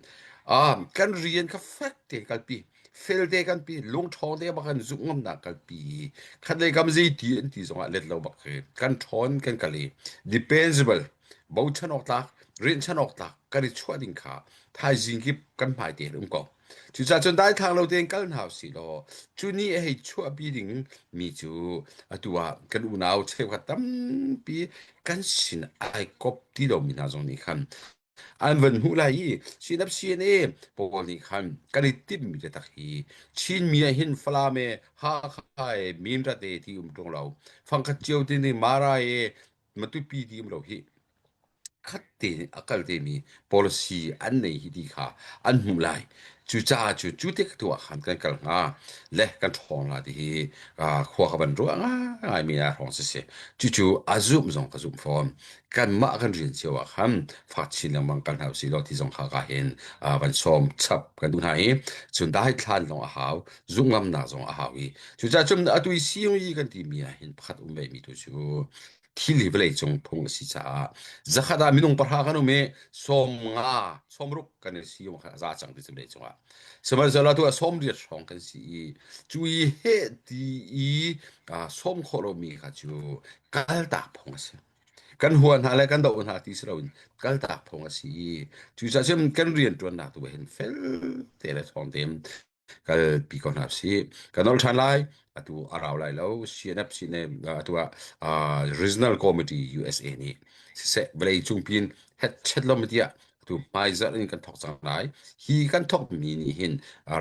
kan rian kha fek te kalpi fel te kan pi lungṭhawng te bak kan zumh ngamnak kalpi khat lei kam zei ti an ti zongah let lo bak khi kan ṭhawn kan kal i dependable bochan awk tlak rinhchan awk tlak kan i chuah ding kha thaizing kip kan hmai te um ko cucaah cun daithlang lo tein kal hna usih law cu ni a hei chuahpi ding mi cu atu ah kan unau cheukhat tampi kan sin ai kop ti lomi hna zong nih khan an van hmuh lai i CNF CNA pawl nih khan kan i timhmi taktak hi Chinmi ah hin Falam e Hakha e Mindat e ti um ṭung lo fangkhat cio ti ning Mara e Matupi ti um lo hi. khat te a kal te mi policy an nei hi ti kha an hmuh lai. Cucaah cu cu tik tu ah khan kan kal hnga le kan ṭhawng la ti hi khua ka van ruah ngai mi ah hrawng si. Cucu a zumh zong ka zumh fawn. Kanmah kan rian cio ah khan fak chin lengmang kal hna usih law ti zong kha ka hin van sawm chap kan duh hna i cun dai thlan zong a hau zumh ngamnak zong a hau i cucaah cun atu i siung i kan timi ah hin pakhat um ve mi tu cu thil hi vawlei cung phung a si caah zakhat ah minung pahra kan um i 50 sawmruk kan i si kha a za cang ti cu vawlei cungah sihmanhsehlaw tu ah 80 hrawng kan si i cu i heh ti i sawm khawh lomi kha cu kaltak phung a si kan hua hna le kan doh hna ti si loin kaltak phung a si i cucaah cun kan rianṭuannak tu hin fel te le thawng tein kalpi ko hna usih. Kan nolh ṭhan lai. Atu a rau lai lo. CNF sine atu ah Regional Committee USA nih siseh vawlei cungpi in hetchet lo tiah atu hmaizarh in kan thawk cang lai. Hi kan thawk mi nih hin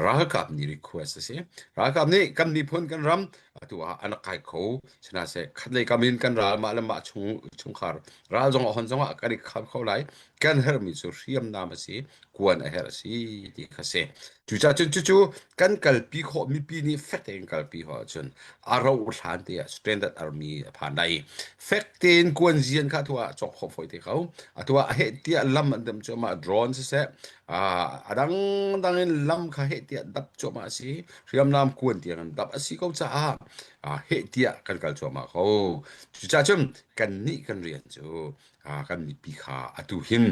ralkap nih request a si. Ralkap nih kan miphun kan ram atu ah an kai kho. Sihmanhsehlaw khatlei kam in kan ral mah le mah chung chungkhar ral zong a hon zong ah kan i kham kho lai. Kan herhmi cu hriamnam a si. Kuan a herh a si ti kha si. Cucaah cun cucu kan kalpi khawh mipi nih fek tein kalpi khawh ahcun a rauh hlan te ah standard army a phan lai i fek tein kuanzian kha atu ah cawk khawh fawi te ko. Atu ah a heh tiah lam an dam cuahmah drone siseh a dangdang in lam kha heh tiah dap cuahmah a si. Hriamnam kuan tiang in dap a si ko caah heh tiah kan kal cuahmah ko. Cucaah cun kannih kan rian cu kan mipi kha atu hin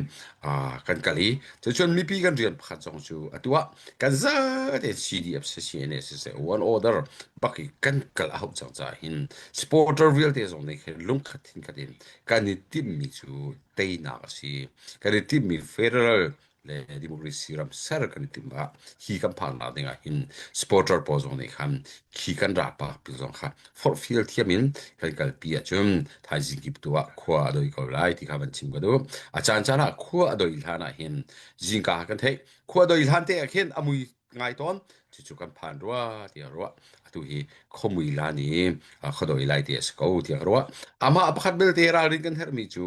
kan kal i cucun mipi kan rian pakhat zong cu atu ah kan zate CDF CNA siseh one order bak i kan kal a hauh cang caah hin supporter vialte zong nih khin lungkhat thinkhat in kan i timhmi cu teinak a si kan i timhmi federal le democracy ram ser kan i timh ah hi kan phaknak ding ah hin supporter pawl zong nih khan khi kan rapa pil zong kha forhfial thiam in kan kalpi ahcun thaizing kip tu ah khua a doi ko lai ti kha van chim ka duh. A caan caan ah khua a doi hlan ah hin zingka kan theih khua doi hlan te ah khin a mui ngai tawn cucu kan phan rua tiah ruah atu hi khomui lan i khuadoi lai ti a si ko tiah ruah amah pakhat belte ralrin kan herhmi cu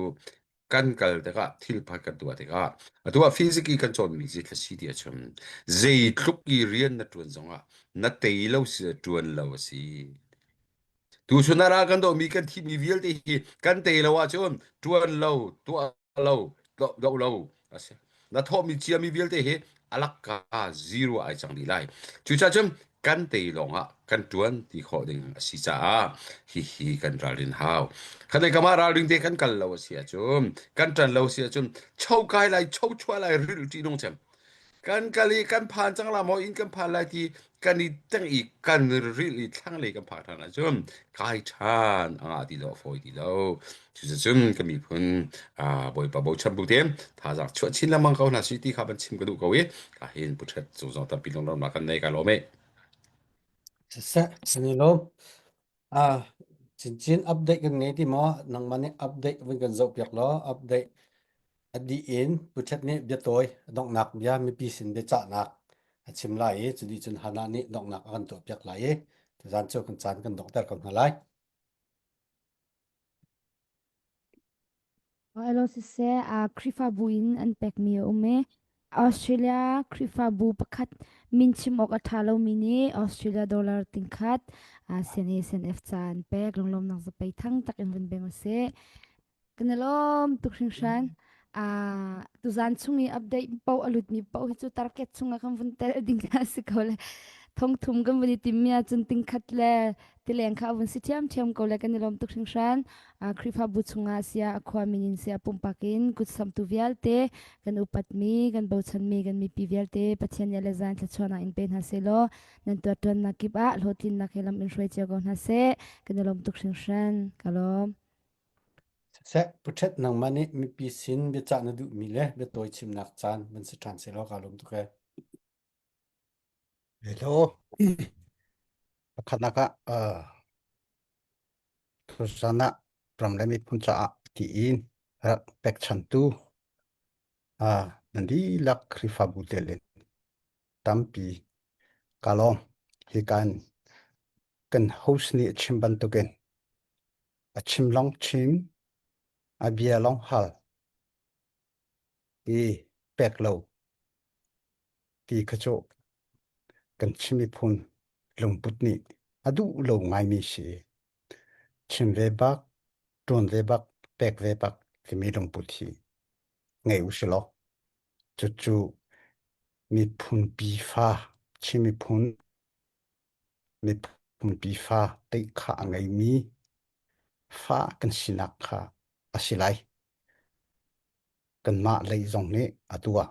kan kal tikah thil pakhat kan tuah tikah atu ah physics i kan cawnmi cu thlasi ti a chim zeitluk i rian na ṭuan zongah na tei lo si ṭuan lo a si tuchun ah ral kan dohmi kan thihmi vialte hi kan tei lo ahcun ṭuan lo tuah lo doh lo a si na thawhmi ciami vialte hi alakka zero ai cang dih lai cucaah cun kan tei lawngah kan ṭuan ti khawh ding a si caah hihi kan ralrin hau khatlei kam ah ralring te kan kal lo a si ahcun kan ṭan lo a si ahcun cho kai lai cho chuah lai rilh ṭih nung cem kan kal i kan phan cang la maw inn kan phan lai ti kan i teng i kan rilh i thlanglei kan phak ṭhan ahcun kai ṭhan a ngah ti lo a fawi ti lo cuticun ka miphun Bawipa bochan bu te thazaang chuah chin lengmang ko hna si ti kha van chim ka duh ko i ka hin pu ṭhet cung zong tampi lunglawmhnak kan nei ka lawm e Siseh, kan i lawm. Ah, chinchin update kan ngei ti maw? Nangmah nih update vun kan zohpiak law update a dih in Pu Ṭhet nih biatawi donghnak bia mipi sin biacahnak a chim lai i cu dih cun Hannah nih donghnak a kan tuahpiak lai i tuzaan cu kan caan kan donghter ko hna lai. Elo siseh, uh, Khrihfabu in an pekmi a um i Australia Khrihfabu pakhat min chim awk a ṭha lomi nih Australia dollar tingkhat uh, CNA CNF ca an pek lunglawmnak zapei thang tak in vun beng usih. Kan i lawm tuk hringhran. Uh, tuzan chung i update paoh a lutmi paoh hi cu target chungah kan vun tel ding a si ko le thongthum kan vun i timmi ahcun tingkhat le tileng kha a vun si ṭhiamṭhiam ko le kan i lawm tuk hringhran. Uh, Khrihfabu chungah sia a khua min in sia pumpak in kutsamtu vialte kan upatmi kan bochanmi kan mipi vialte Pathian nih le zan thluachuahnak in pe hna seh law nan tuahṭuannak kip ah hlawhtlinnak he lam in hruai cio ko hna seh kan i lawm tuk hringhran ka lawm. Siseh, Pu Ṭhet nangmah nih mipi sin biacah na duhmi le biatawi chimnak caan van si ṭhan sehlaw kaa lawm tuk ee. Hello. Pakhatnak ah uh, tuzan ah ram le miphun caah tiin rak pekchantu uh, nan dihlak Khrihfabu tel in tampi ka lawm. Hi kan kan host nih a chim bantukin a chim lawng chim, a bia lawng hal. I pek lo ti kha cu kan Chin miphun lungput nih a duh lo ngaimi si. Chim ve bak, ṭuan ve bak, pek ve bak timi lungput hi ngei u si law cucu miphun pifa Chin miphun miphun pifa teih-khah a ngeimi fa kan sinak kha a si lai. Kanmah lei zong nih atu ah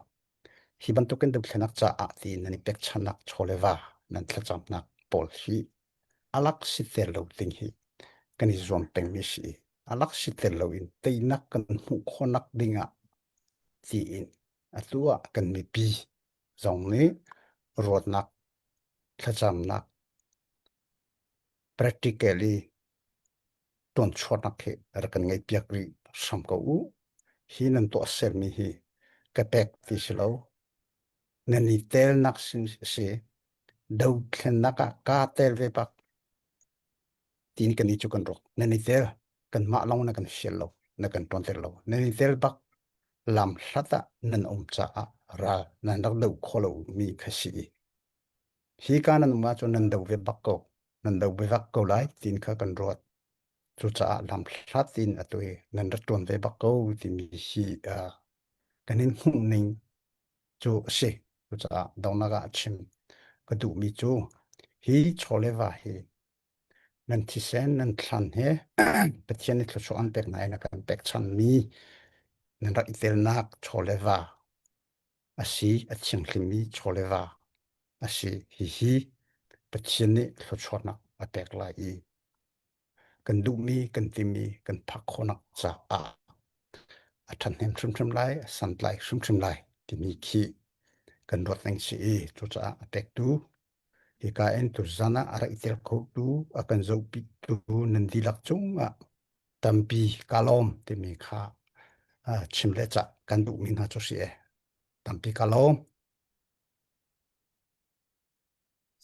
hi bantukin dothlenak caah tiin nan i pekchannak chaw le va nan thlacamnak pawl hi a lak si ter lo ding hi kan i zuam pengmi si i a lak si ter loin teinak kan hmuh khawhnak ding ah tiin atu ah kan mipi zong nih ruatnak thlacamnak practically tuanchuahnak hi rak kan ngeihpiak rih hram ko u. Hi nan tuahsermi hi ka pek ti si lo. Nan i telnak si dothlennak ah kaa tel ve bak tiin kan i cu kan ruak. Nan i tel kanmah lawng na kan fial lo, na kan ṭuanter lo. Nan i tel bak lam hlat ah nan um caah ral nan rak doh kho lomi kha si i hi ka nan um ahcun nan do ve bak ko. Nan do ve bak ko lai tiin kha kan ruat. Cucaah lam hlat in atu hi nan rak ṭuan ve bak ko timi hi uh, kan in hmuh ning cu a si. Cucaah donghnak ah chim ka duhmi cu hi chawleva hi nan thisen nan thlan he Pathian nih thluachuah an pek nain a kan pekchanmi nan rak i telnak chawleva a si, a thianghlimmi chawleva a si. Hihi Pathian nih thluachuahnak a pek lai i kan duhmi kan timi kan phak khawhnak caah a ṭhahnem hrimhrim lai, a santlai hrimhrim lai timi khi kan ruat ning si i cucaah a pektu hika in tuzan ah a rak i tel khotu a kan zohpitu nan dihlak cungah tampi ka lawm timi kha chim le cah kan duhmi hna cu si e tampi ka lawm.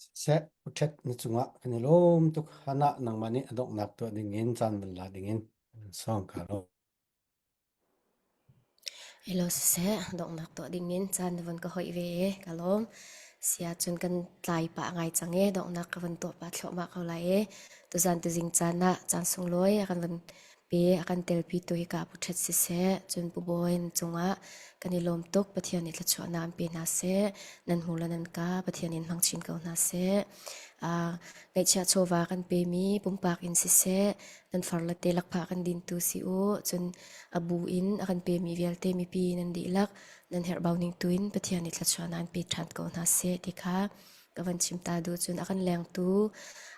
Siseh, uṭhet na cungah kan i lawm tuk. Hannah, nangmah nih a donghnak tuah dingin caan van la dingin sawm ka lawm. Hello siseh, donghnak tuah dingin caan na von ka hoih ve e, ka lawm. Sia cun kan tlai pah ngai cang e, donghnak ka von tuah pah thluahmah ko lai e. Tuzan tuzing caan ah caan sunglawi a kan von pe a kan telpi tu hika pu ṭhet siseh, cun pu Bawi na cungah kan i lawm tuk. Pathian nih thluachuahnak an pe hna seh, nan hmu le nan ka Pathian in hmang chin ko hna seh. Uh, ngaihchiah chawva kan pemi pumpak in siseh, nan far le te lakphah kan dintu si u cun a bu in a kan pemi vialte mipi nan dihlak nan herhbau ning tu in Pathian nih thluachuahnak an pe ṭhan ko hna seh ti kha ka van chim ta duh cun a kan lengtu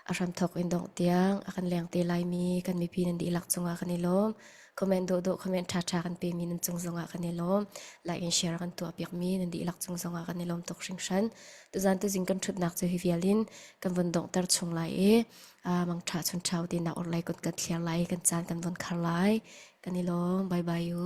a hramthok in dongh tiang a kan leng te laimi kan mipi nan dihlak cungah kan i lawm comment dawhdawh comment ṭhaṭha kan pemi nan cung zongah kan i lawm like and share kan tuah piakmi nan dihlak cung zongah kan i lawm tuk hringhran tuzan tuzing kan ṭhutnak cu hi vial in kan von donghter chung lai i mangṭha chun ṭhau ti nak orlai kun kan thliar lai kan caan kan von khar lai kan i lawm bye bye u.